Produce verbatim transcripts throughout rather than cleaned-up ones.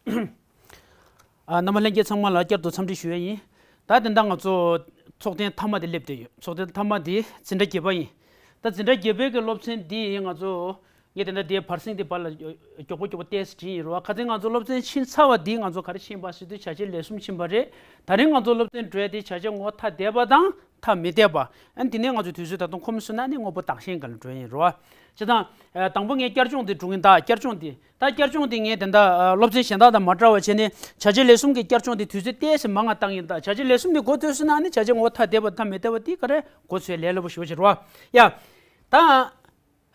ཨ། རྣམ་པ་ལྷན་རྒྱས་ཚང་མ་ལ་བསྐྱར་དུ་འཚམས་འདྲི་ཞུ་ཡ་ཡིན། ད་དེ་འདྲ་ང་ཚོ་ཚོགས་ཐེངས་མཐའ་མ་དེ་སླེབས་བསྡད་ཡོད། ཚོགས་ཐེངས་མཐའ་མ་དེ་འཛིན་གྲྭ་བརྒྱད་པ་ཡིན། ད་འཛིན་གྲྭ་བརྒྱད་པའི་གི་སློབ་ཚན་འདི་ཡིན། ང་ཚོ་ངས་དེ་འདྲ་དེའི་བར་གསེང་དེ་བར་ལ་མགྱོགས་པོ་མགྱོགས་པོ་ཏོག་ཙམ་བྲིས་ཡིན་རོ། ཁ་སང་ང་ཚོ་སློབ་ཚན་ཕྱིན་ཚར་བ་འདི་ང་ཚོ་ག་རེ་ཕྱིན་པ་ཟེར་དུས་བྱ་བྱེད་ལས་གསུམ་ཕྱིན་པ་རེད། ད་རིང་ང་ཚོ་སློབ་ཚན་འགྲོ་ཡ་དེ་བྱ་བྱེད་ངོ་བོ་ཐ་དད་པ་དང་ཐ་མི་དད་པ། ཨ་ནི་དེ་ནས་ང་ཚོ་དུས་ཚོད་ད་དུང་ཁོམ་སོང་ན་ནི་དངོས་པོ་བདག་གཞན་སྒང་ལ་འགྲོ་ཡ་ཡིན་རོ། བྱས་ཙང་། ཨ། དང་པོ་ངས་བསྐྱར་སྦྱོང་དེ་སྒྲུབ་གིན། ད་བསྐྱར་སྦྱོང་དེ། ད་བསྐྱར་སྦྱོང་དེ་ངས་དེ་འདྲ་ཨ་སློབ་ཚན་གཞན་དག་དང་མ་འདྲ་བ་བྱས་ནས་བྱ་བྱེད་ལས་གསུམ་གྱི་བསྐྱར་སྦྱོང་དེ་དུས་ཚོད་ཏོག་ཙམ་མང་ང་བཏང་ཡིན། ད་བྱ་བྱེད་ལས་གསུམ་དེ་འགོ་ཚུགས་སོང་ན་ནི་བྱ་བྱེད་ངོ་བོ་ཐ་དད་པ་ཐ་མི་དད་པ་དེ་ག་རེ་འགོ་ཚུགས་ལས་སླ་པོ་ཞེ་པོ་ཅིག་རེད་བ། ཡ། ད།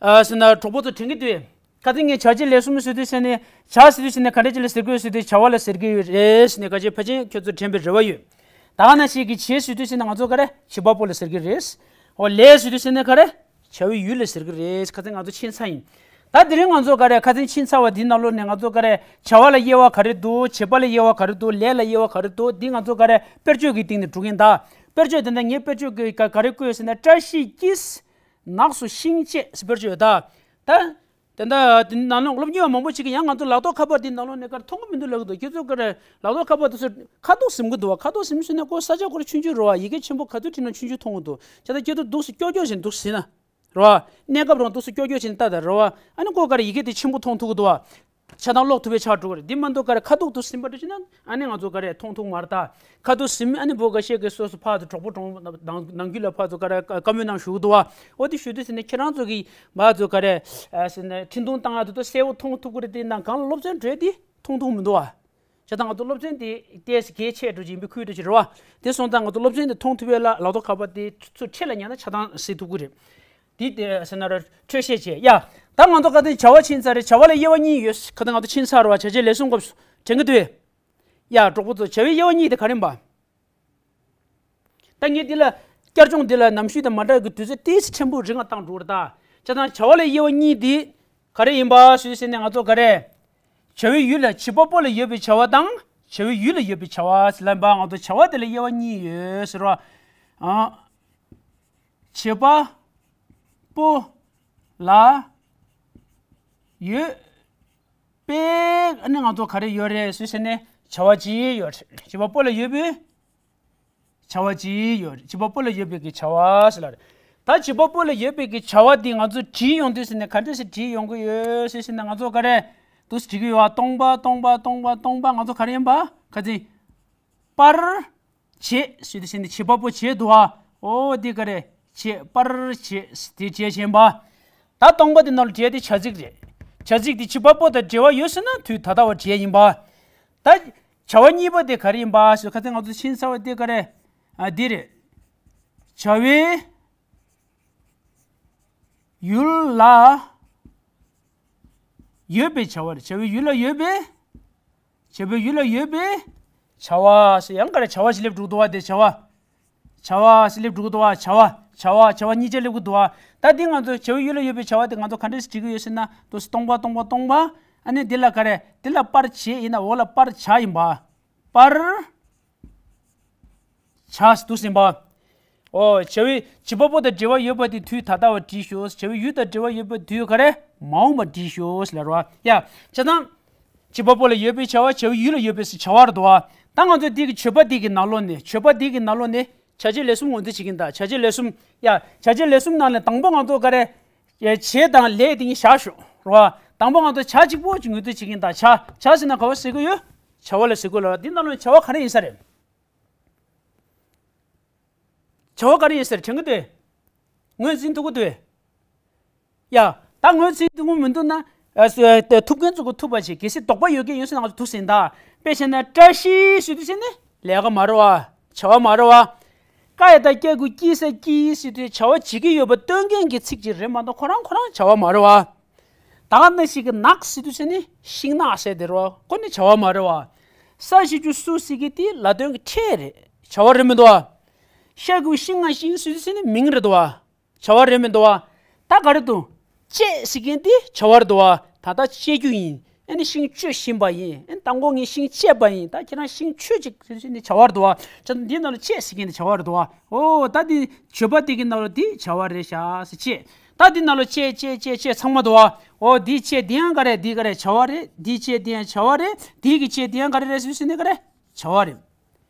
ཨ། ཟེར་ན་གྲོགས་པོ་ཚོ་དྲན་གྱི་འདུག་གས། ཁ་སང་ངས་བྱ་བྱེད་ལས་གསུམ་ཟེར་དུས་ཟེར་ནས་བྱ་ཟེར་དུས་ཟེར་ནས་ག་འདྲ་ཅིག་ལ་ཟེར་གྱི་ཡོད་ཟེར་དུས་བྱ་བ་ལ་ཟེར་གྱི་ཡོད་རེད་ཟེར་ནས་ག་ཅིག་ཕལ་ཆེར་ཁྱོད་ཚོ་དྲན་པའི་རེ་བ་ཡོད། ད་ག་ནང་བཞིན་གྱི་བྱེད་ཟེར་དུས་ཟེར་ནས་ང་ཚོ་ག་རེ་བྱེད་པ་པོ་ལ་ཟེར་གྱི་རེད། འོ། ལས་ཟེར་དུས་ཟེར་ནས་ག་རེ་བྱ་བའི་ཡུལ་ལ་ཟེར་གྱི་རེད། ཁ་སང་ང་ཚོ་ཕྱིན་ཚར་ཡིན། ད་དེ་རིང་ང་ཚོ་ག་རེ་ཁ་སང་ཕྱིན་ཚར་བ་འདིའི་ནང་ལོགས་ནས་ང་ཚོ་ག་རེ་བྱ་བ་ལ་དབྱེ་བ་ག་རེ་འདུག་བྱེད་པ་ལ་དབྱེ་བ་ག་རེ་འདུག་ལས་ལ་དབྱེ་བ་ག་རེ་འདུག་འདི་ང་ཚོ་ག་རེ་དཔེར་བརྗོད་ཀྱི་སྟེང་ནས་སྒྲུབ་གིན། ད་དཔེར་བརྗོད་དེ་འདྲ་ངས་དཔེར་བརྗོད་ཀྱི་ག་ག་རེ་བཀོད་ཟེར་ན། བཀྲ་ཤིས་ཀྱིས་ནགས་སུ་ཤིང་བཅད་ཟེར། དཔེར་བརྗོད་ད། ད། དེ་འདྲ་དེ་ནང་ལོགས་སློབ་གཉེར་བ་མང་པོ་ཅིག་གིས་ཡང་ང་ཚོ་ལག་ཐོག་ཁ་པར་འདི་ནང་ལོགས་ནས་ག་རེ་མཐོང་གི་མི་འདུག་ལབ་ཀྱི་འདུག་ཁྱེད་ཚོ་ག་རེ་ལག་ཐོག་ཁ་པར་དེ་ཚོ་ཁ་དོག་ཟིན་གྱི་འདུག་བ། ཁ་དོག་ཟིན་ཟིན་ནས་ཁོ་ས་ཆ་ཁོ་རང་ཆུང་ཆུང་རེད་བ། ཡི་གེ་ཆེན་པོ་ག་ཚོད་བྲིས་ན་ཆུང་ཆུང་མཐོང་གི་འདུག་བྱས་ཙང་ཁྱེད་ཚོ་འདུག་སེ་ཀྱོག་ཀྱོག་བྱས་ནས་འདུག་སེ་ཟིན་ན་རེད་བ། གནས་སྐབས་རང་འདུག་སེ་ཀྱོག་ཀྱོག་བྱས་ནས་ལྟ་དང་རེད་བ། ཨ་ནི་ཁོ་ག་རེ་ཡི་གེ་དེ་ཆེན་པོ་མཐོང་ཐུབ་ཀྱི་འདུག་བ། ཆ་ཚང་ཀློག་ཐུབ་པའི་ཆགས་འགྲོ་གི་རེད། འདི་མ་གཏོགས་ག་རེ་ཁ་དོག་འདུག་སེ་ཟིན་པ་འདྲ་བྱས་ན། ཨ་ནི་ང་ཚོ་ག་རེ་མཐོང་ཐུབ་མ་རེད་ད། ཁ་དོག་ཟིན། ཨ་ནི་བོད་འགའ་ཤས་ཀྱིས་སོ་སོ་ཕར་ཚུར་གྲོགས་པོ་གྲོགས་ནང་ནང་ཁུལ་ལ་ཕར་ཚུར་ག་རེ་བཀའ་མོལ་གནང་ཞུ་གི་འདུག་བ། འོ་དེ་ཞུ་དུས་ཟེར་ནས་ཁྱེད་རང་ཚོ་གིས་མར་ཚུར་ག་རེ་ཨ་ཟེར་ནས་འཕྲིན་ཐུང་བཏང་ཡ་དེ་ཚོ་གསལ་པོ་མཐོང་ཐུབ་ཀྱི་རེད། དེ་ནང་གང་ལ་སློབ་ཚན་འགྲོ་ཡ་དེ་མཐོང་ཐུབ་མི་འདུག་བ། བྱས་ཙང་ང་ཚོ་སློབ་ཚན་དེ་ཏོག་ཙམ་གལ་ཆེ་འགྲོ་གི་ཡིན་པའི་ཁུལ་འགྲོ་གི་རེད་བ། དེ་སོང་ཙང་ང་ཚོ་སློབ་ཚན་དེ་མཐོང་ཐུབ་ཡ་ལ་ལག་ཐོག་ཁ་པར་དེ་ཚུར་འཕྲེད་ལ་ཉར་ན་ཆ་ཚང་གཟིགས་ཐུབ་ཀྱི་རེད། དེ་དེ་ཟེར་ན་ར་འཕྲོས་བཤད་བྱས། ཡ། ད་ང་ཚོ་ཁ་སང་བྱ་བ་ཕྱིན་ཚར་རེད། བྱ་བ་ལ་དབྱེ་བ་གཉིས་ཡོད། ཁ་སང་ང་ཚོ་ཕྱིན་ཚར་རེད་བ། བྱ་བྱེད་ལས་གསུམ་སྐབས་སུ་དྲན་གྱི་འདུག་གས། ཡ། གྲོགས་པོ་ཚོ། བྱ་བའི་དབྱེ་བ་གཉིས་དེ་ག་རེ་ཡིན་པ། ད་ངས་འདི་ལ་བསྐྱར་སྦྱོང་འདི་ལ་ནམ་ཞུས་དང་མ་འདྲ་གི་དུས་ཚོད་ཏོག་ཙམ་ཕྲན་བུ་རིང་ང་བཏང་འགྲོ་གི་རེད་ད། བྱས་ཙང་བྱ་བ་ལ་དབྱེ་བ་གཉིས་འདི་ག་རེ་ཡིན་པ་ཞུས་ཟེར་ནས་ང་ཚོ་ག་རེ། བྱ་བའི་ཡུལ་ལ་བྱེད་པ་པོ་ལ་ཡོད་པའི་བྱ་བ་དང་བྱ་བའི་ཡུལ་ལ་ཡོད་པའི་བྱ་བ་ཟེར་ལབ་པ། ང་ཚོ་བྱ་བ་དེ་ལ་དབྱེ་བ་གཉིས་ཡོད་ཟེར་བ། ཨ། བྱེད་པ་པོ་ལ་ཡོད་པའི། ཨ་ནི་ང་ཚོ་ག་རེ་ཡོད་རེད་ཟེར་ཟེར་ནས་བྱ་བ་གཅིག་ཡོད་རེད། བྱེད་པ་པོ་ལ་ཡོད་པའི་བྱ་བ་གཅིག་ཡོད་རེད། བྱེད་པ་པོ་ལ་ཡོད་པའི་གི་བྱ་བ་ཟེར་ལབ་རེད། ད་བྱེད་པ་པོ་ལ་ཡོད་པའི་གི་བྱ་བ་འདི་ང་ཚོ་བྲིས་ཡོང་དུས་ཟེར་ནས་ག་འདྲ་ཞིག་བྲིས་ཡོང་གི་ཡོད་ཟེར་ཟེར་ནས་ང་ཚོ་ག་རེ་འདུག་སེ་བྲིས་ཀྱི་ཡོད་བ། སྟོང་པ་སྟོང་པ་སྟོང་པ་སྟོང་པ། ང་ཚོ་ག་རེ་ཡིན་པ། ཁ་སང་པར་བྱེད་ཟེར་དུས་ཟེར་ནས་བྱེད་པ་པོ་བྱེད་འདུག་བ། འོ་འདི་ག་རེ་བྱེད། པར་བྱེད་དེ་བྱེད་བྱེད་ཡིན་པ། ད་སྟོང་པ་དེ་ནང་ལ་བྲིས་ཡ་དེ་བྱ་ཚིག་རེད། བྱ་ཚིག་དེ་བྱེད་པ་པོ་དང་འབྲེལ་བ་ཡོད་ཟེར་ན་དུས་ད་ལྟ་བ་བྲིས་ཡ་ཡིན་པ། ད་བྱ་བ་གཉིས་པ་དེ་ག་རེ་ཡིན་པ་ཞུ། ཁ་སང་ང་ཚོ་ཕྱིན་ཚར་བ་དེ་ག་རེ། ཨ། འདི་རེད། བྱ་བའི་ཡུལ་ལ་ཡོད་པའི་བྱ་བ་རེད། བྱ་བའི་ཡུལ་ལ་ཡོད་པའི། བྱ་བའི་ཡུལ་ལ་ཡོད་པའི་བྱ་བ་ཞེས། ཡང་ག་རེ་བྱ་བ་ཞིག་སླེབས་འགྲོ་གི་འདུག་བ། དེ་བྱ་བ། བྱ་བ་ཞིག་སླེབས་འགྲོ་གི་འདུག་བ། བྱ་བ། བྱ་བ། བྱ་བ་གཉིས་ཆ་སླེབས་ཀྱི་འདུག་བ། ད་འདི་ང་ཚོ་བྱ་བའི་ཡུལ་ལ་ཡོད་པའི་བྱ་བ་དེ་ང་ཚོ་ག་འདྲ་ཞིག་བྲིས་ཀྱི་ཡོད་ཟེར་ན། དུ་སྟོང་པ་སྟོང་པ་སྟོང་པ། ཨ་ནི་འདི་ལ་ག་རེ། འདི་ལ་པར་བྱེད་ཡིན་ན་འོག་ལ་པར་བྱ་ཡིན་པ། པར་བྱ་ཟེར་དུས་ཟེར་ཡིན་པ། འོ། བྱ་བའི། བྱེད་པ་པོ་དང་འབྲེལ་བ་ཡོད་པ་དེ་དུས་ད་ལྟ་བ་བྲིས་ཤོག་བྱ་བའི་ཡུལ་དང་འབྲེལ་བ་ཡོད་པ་དུས་ག་རེ། མ་འོངས་པ་བྲིས་ཤོག་ཟེར་ལབ་རེད་བ། ཡ། བྱས་ཙང་། བྱེད་པ་པོ་ལ་ཡོད་པའི་བྱ་བ། བྱ་བའི་ཡུལ་ལ་ཡོད་པའི་བྱ་བ་རེད་འདུག་བ། ད་ང་ཚོ་འདི་གི་བྱེད་པ་འདི་གི་ནང་ལོགས་ནས། བྱེད་པ་འདི་གི་ནང་ལོགས་ནས་བྱ་བྱེད་ལས་གསུམ་ངོས་འཛིན་བྱེད་ཀྱི་ཡིན་ད། བྱ་བྱེད་ལས་གསུམ། ཡ། བྱ་བྱེད་ལས་གསུམ་ནང་ནས་དང་པོ་ང་ཚོ་ག་རེ། ཡ། བྱེད་དང་ལས་དེ་གཉིས་བཞག་ཤོག་རེད་བ། དང་པོ་ང་ཚོ་བྱ་གཅིག་པོ་ཅིག་ངོས་འཛིན་བྱེད་ཀྱི་ཡིན་ད། བྱ། བྱ་ཟེར་ན་ག་བ་ཟེར་གི་ཡོད། བྱ་བ་ལ་ཟེར་གི་ཡོད་ལ། འདི་ནང་ལོགས་ནས་བྱ་བ་ག་རེ་ཡིན་ས་རེད། བྱ་བ་ག་རེ་ཡིན་ཟེར་དྲན་གི་འདུག་ངོས་འཛིན་ཐུབ་གི་འདུག་ཡ། ད་ངོས་འཛིན་ཐུབ་གི་མི་འདུག་ན། ཨ། སུ། ཨ། ཐུབ་མཁན་ཚོ་གིས་ཐུབ་པ་བྱེད། གལ་སྲིད་དོགས་པ་ཡོད་མཁན་ཡོད་ཟེར་ན་ང་ཚོ་ཐུག་ཟིན་ད། དཔེ་བྱས་ན་བཀྲ་ཤིས་ཞུ་དུས་ཟེར་ནི་ལས་ཀ་མ་རེད་བ། བྱ་བ་མ་རེད་བ། ཀ་ཡ་བཏགས་ཀྱ་གི་ཀྱི་ས་ཀྱིས་ཟེར་དུས་བྱ་བ་བྱེད་ཀྱི་ཡོད་པ་སྟོན་མཁན་གྱི་ཚིག་ཅིག་རེད་མ་གཏོགས་ཁོ་རང་ཁོ་རང་བྱ་བ་མ་རེད་བ། ད་ག་ནང་བཞིན་གྱི་ནགས་ཟེར་དུས་ཟེར་ནི་ཤིང་ནགས་ཟེར་དེ་རེད་བ། ཁོ་ནི་བྱ་བ་མ་རེད་བ། ས་ཞེས་བྱ་སུ་ཟེར་གྱི་དེ་ལ་དོན་གྱི་ཕྲད་རེད། བྱ་བ་རེད་མི་འདུག་བ། ཤ་གི་ཤིང་ང་ཤིང་ཟེར་དུས་ཟེར་ནི་མིང་རེད་འདུག་བ། བྱ་བ་རེད་མི་འདུག་བ། ད་ག་རེ་འདུག་བཅད་ཟེར་མཁན་དེ་བྱ་བ་རེད་འདུག་བ། ད་ལྟ་བཅད་རྒྱུ་ཡིན། ཨ་ནི་ཤིང་གཅོད་བཞིན་པ་ཡིན། ཨ་ནི་དང་པོ་ངས་ཤིང་བཅད་པ་ཡིན། ད་ཁྱེད་རང་ཤིང་གཅོད་ཅིག་ཟེར་ནི་བྱ་བ་རེད་འདུག་བ། བྱས་ཙང་འདིའི་ནང་ལ་བཅད་ཟེར་མཁན་དེ་བྱ་བ་རེད་འདུག་བ། འོ། ད་འདི་བརྗོད་པ་དེ་གི་ནང་ལ་འདི་བྱ་བ་རེད་ཤག་ཟེར་བཅད། ད་འདི་ནང་ལ་བཅད་བཅད་བཅད་བཅད་ཚང་མ་འདུག་བ། འོ་འདིའི་བཅད་འདི་ཡང་ག་རེ། འདི་ག་རེ། བྱ་བ་རེད། འདིའི་བཅད་འདི་ཡང་བྱ་བ་རེད། འདིའི་གི་བཅད་འདི་ཡང་ག་རེ་རེད་ཟེར་ཟེར་ནས་ག་རེ། བྱ་བ་རེད།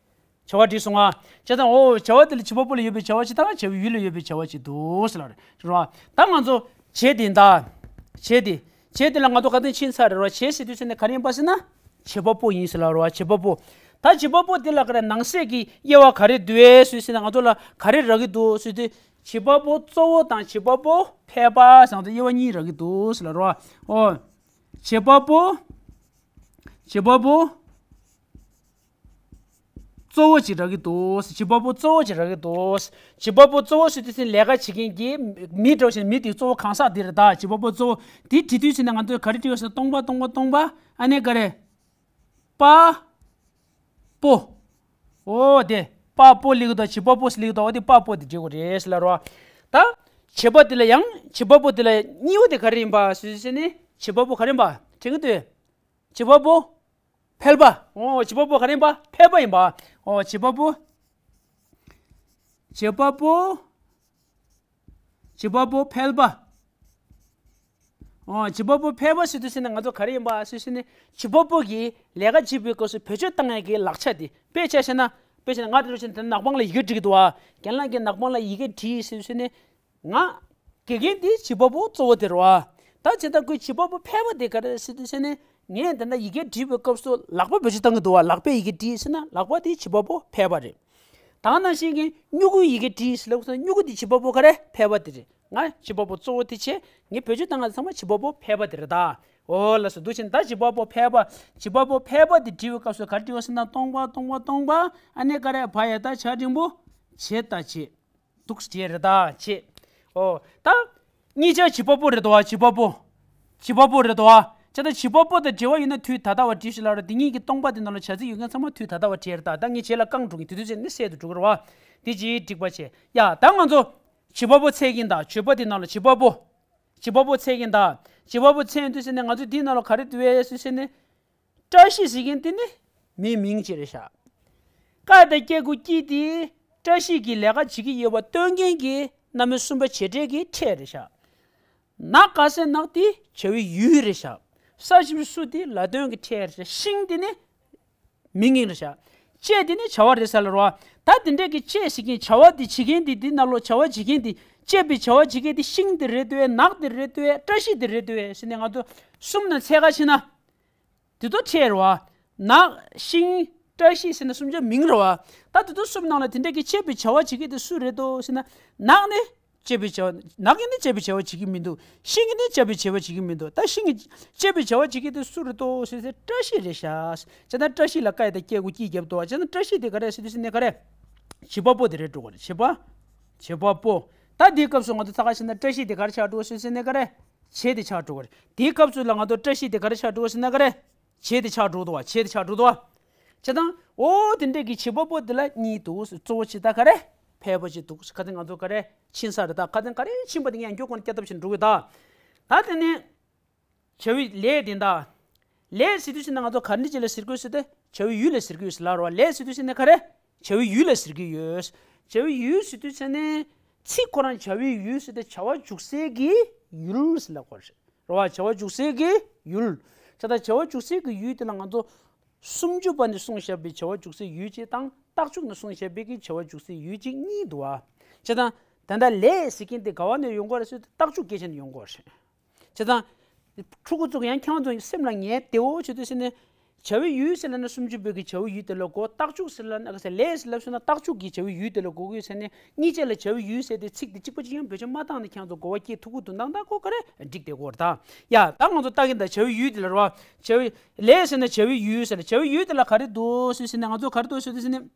བྱ་བ་བྲིས་སོང་ང་། བྱས་ཙང་འོ་བྱ་བ་དེ་ལ་བྱེད་པ་པོ་ལ་ཡོད་པའི་བྱ་བ་ཅིག་དང་བྱ་བའི་ཡུལ་ལ་ཡོད་པའི་བྱ་བ་ཅིག་འདུག་ཟེར་ལབ་རེད། རེད་བ། ད་ང་ཚོ་བྱེད་དེ་ད། བྱེད་དེ། བྱེད་དེ་ལ་ང་ཚོ་ག་དེ་ཕྱིན་ཚར་རེད་བ། བྱེད་ཟེར་དུས་ཟེར་ནས་ག་རེ་ཡིན་པ་ཟེར་ན། བྱེད་པ་པོ་ཡིན་ཟེར་ལབ་རེད་བ། བྱེད་པ་པོ། ད་བྱེད་པ་པོ་དེ་ལ་ག་རེ་ནང་གསེས་ཀྱི་དབྱེ་བ་ག་རེ་འདུག་ཟེར་ཟེར་ན་ང་ཚོ་ལ་ག་རེ་རག་གི་འདུག་ཟེར་དུས། བྱེད་པ་པོ་གཙོ་བོ་དང་བྱེད་པ་པོ་ཕལ་པ་ཟེར་ང་ཚོ་དབྱེ་བ་གཉིས་རག་གི་འདུག་ཟེར་ལབ་རེད་བ། འོ། བྱེད་པ་པོ། བྱེད་པ་པོ། གཙོ་བོ་ཅིག་རག་གི་འདུག་བྱེད་པ་པོ་གཙོ་བོ་ཅིག་རག་གི་འདུག་བྱེད་པ་པོ་གཙོ་བོ་ཟེར་དུས་ཙམ་ལས་ཀ་བྱེད་མཁན་གྱི་མི་འདྲ་བ་ཞིག་མི་དེའི་གཙོ་བོ་གང་ཟག་དེ་རེད། ད་བྱེད་པ་པོ་གཙོ་བོ་དེ་བྲིས་དུས་ཙམ་ནས་ང་ཚོས་ག་རེ་བྲིས་ཡོད་ཟེར་ན། སྟོང་པ། སྟོང་པ། སྟོང་པ། ཨ་ནི་ག་རེ། པ། པོ། འོ་དེ། པ་པོ་ལབ་ཀྱི་འདུག་བྱེད་པ་པོ་ཟེར་ལབ་ཀྱི་འདུག་འོ་དེ་པ་པོ་དེ་བྲིས་དགོས་རེད་ཟེར་ལབ་རེད་བ། ད། བྱེད་པ་དེ་ལ་ཡང་བྱེད་པ་པོ་དེ་ལ་གཉིས་པ་དེ་ག་རེ་ཡིན་པ་ཟེར་ཟེར་ནས། བྱེད་པ་པོ་ག་རེ་ཡིན་པ་དྲན་གྱི་འདུག་བྱེད་པ་པོ། ཕལ་པ། འོ་བྱེད་པ་པོ་ག་རེ་ཡིན་པ། ཕལ་པ་ཡིན་པ། འོ་བྱེད་པ་པོ། བྱེད་པ་པོ། བྱེད་པ་པོ་ཕལ་པ། འོ་བྱེད་པ་པོ་ཕལ་པ་ཟེར་དུས་ཙམ་ནས་ང་ཚོ་ག་རེ་ཡིན་པ་ཟེར་ཟེར་ནས། བྱེད་པ་པོ་གིས་ལས་ཀ་བྱེད་པའི་སྐབས་སུ་བེད་སྤྱོད་བཏང་ཡག་གི་ལག་ཆ་དེ། དཔེ་ཆ་བཞག་ན། དཔེ་བཞག་ན་ང་དེ་འདྲ་བྱས་ནས་ནག་པང་ལ་ཡི་གེ་བྲིས་ཀྱི་འདུག་བ། རྒན་ལགས་ཀྱིས་ནག་པང་ལ་ཡི་གེ་བྲིས་ཟེར་ཟེར་ནས། ང་། དགེ་རྒན་དེ་བྱེད་པ་པོ་གཙོ་བོ་དེ་རེད་བ། ད་བྱས་ཙང་ཁོས་བྱེད་པ་པོ་ཕལ་པ་དེ་ག་རེ་ཟེར་དུས་ཙམ་ནས། ངས་ད་ལྟ་ཡི་གེ་བྲིས་པའི་སྐབས་སུ་ལག་པ་བེད་སྤྱོད་བཏང་གི་འདུག་བ། ལག་པས་ཡི་གེ་བྲིས་ཟེར་ན་ལག་པ་དེ་བྱེད་པ་པོ་ཕལ་པ་རེད། ད་ནང་བཞིན་གྱི་སྨྱུ་གུས་ཡི་གེ་བྲིས་ཟེར་ལབ་སོང་། སྨྱུ་གུ་དེ་བྱེད་པ་པོ་ག་རེ། ཕལ་པ་དེ་རེད། ང་བྱེད་པ་པོ་གཙོ་བོ་དེ་བྱས། ངས་བེད་སྤྱོད་བཏང་ཡག་ཚང་མ་བྱེད་པ་པོ་ཕལ་པ་དེ་རེད་ད། འོ་ལགས་སོ། འདུག་བྱས་ད་བྱེད་པ་པོ་ཕལ་པ། བྱེད་པ་པོ་ཕལ་པ་དེ་བྲིས་པའི་སྐབས་སུ་ག་རེ་བྲིས་པ་ཟེར་ན། སྟོང་པ། སྟོང་པ། སྟོང་པ། ཨ་ནི་ག་རེ། བ་ཡ་བཏགས་བྱ་འགྲེང་བུ། བྱེད་དང་བྱེད། འདུག་སེ་བྲིས་རེད་ད། བྱེད། འོ། ད། གཉིས་ཆ་བྱེད་པ་པོ་རེད་དོ། བྱེད་པ་པོ། བྱེད་པ་པོ་རེད་དོ། བྱས་ཙང་བྱེད་པ་པོ་དང་འབྲེལ་བ་ཡོད་ན་དུས་ད་ལྟ་བ་བྲིས་ཤིག་ལབ་རེད། དེ་གཉིས་ཀྱི་སྟོང་པ་དེ་ནང་ལ་བྱ་ཚིག་ཡོད་མཁན་ཚང་མ་དུས་ད་ལྟ་བ་བྲིས་རེད་ད། ད་ངས་རྗེས་ལ་རྐང་བྲུག་གི་དུས་ཚོད་ནི་གསལ་དུ་འགྲོ་གི་རེད་བ། དེ་ཅིག་འགྲིག་པ་བྱས། ཡ། ད་ང་ཚོ་བྱེད་པ་པོ་འཚོལ་གྱིན་ད། བྱེད་པ་དེ་ནང་ལ་བྱེད་པ་པོ། བྱེད་པ་པོ་འཚོལ་གྱིན་ད། བྱེད་པ་པོ་འཚོལ་དུས་ཙམ་ནས་ང་ཚོ་དེའི་ནང་ལ་ག་རེ་འདུག་ཟེར་ཟེར་ནས། བཀྲ་ཤིས་ཟེར་མཁན་དེ་ནི་མིའི་མིང་ཅིག་རེད་ཤག་ཀ་དང་སྐྱེ་དགུ་སྐྱིད་དེ་བཀྲ་ཤིས་ཀྱིས་ལས་ཀ་བྱེད་ཀྱི་ཡོད་པ་སྟོན་མཁན་གྱི་རྣམ་སྨིན་གསུམ་པ་བྱེད་སྒྲའི་གི་ཕྲད་རེད་ཤག་ནགས། དཀར་ཟས་ནགས་དེ་བྱ་བའི་ཡུལ་རེད་ཤག་ས་བཞིན་སུ་དེ་ལ་དོན་གྱི་ཕྲད་རེད་ཤག་ཤིང་དེ་ནི་མིང་ཡིན་རེད་ཤག་བཅད་དེ་ནི་བྱ་བ་རེད་ཟེར་ལབ་རེད་བ། ད་དེ་འདྲས་ཀྱི་བཅད་ཟེར་མཁན་བྱ་བ་དེ་བྱེད་མཁན་དེ། དེ་ནང་ལོགས་བྱ་བ་བྱེད་མཁན་དེ། བཅད་པའི་བྱ་བ་བྱེད་མཁན་དེ་ཤིང་དེ་རེད་དོ། ནགས་དེ་རེད་དོ། བཀྲ་ཤིས་དེ་རེད་དོ་ཟེར་ནས་ང་ཚོ་གསུམ་ནང་འཚོལ་ག་ཕྱིན་ན། དེ་ཚོ་ཕྲད་རེད་བ། ནགས། ཤིང་། བཀྲ་ཤིས་ཟེར་ན་གསུམ་ཆ་མིང་རེད་བ། ད་དེ་ཚོ་གསུམ་ནང་ལ་དེ་འདྲ་གི་བཅད་པའི་བྱ་བ་བྱེད་མཁན་དེ་སུ་རེད་དོ་ཟེར་ན། ནགས་ནི་བཅད་པའི་བྱ་བ། ནགས་ཀྱིས་ནི་བཅད་པའི་བྱ་བ་བྱེད་ཀྱི་མི་འདུག་ཤིང་གིས་ནི་བཅད་པའི་བྱ་བ་བྱེད་ཀྱི་མི་འདུག་ད་ཤིང་གིས་བཅད་པའི་བྱ་བ་བྱེད་མཁན་དེ་སུ་རེད་དོ་ཟེར་ཟེར། བཀྲ་ཤིས་རེད་ཤག་བྱས་ཙང་བཀྲ་ཤིས་ལ་ཀ་ཡ་བཏགས་སྐྱེ་དགུ་སྐྱིད་རྒྱབ་འདུག་བ། བྱས་ཙང་བཀྲ་ཤིས་དེ་ག་རེ་ཟེར་དུས་ཟེར་ནས་ག་རེ། བྱེད་པ་པོ་དེ་རེད་འགྲོ་གི་རེད། བྱེད་པ། བྱེད་པ་པོ། ད་དེའི་སྐབས་སུ་ང་ཚོ་ཚ་ག་ཕྱིན་ན་བཀྲ་ཤིས་དེ་ག་རེ་ཆགས་འགྲོ་ཟེར་ཟེར་ནས་ག་རེ། བྱེད་དེ་ཆགས་འགྲོ་གི་རེད། དེའི་སྐབས་སུ་ལ་ང་ཚོ་བཀྲ་ཤིས་དེ་ག་རེ་ཆགས་འགྲོ་ཟེར་ན་ག་རེ། བྱེད་དེ་ཆགས་འགྲོ་འདུག་བ། བྱེད་དེ་ཆགས་འགྲོ་འདུག་བ། བྱས་ཙང་འོ་དེ་འདྲས་ཀྱི་བྱེད་པ་པོ་དེ་ལ་གཉིས་འདུག་གཙོ་བོ་ཅིག་ད་ག་རེ། ཕལ་པ་ཅིག་འདུག་ཁ་སང་ང་ཚོ་ག་རེ་ཕྱིན་ས་རེད། ད་ཁ་སང་ག་རེ་ཕྱིན་པ་དེ་ངས་མགྱོགས་ཁོ་ན་སྐྱ་ཐབས་ཤིག་འགྲོ་གི་ད། ད་དེ་ནས། བྱ་བའི་ལས་དེ་ད། ལས་ཟེར་དུས་ཙམ་ནས་ང་ཚོ་ག་འདྲ་ཅིག་ལ་ཟེར་གྱི་ཡོད་ཟེར་ཏེ། བྱ་བའི་ཡུལ་ལ་ཟེར་གྱི་ཡོད་ཟེར་ལབ་རེད་བ། ལས་ཟེར་དུས་ཙམ་ནས་ག་རེ། བྱ་བའི་ཡུལ་ལ་ཟེར་གྱི་ཡོད། བྱ་བའི་ཡུལ་ཟེར་དུས་ཙམ་ནས། ཚིག་ཁོ་རང་བྱ་བའི་ཡུལ་ཟེར་ཏེ་བྱ་བ་འཇུག་སའི་གི་ཡུལ་ཟེར་ལབ་དགོས་རེད། རེད་བ། བྱ་བ་འཇུག་སའི་གི་ཡུལ། ད་ལྟ་བྱ་བ་འཇུག་སའི་གི་ཡུལ་དེ་ལ་ང་ཚོ། སུམ་ཅུ་པ་ནས་གསུངས་བཞག་པའི་བྱ་བ་འཇུག་སའི་ཡུལ་གཅིག་དང་། རྟགས་འཇུག་ནས་གསུངས་བཞག་པའི་གི་བྱ་བ་འཇུག་སའི་ཡུལ་གཅིག་གཉིས་འདུག་བ། བྱས་ཙང་། ད་ལྟ་ལས་ཟེར་མཁན་དེ་ག་བ་ནས་ཡོང་གི་རེད་ཟེར་དུས་རྟགས་འཇུག་སྐད་ཆ་ནས་ཡོང་གི་རེད། བྱས་ཙང་། ཕྲུ་གུ་ཚོ་ཡང་ཁྱེད་རང་ཚོ་སེམས་ལ་ངེས་བདེ་བོ་བྱེད་དུས་ཟེར་ནས། བྱ་བའི་ཡུལ་ཟེར་ལབ་ན་སུམ་ཅུ་པའི་གི་བྱ་བའི་ཡུལ་དེ་ལ་གོ། རྟགས་འཇུག་ཟེར་ལབ་ན། ལས་ཟེར་ལབ་སོང་ན་རྟགས་འཇུག་གི་བྱ་བའི་ཡུལ་དེ་ལ་གོ་གི་ཡོད་ཟེར་ནས། གཉིས་ཆ་ལ་བྱ་བའི་ཡུལ་ཟེར་ཏེ་ཚིག་དེ་གཅིག་པ་གཅིག་རྐྱང་བེད་སྤྱོད་མ་བཏང་ནས་ཁྱེད་རང་ཚོ་གོ་བ་སྐྱེ་ཐུབ་ཀྱི་འདུག་ན། ད་ཁོ་ག་རེ་འགྲིག་བསྡད་ཀྱི་ཡོད་རེད་ད། ཡ། ད་ང་ཚོ་ལྟ་གིན་ད་བྱ་བའི་ཡུལ་དེ་ལ་རེད་བ། བྱ་བའི་ལས་ཟེར་ན་བྱ་བའི་ཡུལ་ཟེར་ལ། བྱ་བའི་ཡུལ་དེ་ལ་ག་རེ་འདུག་ཟེར་ཟེར་ནས། ང་ཚོ་ག་རེ་འདུག་ཟེར་དུས་ཟེར་ནས།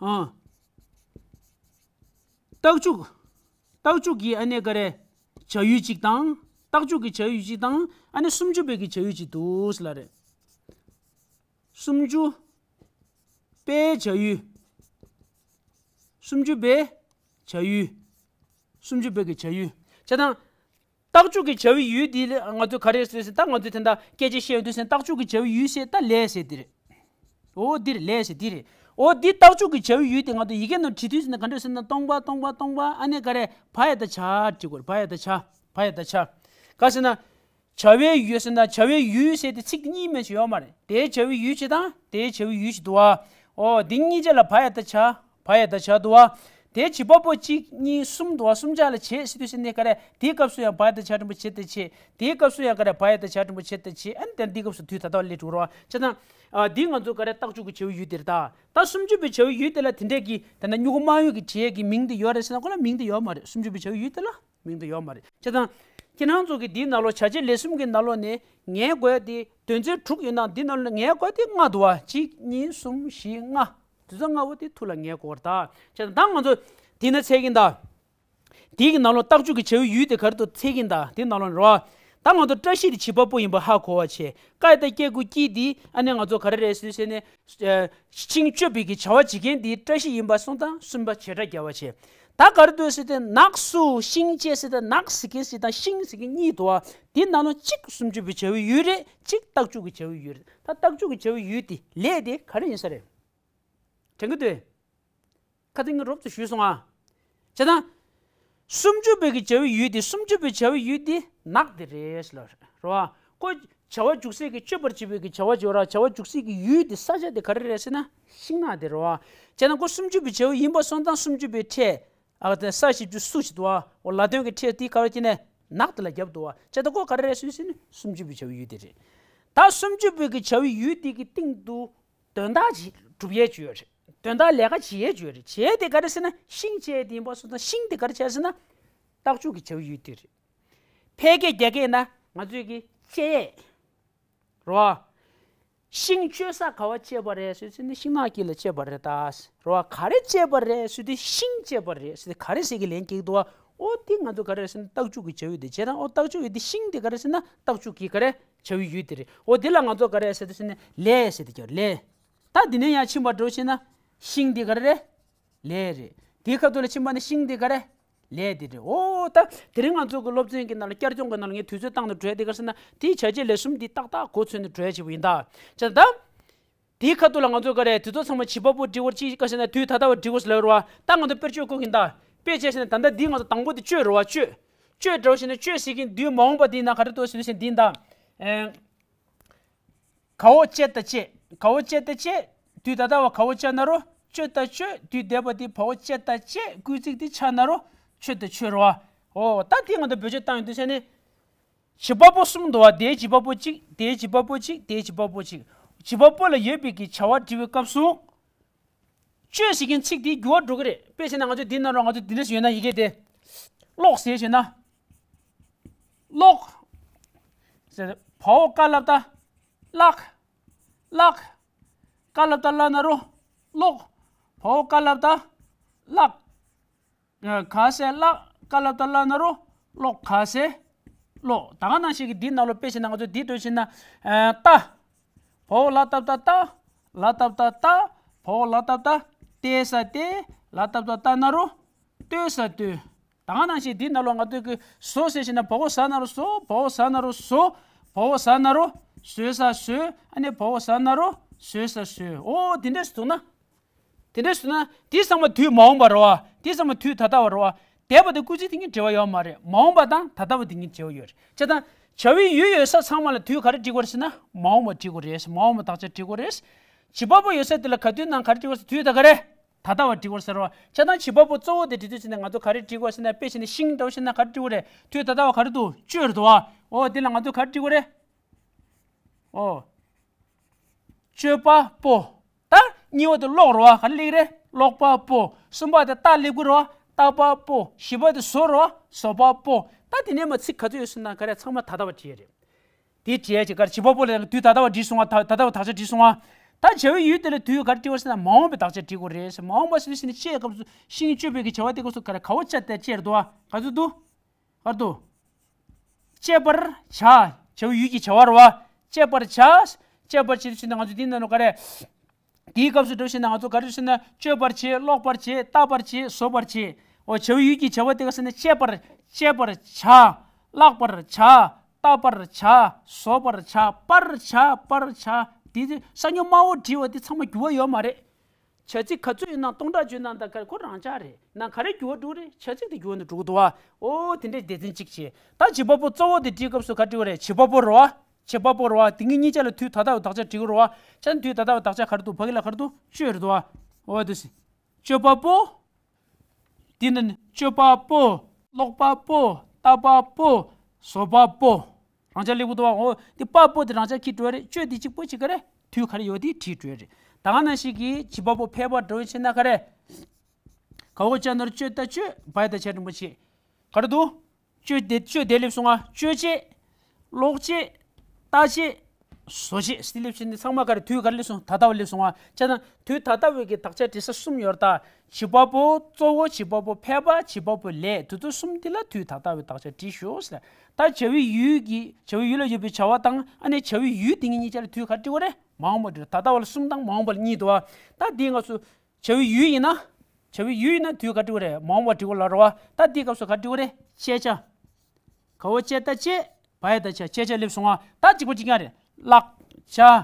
ཨང་། རྟགས་འཇུག་རྟགས་འཇུག་གི་ཨ་ནི་ག་རེ། བྱ་ཡུལ་གཅིག་དང་། རྟགས་འཇུག་གི་བྱ་ཡུལ་གཅིག་དང་། ཨ་ནི་སུམ་ཅུ་པའི་གི་བྱ་ཡུལ་གཅིག་འདུག་ཟེར་ལབ་རེད། སུམ་ཅུ་པའི་བྱ་ཡུལ། སུམ་ཅུ་པའི་བྱ་ཡུལ། སུམ་ཅུ་པའི་གི་བྱ་ཡུལ། བྱས་ཙང་། རྟགས་འཇུག་གི་བྱ་བའི་ཡུལ་འདི་ལ་ང་ཚོས་ག་རེ་ཟེར་ཟེར། ད་ང་ཚོས་དེ་འདྲ་སྐད་ཆ་བཤད་ཡོང་དུས་ཟེར། རྟགས་འཇུག་གི་བྱ་བའི་ཡུལ་ཟེར་ད་ལས་ཟེར་འདི་རེད། འོ་འདི་རེད། ལས་ཟེར་འདི་རེད། འོ་འདི་རྟགས་འཇུག་གི་བྱ་བའི་ཡུལ་དེ་ང་ཚོ་ཡི་གེ་ནང་བྲིས་དུས་ཟེར་ན་ག་འདྲ་ཟེར་ན་སྟོང་པ་སྟོང་པ་སྟོང་པ་ཨ་ནི་ག་རེ་བ་ཡ་བཏགས་བྱ་བྲིས་དགོས་རེད། བ་ཡ་བཏགས་བྱ། བ་ཡ་བཏགས་བྱ། ག་ཟེར་ན། བྱ་བའི་ཡུལ་ཟེར་ན་བྱ་བའི་ཡུལ་ཟེར་དེ་ཚིག་དེ་གཉིས་མེད་ཅིག་ཡོད་མ་རེད། དེའི་བྱ་བའི་ཡུལ་གཅིག་དང་དེའི་བྱ་བའི་ཡུལ་གཅིག་འདུག་བ། འོ་འདི་གཉིས་ཆ་ལ་བ་ཡ་བཏགས་བྱ། བ་ཡ་བཏགས་བྱ་འདུག་བ། དེའི་བྱེད་པ་པོ་གཅིག་གཉིས་གསུམ་འདུག་བ། གསུམ་ཆ་ལ་བྱེད་ཟེར་དུས་ཟེར་ནས་ག་རེ་དེའི་སྐབས་སུ་ཡང་བ་ཡ་བཏགས་བྱ་འགྲེང་བུ་བྱེད་དེ་བྱེད། དེའི་སྐབས་སུ་ཡང་ག་རེ་བ་ཡ་བཏགས་བྱ་འགྲེང་བུ་བྱེད་དེ་བྱེད། ཨ་ནི་དེ་འདིའི་སྐབས་སུ་དུས་ད་ལྟ་བ་སླེབས་འགྲོ་གི་རེད་བ། བྱས་ཙང་། ཨ་འདི་ང་ཚོ་ག་རེ་རྟགས་འཇུག་གི་བྱ་བའི་ཡུལ་དེ་རེད་ད། ད་སུམ་ཅུ་པའི་བྱ་བའི་ཡུལ་དེ་ལ་དེ་འདྲས་ཀྱི་ད་ལྟ་སྨྱུ་གུ་དམར་ཡོལ་གྱི་བྲིས་ཡས་ཀྱི་མིང་དེ་ཡོད་རེད་ཟེར་ན་ཁོ་ལ་མིང་དེ་ཡོད་མ་རེད། སུམ་ཅུ་པའི་བྱ་བའི་ཡུལ་དེ་ལ་མིང་དེ་ཡོད་མ་རེད། བྱས་ཙང་། ཁྱེད་རང་ཚོ་གི་འདིའི་ནང་ལོགས་བྱ་བྱེད་ལས་གསུམ་གྱི་ནང་ལོགས་ནས་ངེས་དགོས་ཡ་དེ་དོན་ཚན་དྲུག་ཡོད་ན་འདི་ནང་ལོགས་ནས་ངེས་དགོས་ཡ་དེ་ལྔ་འདུག་བ། གཅིག་གཉིས་གསུམ་བཞི་ལྔ། དེ་ཚོ་ལྔ་བོ་དེ་ཐུགས་ལ་ངེས་དགོས་རེད་ད། བྱས་ཙང་ད་ང་ཚོ་འདི་ན་འཚོལ་གྱིན་གདའ། དེའི་གི་ནང་ལོགས་རྟགས་འཇུག་གི་བྱ་བའི་ཡུལ་དེ་ག་རེ་འདུག་འཚོལ་གྱིན་གདའ། དེའི་ནང་ལོགས་ནས་རོ། ད་ང་ཚོ་བཀྲ་ཤིས་དེ་བྱེད་པ་པོ་ཡིན་པ་ཧ་གོ་བ་བྱས། ཀ་ཡ་བཏགས་ཀྱ་གི་གུ་ཀྱི་དེ་ཨ་ནི་ང་ཚོ་ག་རེ་རེད་ཟེར་ཟེར་ནས། ཨ་ཤིང་གཅོད་པའི་གི་བྱ་བ་བྱེད་མཁན་དེ་བཀྲ་ཤིས་ཡིན་པ་སོང་ཙང་གསུམ་པ་བྱེད་སྒྲ་བརྒྱབ་པ་བྱས། ད་ག་རེ་འདུག་ཟེར་ཏེ་ནགས་སུ་ཤིང་བཅད་ཟེར་ཏེ་ནགས་ཟེར་མཁན་ཞིག་དང་ཤིང་ཟེར་མཁན་གཉིས་འདུག་བ། དེའི་ནང་ལོགས་གཅིག་སུམ་ཅུ་པའི་བྱ་བའི་ཡུལ་རེད། གཅིག་རྟགས་འཇུག་གི་བྱ་བའི་ཡུལ་རེད། ད་རྟགས་འཇུག་གི་བྱ་བའི་ཡུལ་དེ་ལས་དེ་ག་རེ་ཡིན་ས་རེད། དྲན་གྱི་འདུག་ཁ་སང་ངས་རོབ་ཙམ་ཞུས་སོང་ཨ། བྱས་ཙང་། སུམ་ཅུ་པའི་གི་བྱ་བའི་ཡུལ་དེ་སུམ་ཅུ་པའི་བྱ་བའི་ཡུལ་དེ་ནགས་དེ་རེད་ལ་རེད་བ། ཁོ་བྱ་བ་འཇུག་སའི་གི་གཅོད་པར་བྱེད་པའི་གི་བྱ་བ་བྱེད་ར་བྱ་བ་འཇུག་སའི་གི་ཡུལ་དེ་ས་ཆ་དེ་ག་རེ་རེད་ཟེར་ན་ཤིང་ནགས་དེ་རེད་བ། བྱས་ན་ཁོ་སུམ་ཅུ་པའི་བྱ་བའི་ཡིན་པ་སོང་ཙང་སུམ་ཅུ་པའི་ཕྲད། ཨ་ད་ས་བཞི་བཅུ་སུ་ཞིག་འདུག་བ། འོ་ལ་དོན་གྱི་ཕྲད་དེ་ག་རེ་བྱས་ནས་ནགས་དེ་ལ་བརྒྱབ་འདུག་བ། བྱས་ད་ཁོ་ག་རེ་རེད་ཟེར་ན་སུམ་ཅུ་པའི་བྱ་བའི་ཡུལ་དེ་རེད། ད་སུམ་ཅུ་པའི་གི་བྱ་བའི་ཡུལ་དེ་གི་སྟེང་དུ། དོན་དག་ཅིག་སྒྲུབ་ཡས་ཅིག་ཡོད་རེད། དོན་དག་ལས་ཀ་བྱེད་ཡས་ཅིག་ཡོད་རེད། བྱས་དེ་ག་རེ་ཟེར་ན་ཤིང་བཅད་དེ་ཡིན་པ་སོང་ཙང་ཤིང་དེ་ག་རེ་བྱས་ཟེར་ན། རྟགས་འཇུག་གི་བྱ་བའི་ཡུལ་དེ་རེད། ཕལ་སྐད་རྒྱ་སྐད་ན་ང་ཚོས་ཀྱི་བཅད་ཡས། རོ། ཤིང་གཅོད་ས་ག་བ་བཅད་པ་རེད་ཟེར་ཟེར་ན་ཤིང་ནགས་དཀྱིལ་ལ་བཅད་པ་རེད་ད། རོ། ག་རེ་བཅད་པ་རེད་ཟེར་དུས་ཤིང་བཅད་པ་རེད་ཟེར་དུས་ག་རེ་ཟེར་གི་ལན་སྐྱེལ་གི་འདུག་བ། འོ་དེ་ང་ཚོ་ག་རེ་ཟེར་ན་རྟགས་འཇུག་གི་བྱ་བའི་ཡུལ་དེ་བྱས་དང་འོ་རྟགས་འཇུག་ཡུལ་དེ་ཤིང་དེ་ག་རེ་ཟེར་ན་རྟགས་འཇུག་གི་ག་རེ་བྱ་བའི་ཡུལ་དེ་རེད། འོ་དེ་ལ་ང་ཚོ་ག་རེ་ཟེར་དུས་ཟེར་ན་ལས་ཟེར་དུས་ཀྱང་ལས། ད་འདི་ནས་ཡང་ཕྱིན་པ་འགྲོ་ཕྱིན་ན་ཤིང་འདི་ག་རེ་རེད། ལས་རེད། དེའི་ཁ་ཐུག་ལ་ཕྱིན་པ་ནི་ཤིང་འདི་ག་རེ། ལས་འདི་རེད། འོ་ད་དེ་རིང་ང་ཚོ་གི་སློབ་ཚན་གྱི་ནང་ལ་བསྐྱར་སྦྱོང་གི་ནང་ལ་ངས་དུས་ཚོད་བཏང་ནས་འགྲོ་ཡ་འདི་ག་རེ་ཟེར་ན་དེའི་བྱ་བྱེད་ལས་གསུམ་འདི་ཏག་ཏག་གོ་ཚོད་ནས་འགྲོ་ཡ་ཅིག་ཡིན་ད། བྱས་ཙང་ད། དེའི་ཁ་ཐུག་ལ་ང་ཚོ་ག་རེ་དེ་ཚོ་ཚང་མ་བྱེད་པ་པོ་འབྲི་བར་ཅི་ག་ཟེར་ན་དུས་ད་ལྟ་བ་འབྲི་དགོས་ཟེར་ལབ་རེད་བ། ད་ང་ཚོ་དཔེར་བརྗོད་བཀོད་ཀྱིན་ད། དཔེ་བྱས་ཟེར་ན་ད་ལྟ་འདི་ང་ཚོ་དང་པོ་དེ་གཅོད་རེད་བ། གཅོད། གཅོད་འདྲ་བོ་ཞིག་ན་གཅོད་ཟེར་གྱིན་དུས་མ་འོངས་པ་འདི་ན་ག་རེ་འདུག་ཟེར་ཟེར་འདི་ད། ཨེ། ག་བོ་བཅད་ད་བཅད། ག་བོ་བཅད་ད་བཅད། དུས་ད་ལྟ་བ་ག་བོ་བཅད་ན་རོ། གཅོད་ད་གཅོད། དུས་འདས་པ་འདི་བ་བོ་བཅད་ད་བཅད། སྐུལ་ཚིག་འདི་ཆགས་ན་རོ། གཅོད་ད་གཅོད་རོ། འོ་ད་འདི་ང་ཚོ་བེད་སྤྱོད་བཏང་ཡོང་དུས་ཟེར་ནས། བྱེད་པ་པོ་གསུམ་འདུག་བ། དེའི་བྱེད་པ་པོ་གཅིག་དེའི་བྱེད་པ་པོ་གཅིག་དེའི་བྱེད་པ་པོ་གཅིག་བྱེད་པ་པོ་ལ་ཡོད་པའི་གི་བྱ་བ་འབྲི་བའི་སྐབས་སུ། གཅོད་ཟེར་མཁན་ཚིག་དེའི་འགྱུར་བ་འགྲོ་གི་རེད། དཔེ་བྱས་ན་ང་ཚོ་འདི་ན་རོ་ང་ཚོ་འདི་འདྲ་ཞིག་ཡོད་ན་ཡི་གེ་དེ། ཀློག་ཟེར་བྱས་ན། ཀློག་ཟེར། བ་འོག་ཀ་ལ་བཏགས། ཀླག་ཀླག་ཀ་ལ་བཏགས་ཀླ་ན་རོ། ཀློག་བ་འོག་ཀ་ལ་བཏགས། ཀླག་ག་ས་ཀླག་ཀ་ལ་བཏགས་ཀླ་ན་རོ། ཀློག་ག་ས་ཀློག་ད་ག་ནང་བཞིན་གྱི་འདི་ནང་ལོགས་དཔེ་བྱས་ན་ང་ཚོ་འདི་འགྲོ་བྱས་ན། ཨ་ལྟ། བ་འོག་ལ་བཏགས་ལྟ་ལྟ། ལ་བཏགས་ལྟ་ལྟ། བ་འོག་ལ་བཏགས་ལྟ། ལྟས་ལྟ། ལ་བཏགས་ལྟ་ལྟ་ན་རོ། ལྟོས་ལྟོས། ད་ག་ནང་བཞིན་འདི་ནང་ལོགས་ང་ཚོས་ཀྱི་བཟོ་ཟེར་བྱས་ན་བ་འོག་ཟ་ན་རོ་བཟོ། བ་འོག་ཟ་ན་རོ་བཟོ། བ་འོག་ཟ་ན་རོ། བཟོས་ས་བཟོས། ཨ་ནི་བ་འོག་ཟ་ན་རོ། བཟོས་ས་བཟོས། འོ་དེ་འདྲས་སུ་འདུག་ན། དེ་འདྲ་སོང་ན་དེ་ཚང་མ་དུས་མ་འོངས་པ་རེད་བ། དེ་ཚང་མ་དུས་ད་ལྟ་བ་རེད་བ། འདས་པ་དང་སྐུལ་ཚིག་དེ་གཉིས་འབྲེལ་བ་ཡོད་མ་རེད། མ་འོངས་པ་དང་ད་ལྟ་བ་དེ་གཉིས་འབྲེལ་བ་ཡོད་རེད། བྱས་ཙང་བྱ་བའི་ཡུལ་ཡོད་ས་ཚང་མ་ལ་དུས་ག་རེ་འབྲི་དགོས་རེད་ཟེར་ན་མ་འོངས་པ་འབྲི་དགོས་རེད། མ་འོངས་པ་དག་ཆ་འབྲི་དགོས་རེད། བྱེད་པ་པོ་ཡོད་ས་དེ་ལ་ག་དུས་ནང་ག་རེ་འབྲི་དགོས་ཟེར། དུས་ད་ག་རེ། ད་ལྟ་བ་འབྲི་དགོས་ཟེར་བ། བྱས་ཙང་བྱེད་པ་པོ་གཙོ་བོ་དེ་འབྲི་དུས་ཟེར་ན་ང་ཚོ་ག་རེ་འབྲི་དགོས་ཟེར་ན། དཔེ་བྱས་ན་ཤིང་འདྲ་བོ་ཟེར་ན་ག་རེ་འབྲི་དགོས་རེད། དུས་ད་ལྟ་བ་ག་རེ་འདུག་གཅོད་རེད་འདུག་བ། འོ་དེ་ལ་ང་ཚོ་ག་རེ་འབྲི་དགོས་རེད། འོ། གཅོད་པ་པོ། ད་གཉིས་པ་དེ་ཀློག་རེད་བ། ག་རེ་སླེབས་རེད། ཀློག་པ་པོ། གསུམ་པ་དེ་ལྟ་སླེབས་ཀྱི་རེད་བ། ལྟ་པ་པོ། བཞི་པ་དེ་བཟོ་རེད་བ། བཟོ་པ་པོ། ད་དེ་ནས་མ་ཚིག་ག་ཚོད་ཡོད་ཟེར་ན་ག་རེ་ཚང་མ་ད་ལྟ་བ་བྲིས་ཡས་རེད། དེ་བྲིས་ཡས་ཀྱི་ག་རེ་བྱེད་པ་པོ་ལ་དུས་ད་ལྟ་བ་བྲིས་སོང་བ། ད་ད་ལྟ་བ་དག་ཆ་བྲིས་སོང་བ། ད་བྱ་བའི་ཡུལ་དེ་ལ་དུས་ག་རེ་བྲིས་པ་ཟེར་ན་མ་འོངས་པའི་དག་ཆ་བྲིས་དགོས་རེད་ཟེར། མ་འོངས་པ་ཟེར་ཟེར་ནས་བཤད་སྐབས་སུ་ཤིང་གཅོད་པའི་གི་བྱ་བ་དེ་སྐབས་སུ་ག་རེ་ག་བོ་བཅད་དེ་བཅད་རེད་འདུག་བ། ག་ཚོད་འདུག་ག་རེ་འདུག་བཅད་པར་བྱ། བྱ་བའི་ཡུལ་གྱི་བྱ་བ་རེད་བ། བཅད་པར་བྱ། བཅད་པར་བྱེད་དུས་ན་ང་ཚོ་འདི་ན་ནོ་ག་རེ། དེའི་སྐབས་སུ་འགྲོ་བཞིན་ན་ང་ཚོ་ག་རེ་ཟེར་ན་གཅོད་པར་བྱེད། ཀློག་པར་བྱེད། ལྟ་བར་བྱེད། བཟོ་བར་བྱེད། འོ་བྱ་བའི་ཡུལ་གྱི་བྱ་བ་དེ་ག་ཟེར་ན་བཅད་པར། བཅད་པར་བྱ། བཀླག་པར་བྱ། ལྟ་བར་བྱ། བཟོ་བར་བྱ། པར་བྱ། པར་བྱ། དེ་དེ་ས་སྨྱུག་དམར་པོ་བྲིས་པ་དེ་ཚང་མ་འགྱུར་བ་ཡོད་མ་རེད། བྱ་ཚིག་ག་ཚོད་ཡིན་ན་སྟོང་ཕྲག་བརྗོད་ན་ད་ག་ཁོ་རང་འཇགས་རེད། ན་ག་རེ་འགྱུར་བ་འགྲོ་རེད། བྱ་ཚིག་དེ་འགྱུར་བ་འགྲོ་གི་འདུག་བ། ཨོ་དེ་འདྲའི་སྡེ་ཚན་གཅིག་བྱས། ད་བྱེད་པ་པོ་གཙོ་བོ་དེ་བྲིས་སྐབས་སུ་ག་བྲིས་པ་རེད། བྱེད་པ་པོ་རེད་བ། བྱེད་པ་པོ་རེད་བ། དེ་གཉིས་གཉིས་ཆ་ལ་དུས་ད་ལྟ་བའི་དག་ཆ་བྲིས་ཀྱི་རེད་བ། ཆ་དུས་ད་ལྟ་བའི་དག་ཆ་ག་རེ་འདུག་ཕ་གི་ལ་ག་རེ་འདུག་སྤྱོད་རེད་བ། ཨོ་དེ་སྤྱོད་པ་པོ། དེ་ནི་སྤྱོད་པ་པོ། ཀློག་པ་པོ། ལྟ་བ་པོ། བཟོ་བ་པོ། རང་འཇགས་སླེབས་ཀྱི་འདུག་བ། འོ་དེ་པ་པོ་དེ་རང་འཇགས་ཁྱེར་འགྲོ་རེད། སྤྱོད་དེ་གཅིག་པོ་གཅིག་ག་རེ། དུས་ག་རེ་ཡོད་དེ་བྲིས་འགྲོ་རེད། ད་ག་ནང་བཞིན་གྱི་བྱེད་པ་པོ་ཕལ་པ་འགྲོ་བྱེད་ན་ག་རེ། ག་འོ་ཅ་ནོར་སྤྱོད་ད་སྤྱོད་བ་ཡ་ད་བྱ་འགྲེང་བུ་བྱེད། ག་རེ་འདུག་སྤྱོད་དེ་སྤྱོད་དེ་སླེབས་སོང་ང་། སྤྱོད་བྱེད། ཀློག་བྱེད། ལྟ་བྱེད། བཟོ་བྱེད་སྟེ་སླེབས་ཕྱིན་ནི་ཚང་མ་ག་རེ། དུས་ག་རེ་སླེབས་སོང་། ད་ལྟ་བ་སླེབས་སོང་ང་། བྱས་ཙང་དུས་ད་ལྟ་བའི་གི་དག་ཆ་འབྲི་ས་གསུམ་ཡོད་རེད་ད། བྱེད་པ་པོ་གཙོ་བོ། བྱེད་པ་པོ་ཕལ་པ། བྱེད་པ་པོ་ལས། དེ་ཚོ་གསུམ་དེ་ལ་དུས་ད་ལྟ་བའི་དག་ཆ་བྲིས་ཤོག་ཟེར། ད་བྱ་བའི་ཡུལ་གྱི་བྱ་བའི་ཡུལ་ལ་ཡོད་པའི་བྱ་བ་དང་ཨ་ནི་བྱ་བའི་ཡུལ་དེ་གཉིས་གཉིས་ཆ་ལ་དུས་ག་རེ་འབྲི་དགོས་རེད། མ་འོངས་པ་འབྲི། ད་ལྟ་བ་ལ་གསུམ་དང་མ་འོངས་པ་ལ་གཉིས་འདུག་བ། ད་འདིའི་སྐབས་སུ་བྱ་བའི་ཡུལ་ཡིན་ན། བྱ་བའི་ཡུལ་ཡིན་ན་དུས་ག་རེ་འབྲི་དགོས་རེད། མ་འོངས་པ་འབྲི་དགོས་ལ་རེད་བ། ད་འདིའི་སྐབས་སུ་ག་རེ་འབྲི་དགོས་རེད། བྱས་བྱ། ག་འོ་བྱས་ད་བྱེད། བ་ཡ་ད་བྱ། བྱས་བྱ་སླེབས་སོང་ང་། ད་གཅིག་པ་གཅིག་རྐྱང་རེད། བཀླག་བྱ།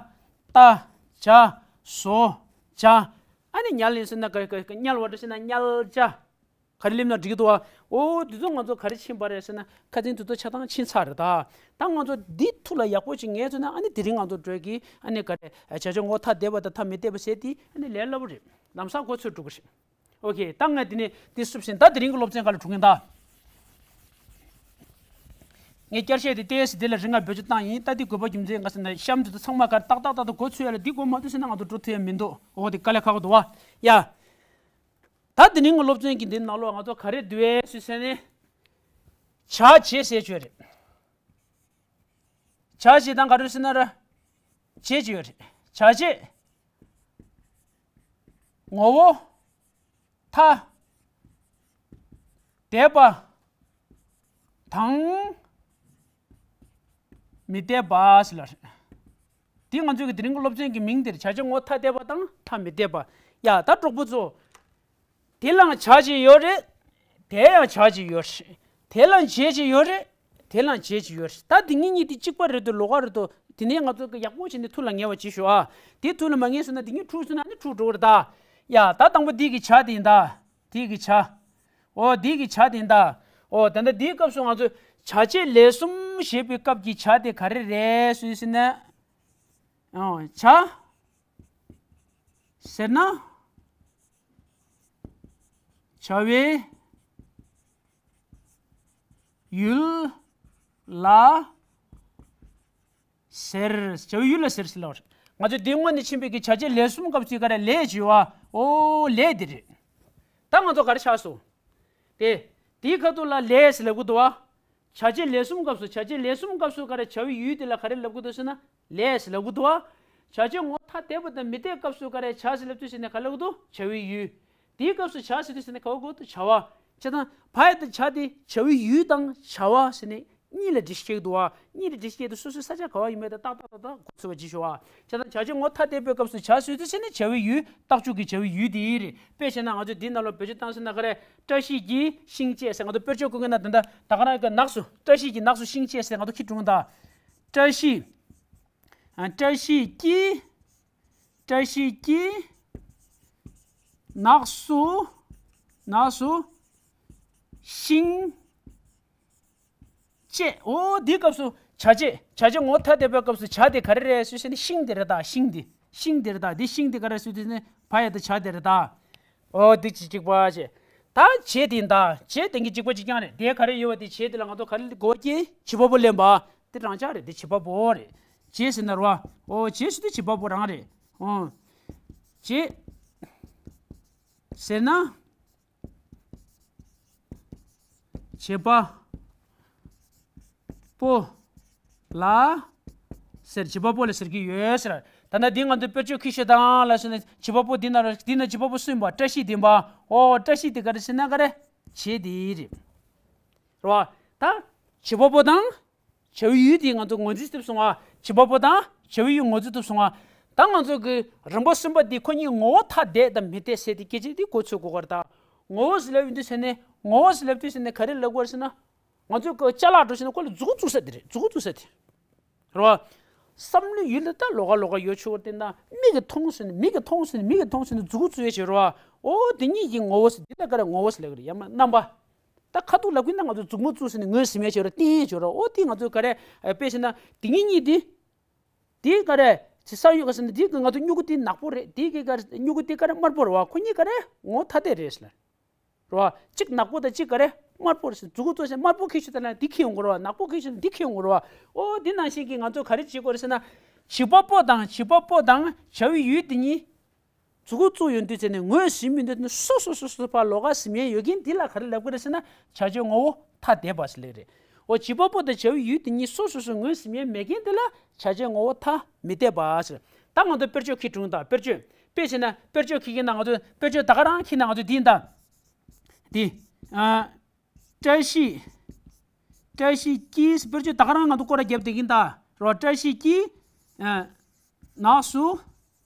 ལྟ་བྱ། བཟོ་བྱ། ཨ་ནི་ཉལ་ཡིན་ཟེར་ན་ག་ག་ག་དམྱལ་བ་འགྲོ་ཟེར་ན་དམྱལ་བྱ། ག་རེ་སླེབས་ན་འགྲིག་གི་འདུག་བ། ཨོ་དེ་ཚོ་ང་ཚོ་ག་རེ་ཕྱིན་པ་རེད་ཟེར་ན་ཁ་སང་དེ་ཚོ་ཆ་ཚང་ཕྱིན་ཚར་རེད་ད། ད་ང་ཚོ་འདི་ཐུགས་ལ་ཡག་པོ་ཅིག་ངེས་ཚོད་ན་ཨ་ནི་དེ་རིང་ང་ཚོ་འགྲོ་གི་ཨ་ནི་ག་རེ། བྱ་བྱེད་ངོ་ཐ་དད་པ་དང་ཐ་མི་དད་པ་ཟེར་དེ་ཨ་ནི་ལས་སླ་པོ་རེད། ལམ་སང་གོ་ཚོད་འགྲོ་གི་རེད། ཨོ་ཁེ། ད་ངས་དེ་ནས་དེ་བསུབ་ཟིན། ད་དེ་རིང་གི་སློབ་ཚན་ག་ལ་འགྲོ་གིན་ད། ངས་བསྐྱར་བཤད་དེ་ཏོག་ཙམ་དེ་ལ་རིང་ང་བེད་སྤྱོད་བཏང་ཡིན། ད་དེ་དགོས་པ་རྒྱུ་མཚན་ག་ཟེར་ན་གཤམ་དེ་ཚོ་ཚང་མ་ག་རེ་ཏག་ཏག་ཏག་ཏག་གོ་ཚུད་ཡ་ལ་འདི་གོ་མ་ཐུབ་ཟེར་ན་ང་ཚོ་འགྲོ་ཐུབ་ཡ་མི་འདུག་ཨོ་དེ་དཀའ་ལས་ཁག་པོ་འདུག་བ། ཡ། ད་དེ་རིང་གི་སློབ་ཚན་གྱི་འདི་ནང་ལོགས་ང་ཚོ་ག་རེ་འདུག་ཨེ་ཟེར་ཟེར་ནས། བྱ་བྱེད་ཟེར་བྱོས་རེད། བྱ་བྱེད་དང་ག་རེ་ཟེར་ན་ར། བྱེད་ཀྱི་ཡོད་རེད། བྱ་བྱེད། ངོ་བོ། ཐ། དད་པ། དང་། མི་དད་པ་ཟེར་ལ་རེད། འདི་ང་ཚོའི་གི་དེ་རིང་གི་སློབ་ཚན་གྱི་མིང་དེ་རེད། བྱ་བྱེད་ངོ་བོ་ཐ་དད་པ་དང་ཐ་མི་དད་པ། ཡ་ད་གྲོགས་པོ་ཚོ། དེ་ལའང་བྱ་བྱེད་ཡོད་རེད། དེ་ཡང་བྱ་བྱེད་ཡོད་རེད། དེ་ལའང་བྱེད་བྱེད་ཡོད་རེད། དེ་ལའང་བྱེད་བྱེད་ཡོད་རེད། ད་དེ་གཉིས་གཉིས་དེ་གཅིག་པ་རེད་དོ། ལོགས་ཀ་རེད་དོ། དེ་ནས་ང་ཚོ་གི་ཡག་པོ་བྱས་ནས་ཐུགས་ལ་ངེས་པ་བྱེད་ཤོག་ཨ། དེ་ཐུགས་ལ་མ་ངེས་སོང་ན་དེ་གཉིས་འཁྲུག་སོང་ན་ནི་འཁྲུག་འགྲོ་གི་རེད་ད། ཡ་ད་དང་པོ་འདི་གི་བྱ་དེ་ཡིན་ད། འདི་གི་བྱ། ཨོ་འདི་གི་བྱ་དེ་ཡིན་ད། ཨོ་ད་ལྟ་འདིའི་སྐབས་སུ་ང་ཚོས་བྱ་བྱེད་ལས་གསུམ་ཞེས་པའི་སྐབས་ཀྱི་བྱ་དེ་ག་རེ་རེད་ཟེར་ན། ཨོ་བྱ། ཟེར་ན། བྱ་བའི་ཡུལ་ལ་ཟེར། བྱ་བའི་ཡུལ་ལ་ཟེར་ཟེར་ལ། ང་ཚོས་འདི་སྔོན་ནས་ཕྱིན་པའི་གི་བྱ་བྱེད་ལས་གསུམ་སྐབས་སུ་ག་རེ་ལས་བྱེད་པ། ཨོ་ལས་འདི་རེད། ད་ང་ཚོ་ག་རེ་ཆགས་སོང་། དེ། དེའི་ཁ་ཐུག་ལ་ལས་ཟེར་ལབ་གི་འདུག་བ། བྱ་བྱེད་ལས་གསུམ་སྐབས་སུ། བྱ་བྱེད་ལས་གསུམ་སྐབས་སུ་ག་རེ། བྱ་བའི་ཡུལ་དེ་ལ་ག་རེ་ལབ་གི་འདུག་ཟེར་ན། ལས་ཟེར་ལབ་གི་འདུག་བ། བྱ་བྱེད་ངོ་བོ་ཐ་དད་པ་དང་མི་དད་སྐབས་སུ་ག་རེ། བྱ་ཟེར་ལབ་དུས་ཟེར་ནས་ག་ལབ་གི་འདུག་བྱ་བའི་ཡུལ། དེའི་སྐབས་སུ་བྱ་ཟེར་དུས་ཟེར་ནས་ག་ལབ་གི་འདུག་བྱ་བ། བྱས་ཙང་བ་ཡ་དང་བྱ་དེ་བྱ་བའི་ཡུལ་དང་བྱ་བ་ཟེར་ནས་གཉིས་ལ་སྒྲིག་གཞི་འདུག་བ། གཉིས་ལ་སྒྲིག་གཞི་དེ་སོ་སོའི་ས་ཆ་ག་བ་ཡིན་མིན་དང་ཏག་ཏག་ཏག་ཏག་གོ་ཚོད་པ་བྱེད་ཤོག་བ། བྱས་ཙང་བྱ་བྱེད་ངོ་བོ་ཐ་དད་པའི་སྐབས་སུ་བྱ་ཟེར་དུས་ཟེར་ནས་བྱ་བའི་ཡུལ། རྟགས་འཇུག་གི་བྱ་བའི་ཡུལ་དེ་རེད། དཔེ་བྱས་ན་ང་ཚོས་འདི་ནང་ལ་བེད་སྤྱོད་བཏང་ཟེར་ན་ག་རེ། བཀྲ་ཤིས་ཀྱིས་ཤིང་བཅད་ཟེར། ང་ཚོ་དཔེར་བརྗོད་བཀོད་མཁན་ན་ད་ལྟ་ད་ག་རང་གི་ནགས་སུ། བཀྲ་ཤིས་ཀྱིས་ནགས་སུ་ཤིང་བཅད་ཟེར་ང་ཚོ་ཁྱི་སྒྲུང་ད། བཀྲ་ཤིས། ཨ། བཀྲ་ཤིས་ཀྱིས། བཀྲ་ཤིས་ཀྱིས། ནགས་སུ། ནགས་སུ། ཤིང་། བཅད། ཨོ་འདིའི་སྐབས་སུ་བྱ་བྱེད། བྱ་བྱེད་ངོ་བོ་ཐ་དད་པའི་སྐབས་སུ་བྱ་དེ་ག་རེ་རེད་ཟེར་ན་ཤིང་དེ་རེད་ད། ཤིང་དེ། ཤིང་དེ་རེད་ད། འདི་ཤིང་དེ་ག་རེ་ཟེར་དུས་ནི་བ་ཡ་དང་བྱ་དེ་རེད་ད། ཨོ་འདི་གཅིག་གཅིག་པ་བྱས། ད་བྱེད་དེ་ཡིན་ད། བྱེད་དེ་གི་གཅིག་པ་གཅིག་རྐྱང་རེད། དེ་ག་རེ་ཡོད་པ་དེ་བྱེད་དེ་ལ་ང་ཚོ་ག་རེ་གོ་གི། བྱེད་པ་པོ་ལེན་པ། དེ་རང་འཇགས་རེད། དེ་བྱེད་པ་པོ་རེད། བྱེད་ཟེར་ན་རེད་བ། ཨོ་བྱེད་ཟེར་དུས་བྱེད་པ་པོ་རང་རེད། ཨོ། བྱེད། ཟེར་ན། བྱེད་པ་པོ་ལ་ཟེར། བྱེད་པ་པོ་ལ་ཟེར་གྱི་ཡོད་ཟེར། ད་ལྟ་འདི་ང་ཚོ་དཔེར་བརྗོད་ཁྱི་ཤོད་དང་ལ་ཟེར་ནས་བྱེད་པ་པོ་འདི་ན་ར། འདི་ན་བྱེད་པ་པོ་སུ་ཡིན་པ། བཀྲ་ཤིས་དེ་ཡིན་པ། ཨོ་བཀྲ་ཤིས་དེ་ག་རེ་ཟེར་ན་ག་རེ། བྱེད་དེ་རེད། རེད་བ། ད་བྱེད་པ་པོ་དང་། བྱ་བའི་ཡུལ་དེ་ང་ཚོ་ངོས་འཛིན་ཐུབ་སོང་ང་། བྱེད་པ་པོ་དང་བྱ་བའི་ཡུལ་ངོས་འཛིན་ཐུབ་སོང་ང་། ད་ང་ཚོ་གི་རིམ་པ་གསུམ་པ་འདི་ཁོ་གཉིས་ངོ་བོ་ཐ་དད་དང་མི་དད་ཟེར་དེ་སྐད་ཆ་འདི་གོ་ཚོད་དགོས་ཀ་རེད་ད། ངོ་བོ་ཟེར་ལབ་ཡོང་དུས་ཟེར་ནས། ངོ་བོ་ཟེར་ལབ་དུས་ཟེར་ནས་ག་རེ་ལབ་དགོས་རེད་ཟེར་ན། ང་ཚོ་གི་ཅ་ལག་འགྲོ་ཟེར་ན་ཁོ་ལ་མཛུབ་གུ་བཙུགས་ས་དེ་རེད། མཛུབ་གུ་བཙུགས་ས་དེ། རེད་བ། བསམ་བློའི་ཡུལ་ལ་ད་ལོགས་ཀ་ལོགས་ཀ་ཡོད་ཆོག་དེ་ན་མིག་གིས་མཐོང་ཟེར་ནས་མིག་གིས་མཐོང་ཟེར་ནས་མིག་གིས་མཐོང་ཟེར་ནས་མཛུ་གུ་བཙུགས་ཡས་བྱེད་རོགས། འོ་དེ་གཉིས་ཀྱི་ངོ་བོ་ཟེར་དེ་ལ་ག་རེ་ངོ་བོ་ཟེར་ལབ་ཀྱི་རེད། ཡང་མ་རྣམ་པ། ད་ཁ་ཐུག་ལབ་ཀྱི་ན་ང་ཚོ་མཛུབ་མོ་བཙུགས་ཟེར་ནས་ངོས་ཟིན་ཡས་བྱེད་རོགས་བསྟན་ཡས་བྱེད་རོགས། འོ་དེ་ང་ཚོ་ག་རེ་དཔེ་བྱས་ན་དེ་གཉིས་གཉིས་དེ། དེ་ག་རེ། ཅི་ས་ཡོད་ག་ཟེར་ན་དེ་གི་ང་ཚོ་སྨྱུ་གུ་དེ་ནག་པོ་རེད། དེ་གི་ག་རེ་སྨྱུ་གུ་དེ་ག་རེ་དམར་པོ་རེད་བ། ཁོ་གཉིས་ག་རེ་ངོ་བོ་ཐ་དད་རེད་ཟེར། རེད་བ། གཅིག་ནག་པོ་དང་གཅིག་ག་རེ་དམར་པོ་རེད་ཟེར། མཛུ་གུ་བཙུགས་ཟེར་དམར་པོ་འཁྱེར་ཤོག་ད་ལ་འདི་འཁྱེར་ཡོང་དགོས་རེད་བ། ནག་པོ་འཁྱེར་ཤོག་འདི་འཁྱེར་ཡོང་དགོས་རེད་བ། ཨོ་འདི་ནང་བཞིན་གྱི་ང་ཚོ་ག་རེ་བྱེད་དགོས་རེད་ཟེར་ན། བྱེད་པ་པོ་དང་བྱེད་པ་པོ་དང་བྱ་བའི་ཡུལ་དེ་གཉིས། མཛུ་གུ་བཙུགས་ཡོང་དུས་ཚེ་ནས་ངོས་ཟིན་མི་འདུག་ནི་སོ་སོ་སོ་སོ་ཕར་ལོགས་ཀ་ཟིན་ཡས་ཡོད་མཁན་འདི་ལ་ག་རེ་ལབ་དགོས་རེད་ཟེར་ན་བྱ་བྱེད་ངོ་བོ་ཐ་དད་པ་ཟེར་ལེ་རེད། འོ་བྱེད་པ་པོ་དང་བྱ་བའི་ཡུལ་དེ་གཉིས་སོ་སོ་སོ་ངོས་ཟིན་ཡས་མེད་མཁན་དེ་ལ་བྱ་བྱེད་ངོ་བོ་ཐ་མི་དད་པ་ཟེར། ད་ང་ཚོ་དཔེར་བརྗོད་ཁྱེར་བྱུང་དང་དཔེར་བརྗོད། དཔེ་བྱས་ན་དཔེར་བརྗོད་ཁྱེར་མཁན་ན་ང་ཚོ་དཔེར་བརྗོད་ད་ག་རང་ཁྱེར་ན་ང་ཚོ་འདི་ཡིན་ད། འདི། ཨ། བཀྲ་ཤིས། བཀྲ་ཤིས་ཀྱིས་དཔེར་བརྗོད་ད་ག་རང་ང་ཚོ་སྐོར་ར་རྒྱབ་བསྡད་ཀྱིན་ད། རོ་བཀྲ་ཤིས་ཀྱིས། ཨ། ནགས་སུ།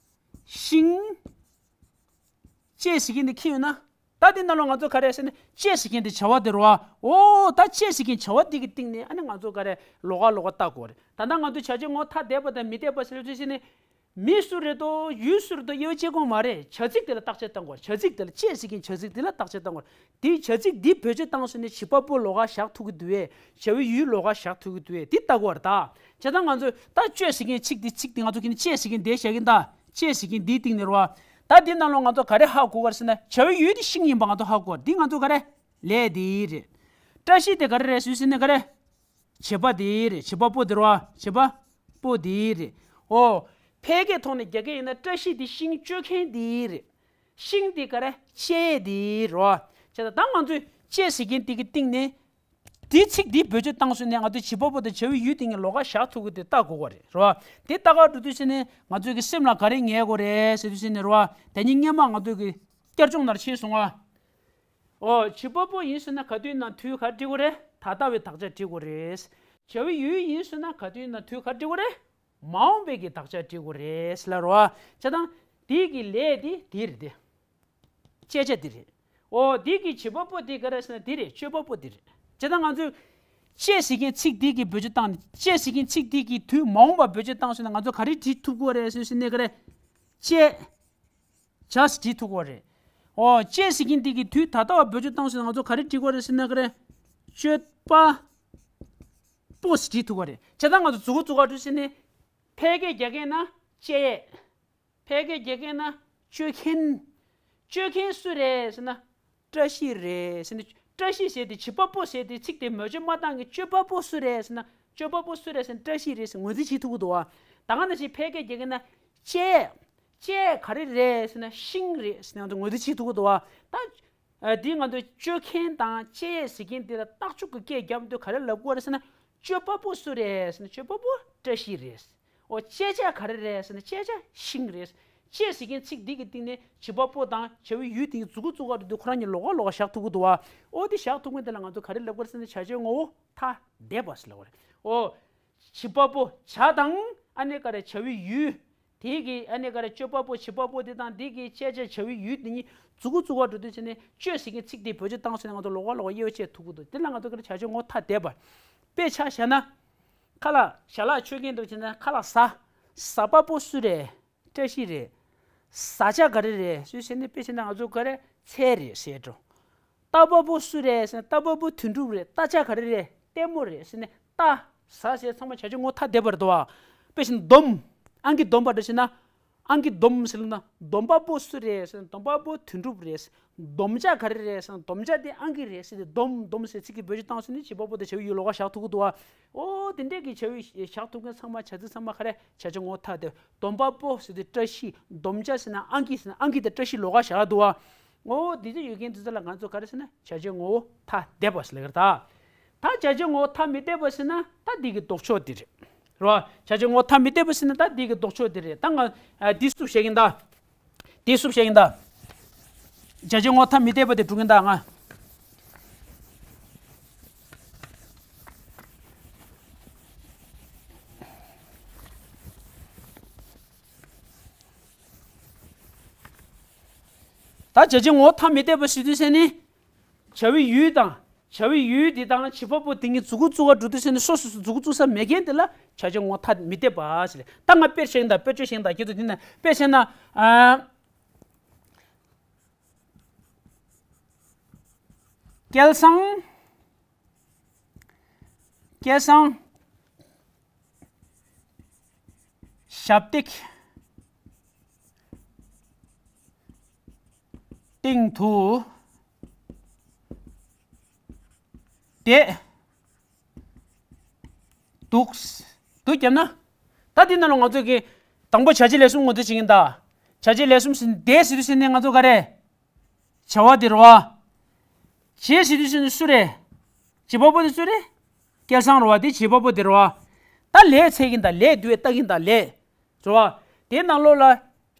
ཤིང་། ཅེས་ཟེར་མཁན་དེ་ཁྱེར་ཡོད་ན། ད་དེ་ནང་ལོགས་ང་ཚོ་ག་རེ་ཟེར་ན་ཅེས་ཟེར་མཁན་དེ་བྱ་བ་དེ་རེད་བ། འོ་ད་ཅེས་ཟེར་མཁན་བྱ་བ་དེ་གི་སྟེང་ནས་ཨ་ནི་ང་ཚོ་ག་རེ་ལོགས་ཀ་ལོགས་ཀ་བལྟ་དགོས་རེད། ད་ལྟ་ང་ཚོ་བྱ་བྱེད་ངོ་བོ་ཐ་དད་པ་དང་མི་དད་པ་ཟེར་ལབ་དུས་ཟེར་ནས། མི་སུ་རེད་དོ་ཡུལ་སུ་རེད་དོ་དབྱེ་བ་ཕྱེ་གོ་མ་རེད། བྱ་ཚིག་དེ་ལ་བརྟག་དཔྱད་བཏང་དགོས་རེད། བྱ་ཚིག་དེ་ལ་ཅེས་ཟེར་མཁན་བྱ་ཚིག་དེ་ལ་བརྟག་དཔྱད་བཏང་དགོས་རེད། དེའི་བྱ་ཚིག་འདི་བེད་སྤྱོད་བཏང་སོང་ནས་བྱེད་པ་པོ་ལོགས་ཀ་བཞག་ཐུབ་ཀྱི་འདུག་བས། བྱ་བའི་ཡུལ་ལོགས་ཀ་བཞག་ཐུབ་ཀྱི་འདུག་བས། འདི་བལྟ་དགོས་རེད་ད། བྱས་ཙང་ང་ཚོས་ད་ཅེས་ཟེར་མཁན་ཚིག་འདི་ཚིག་འདི་ང་ཚོ་གི་ནི་ཅེས་ཟེར་མཁན་འདི་བཞག་གིན་ད། ཅེས་ཟེར་མཁན་འདིའི་སྟེང་ནས་རེད་བ། ད་འདི་ནང་ལོགས་ང་ཚོ་ག་རེ་ཧ་གོ་ག་རེད་ཟེར་ན་བྱ་བའི་ཡུལ་འདི་ཤིང་ཡིན་པ་ང་ཚོ་ཧ་གོ་བ་འདི་ང་ཚོ་ག་རེ། ལས་འདི་རེད། བཀྲ་ཤིས་དེ་ག་རེ་རེད་ཟེར་ཟེར་ན་ག་རེ། བྱེད་པ་དེ་རེད། བྱེད་པ་པོ་དེ་རེད་བ། བྱེད་པ་པོ་དེ་རེད། ཨོ། ཕལ་སྐད་ཐོག་ནས་རྒྱག་གི་ཡིན་ན་བཀྲ་ཤིས་དེ་ཤིང་གཅོད་མཁན་དེ་རེད། ཤིང་དེ་ག་རེ་བཅད་དེ་རེད་བ། བྱས་ཙང་ད་ང་ཚོས་བཅད་ཟེར་མཁན་དེ་གི་སྟེང་ནས། དེའི་ཚིག་དེའི་བེད་སྤྱོད་བཏང་སོང་ནས་ང་ཚོས་བྱེད་པ་པོ་དང་བྱ་བའི་ཡུལ་དེ་གཉིས་ལོགས་ཀ་བཞག་ཐུབ་ཀྱི་དེ་བལྟ་དགོས་པ་རེད་རེད་བ། དེ་ལྟ་ག་འགྲོ་དུས་ཟེར་ནས་ང་ཚོའི་གི་སེམས་ལ་ག་རེ་ངེས་དགོས་རེད་ཟེར་དུས་ཟེར་ནས་རེད་བ། དེ་ཉིན་སྔས་མ་ང་ཚོའི་གི་བསྐྱར་སྦྱོང་ནང་ཕྱིན་སོང་ང་། ཨོ། བྱེད་པ་པོ་ཡིན་ཟེར་ན་ག་དུས་ན་དུས་ག་འབྲི་དགོས་རེད། ད་ལྟ་བའི་དག་ཆ་འབྲི་དགོས་རེད། བྱ་བའི་ཡུལ་ཡིན་ཟེར་ན་ག་དུས་ན་དུས་ག་འབྲི་དགོས་རེད། མ་འོངས་པའི་གི་དག་ཆ་འབྲི་དགོས་རེད་ཟེར་ལ་རོ། བྱས་ཙང་དེའི་གི་ལས་དེ་དེ་རེད་དེ། བཅད་བྱ་དེ་རེད། ཨོ་དེའི་གི་བྱེད་པ་པོ་དེ་ག་རེད་ཟེར་ན་དེ་རེད། སྤྱོད་པ་པོ་དེ་རེད། བྱས་ཙང་ང་ཚོས་བཅད་ཟེར་མཁན་ཚིག་དེ་གི་བེད་སྤྱོད་བཏང་ནས་བཅད་ཟེར་མཁན་ཚིག་དེ་གི་དུས་མ་འོངས་པ་བེད་སྤྱོད་བཏང་སོང་ན་ང་ཚོ་ག་རེ་བྲིས་ཐུབ་དགོས་རེད་ཟེར་ཟེར་ནས་ག་རེ། བཅད། བྱ་ཟེར་བྲིས་ཐུབ་ཀྱི་རེད། ཨོ། བཅད་ཟེར་མཁན་འདི་གི་དུས་ད་ལྟ་བ་བེད་སྤྱོད་བཏང་སོང་ན་ང་ཚོ་ག་རེ་བྲིས་དགོས་རེད་ཟེར་ན་ག་རེ། སྤྱོད་པ་པོ་ཟེར་བྲིས་ཐུབ་ཀྱི་རེད། བྱས་ཙང་ང་ཚོ་མཛུ་གུ་བཙུགས་ག་འགྲོ་ཟེར་ནས། ཕལ་སྐད་རྒྱག་མཁན་ན་བཅད་ཡས། ཕལ་སྐད་རྒྱག་མཁན་ན་གཅོད་མཁན། གཅོད་མཁན་སུ་རེད་ཟེར་ན། བཀྲ་ཤིས་རེད་ཟེར་ནས། བཀྲ་ཤིས་ཟེར་དེ་བྱེད་པ་པོ་ཟེར་དེ་ཚིག་དེ་མ་བརྗོད་མ་བཏང་གི་སྤྱོད་པ་པོ་སུ་རེད་ཟེར་ན། སྤྱོད་པ་པོ་སུ་རེད་ཟེར་ན་བཀྲ་ཤིས་རེད་ཟེར་ངོས་འཛིན་བྱེད་ཐུབ་ཀྱི་འདུག་བ། ད་ག་ནང་བཞིན་ཕལ་སྐད་རྒྱག་མཁན་ན། བཅད། བཅད་ག་རེ་རེད་ཟེར་ན་ཤིང་རེད་ཟེར་ནས་ང་ཚོ་ངོས་འཛིན་བྱེད་ཐུབ་ཀྱི་འདུག་བ། ད། ཨ། འདི་ང་ཚོ་གཅོད་མཁན་དང་བཅད་ཟེར་མཁན་འདི་ལ་རྟགས་འཇུག་གི་སྐད་རྒྱབ་དུས་ག་རེ་ལབ་དགོས་རེད་ཟེར་ན། སྤྱོད་པ་པོ་སུ་རེད་ཟེར་ན་སྤྱོད་པ་པོ་བཀྲ་ཤིས་རེད། ཨོ། བཅད་བྱ་ག་རེ་རེད་ཟེར་ན་བཅད་བྱ་ཤིང་རེད། བཅད་ཟེར་མཁན་ཚིག་འདི་གི་སྟེང་ནས་བྱེད་པ་པོ་དང་བྱ་བའི་ཡུལ་དེའི་མཛུ་གུ་བཙུགས་ག་འགྲོ་དུས་ཁོ་རང་གཉིས་ལོགས་ཀ་ལོགས་ཀ་བཞག་ཐུབ་ཀྱི་འདུག་བ། ཨོ། དེ་བཞག་ཐུབ་མཁན་དེ་ལ་ང་ཚོ་ག་རེ་ལབ་དགོས་རེད་ཟེར་ན་བྱ་བྱེད་ངོ་བོ་ཐ་དད་པ་ཟེར་ལབ་དགོས་རེད། ཨོ། བྱེད་པ་པོ་བྱ་དང་ཨ་ནི་ག་རེ་བྱ་བའི་ཡུལ། དེ་གི་ཨ་ནི་ག་རེ་སྤྱོད་པ་པོ་བྱེད་པ་པོ་དེ་དང་དེ་གི་བཅད་བྱ་བྱ་བའི་ཡུལ་དེ་གཉིས་མཛུ་གུ་བཙུགས་ག་འགྲོ་དུས་ཚེ་ནས་སྤྱོད་ཟེར་མཁན་ཚིག་དེ་བེད་སྤྱོད་བཏང་སོང་ན་ང་ཚོ་ལོགས་ཀ་ལོགས་ཀ་དབྱེ་བ་ཕྱེ་ཐུབ་ཀྱི་འདུག་དེ་ལ་ང་ཚོ་ག་རེ་བྱ་བྱེད་ངོ་བོ་ཐ་དད་པ། དཔེ་ཆ་བཞག་ན། ཁ་ལག་ཞལ་ལག་མཆོད་མཁན་འདུག་བྱས་ན་ཁ་ལག་ཟ། ཟ་པ་པོ་སུ་རེད། བཀྲ་ཤིས་རེད། ཟ་བྱ་ག་རེ་རེད་ཟེར་ཟེར་ནས་དཔེ་བྱས་ན་ང་ཚོ་ག་རེ་ཚལ་རེད་ཟེར་འགྲོ། ལྟ་བ་པོ་སུ་རེད་ཟེར་ན་ལྟ་བ་པོ་དོན་གྲུབ་རེད། ལྟ་བྱ་ག་རེ་རེད་ལྟད་མོ་རེད་ཟེར་ནས་ལྟ། ཟ་ཟེར་ཚང་མ་བྱ་བྱེད་ངོ་བོ་ཐ་དད་པ་རེད་དོ། དཔེ་བཞིན་སྡོམ། ཨང་ཀི་སྡོམ་པ་འདྲ་བྱས་ན། ཨང་ཀི་སྡོམ་ཟེར་ལབ་ན་སྡོམ་པ་པོ་སུ་རེད་ཟེར་ན་སྡོམ་པ་པོ་དོན་གྲུབ་རེད། སྡོམ་བྱ་ག་རེ་རེད་ཟེར་ན་སྡོམ་བྱ་དེ་ཨང་ཀི་རེད་ཟེར་ཏེ་སྡོམ་སྡོམ་ཟེར་ཚིག་གི་བེད་སྤྱོད་བཏང་སོང་ནས་བྱེད་པ་པོ་དང་བྱ་བའི་ཡུལ་ལོགས་ཀ་བཞག་ཐུབ་ཀྱི་འདུག་བ། ཨོ་དེ་འདྲས་ཀྱི་བྱ་བའི་བཞག་ཐུབ་མཁན་ཚང་མ་བྱ་ཚིག་ཚང་མ་ག་རེ་བྱ་བྱེད་ངོ་བོ་ཐ་དད། སྡོམ་པ་པོ་ཟེར་ཏེ་བཀྲ་ཤིས། སྡོམ་བྱ་ཟེར་ན་ཨང་ཀི་ཟེར་ན་ཨང་ཀི་དང་བཀྲ་ཤིས་ལོགས་ཀ་བཞག་འདུག་བ། ངོ་བོ་འདི་ཚོ་ཡོད་མཁན་འདི་ཚོ་ལ་ང་ཚོ་ག་རེ་ཟེར་ན་བྱ་བྱེད་ངོ་བོ་ཐ་དད་པ་ཟེར་ལབ་ཀྱི་རེད་ད། ད་བྱ་བྱེད་ངོ་བོ་ཐ་མི་དད་པ་ཟེར་ན་ད་འདི་གི་ལྡོག་ཕྱོགས་འདི་རེད། རེད་བ། བྱ་བྱེད་ངོ་བོ་ཐ་མི་དད་པ་ཟེར་ན་ད་འདི་གི་ལྡོག་ཕྱོགས་འདི་རེད། ད་ང་ཨ་འདི་སུབ་བཤད་ཀྱིན་ད། འདི་སུབ་བཤད་ཀྱིན་ད། བྱ་བྱེད་ངོ་བོ་ཐ་མི་དད་པ་དེ་སྒྲུབ་ཀྱིན་ད་ང་། ད་བྱ་བྱེད་ངོ་བོ་ཐ་མི་དད་པ་ཟེར་དུས་ཟེར་ནི། བྱ་བའི་ཡུལ་དང་ བྱ་བའི་ཡུལ་དེ་དང་བྱེད་པ་པོ་དེ་གཉིས་མཛུབ་གུ་བཙུགས་པ་འགྲོ་དུས་ཟེར་ནས་སོ་སོ་སོ་མཛུབ་གུ་བཙུགས་ས་མེད་མཁན་དེ་ལ་བྱ་བྱེད་ངོ་བོ་ཐ་མི་དད་པ་ཟེར། ད་ང་དཔེར་བཤད་ཡིན་ད། དཔེར་བརྗོད་བཤད་ཡིན་ད། ཁྱེད་ཚོ་དེ་ན་དཔེར་བཤད་ན། ཨ། སྐལ་བཟང་། སྐལ་བཟང་། ཞབས་སྟེགས་སྟེང་དུ་བསྡད་འདུག་འདུག་བརྒྱབ་ན། ད་འདི་ནང་ལ་ང་ཚོ་གི་དང་པོ་བྱ་བྱེད་ལས་གསུམ་ངོ་སྤྲོད་བྱེད་ཀྱིན་གདའ། བྱ་བྱེད་ལས་གསུམ་ཟེར་ནས་བསྡད་ཟེར་དུས་ཟེར་ནས་ང་ཚོ་ག་རེ། བྱ་བ་དེ་རེད་བ། བྱེད་ཟེར་དུས་ཟེར་ནས་སུ་རེད། བྱེད་པ་པོ་དེ་སུ་རེད། སྐལ་བཟང་རེད་བ། དེ་བྱེད་པ་པོ་དེ་རེད་བ། ད་ལས་འཚོལ་གྱིན་གདའ། ལས་འདུལ་བའི་ལྟ་གིན་གདའ། ལས། རེད་བ། དེའི་ནང་ལོགས་ལ།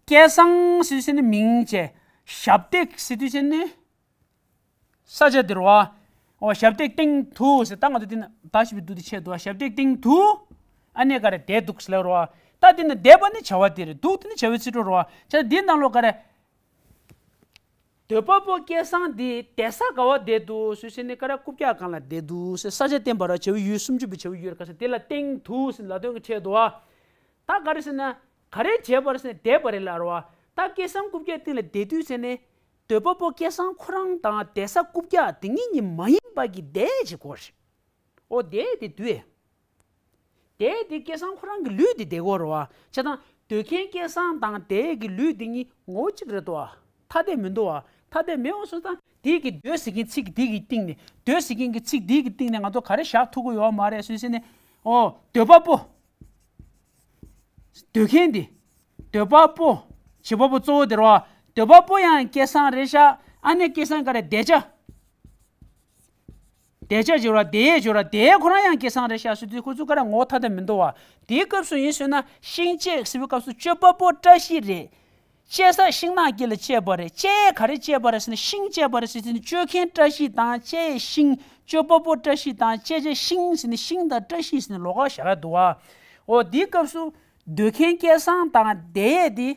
སྐལ་བཟང་ཟེར་དུས་ཟེར་ནས་མིང་བྱས། ཞབས་སྟེགས་ཟེར་དུས་ཟེར་ནས། ས་ཆ་དེ་རེད་བ། འོ་ཞབས་སྟེགས་སྟེང་དུ་ཟེར། ད་ང་ཚོ་འདི་ན་ད་ཞིབ་པའི་འདུག་དེ་ཆད་འདུག་བ། ཞབས་སྟེགས་སྟེང་དུ་ཨ་ནེ་ག་རེ་བསྡད་འདུག་ཟེར་ལབ་རེད་བ། ད་འདི་ན་བསྡད་པ་ནི་བྱ་བ་དེ་རེད། འདུག་དེ་ནི་བྱ་བའི་ཚིག་གྲོགས་རེད་བ། བྱས་ཙང་འདིའི་ནང་ལོགས་ག་རེ། འདོད་པ་པོ་སྐལ་བཟང་འདི་བསྡད་ས་ག་བ་བསྡད་འདུག་ཟེར་ཟེར་ནས་ག་རེ། རྐུབ་བཀྱག་སྒང་ལ་བསྡད་འདུག་ཟེར། ས་ཆ་བསྟན་པ་རེད་བ། བྱ་བའི་ཡུལ་སུམ་ཅུ་པའི་བྱ་བའི་ཡུལ་ག་ཟེར་དེ་ལ་སྟེང་དུ་ཟེར་ལབ་དོན་གྱི་ཆེད་དུ་བ། ད་ག་རེ་ཟེར་ན། ག་རེ་བྱས་པ་རེད་ཟེར་ན་བསྡད་པ་རེད་ལབ་རེད་བ། ད་སྐལ་བཟང་རྐུབ་བཀྱག་སྟེང་ལ་བསྡད་དུས་ཟེར་ནས། འདོད་པ་པོ་སྐལ་བཟང་ཁོ་རང་དང་བསྡད་ས་རྐུབ་བཀྱག་དེ་གཉིས་གཉིས་མ་ཡིན་པ་གི་བསྡད་ཅིག་གོ་རེད། འོ་བསྡད་དེ་དུས། བསྡད་དེ་སྐལ་བཟང་ཁོ་རང་གི་ལུས་དེ་བསྡད་གོ་རེད་བ། བྱས་ཙང་སྡོད་མཁན་སྐལ་བཟང་དང་བསྡད་ཀྱི་ལུས་དེ་གཉིས་ངོ་བོ་གཅིག་རེད་དོ། ཐ་དད་མི་འདུག་བ། ཐ་དད་མེད་འོང་སོང་ཙང་དེ་གི་འདོད་ཟེར་མཁན་ཚིག་དེ་གི་སྟེང་ནས། འདོད་ཟེར་མཁན་གྱི་ཚིག་དེ་གི་སྟེང་ནས་ང་ཚོ་ག་རེ་བཞག་ཐུབ་ཀྱི་ཡོད་མ་རེད་ཟེར་ཟེར་ནས། འོ་འདོད་པ་པོ། འདོད་མཁན་དེ། འདོད་པ་པོ། བྱེད་པ་པོ་གཙོ་བོ་དེ་རེད་བ། འདོད་པ་པོ་ཡང་སྐལ་བཟང་རེད་ཤག་ཨ་ནེ་སྐལ་བཟང་ག་རེ་བསྡད་བྱ། བསྡད་བྱ་སྦྱོར་བ་བསྡད་ཡས་སྦྱོར་བ་བསྡད་ཡས་ཁོ་རང་ཡང་སྐལ་བཟང་རེད་ཤག་ཟེར་དུས་ཁོ་ཚོ་ག་རེ་ངོ་བོ་ཐ་དད་མི་འདུག་བ། དེའི་སྐབས་སུ་ཡིན་ཟེར་ན་ཤིང་བཅད་ཟེར་བའི་སྐབས་སུ་སྤྱོད་པ་པོ་བཀྲ་ཤིས་རེད། བཅད་ས་ཤིང་ནགས་དཀྱིལ་ལ་བཅད་པ་རེད། བཅད་ཡས་ག་རེ་བཅད་པ་རེད་ཟེར་ན་ཤིང་བཅད་པ་རེད་ཟེར་དུས་ནི་སྤྱོད་མཁན་བཀྲ་ཤིས་དང་བཅད་ཡས་ཤིང་། སྤྱོད་པ་པོ་བཀྲ་ཤིས་དང་བཅད་བྱ་ཤིང་ཟེར་ནས་ཤིང་དང་བཀྲ་ཤིས་ཟེར་ནས་ལོགས་ཀ་བཞག་ཡ་འདུག་བ། འོ་དེའི་སྐབས་སུ་འདོད་མཁན་སྐལ་བཟང་དང་བསྡད་ཡས་དེ་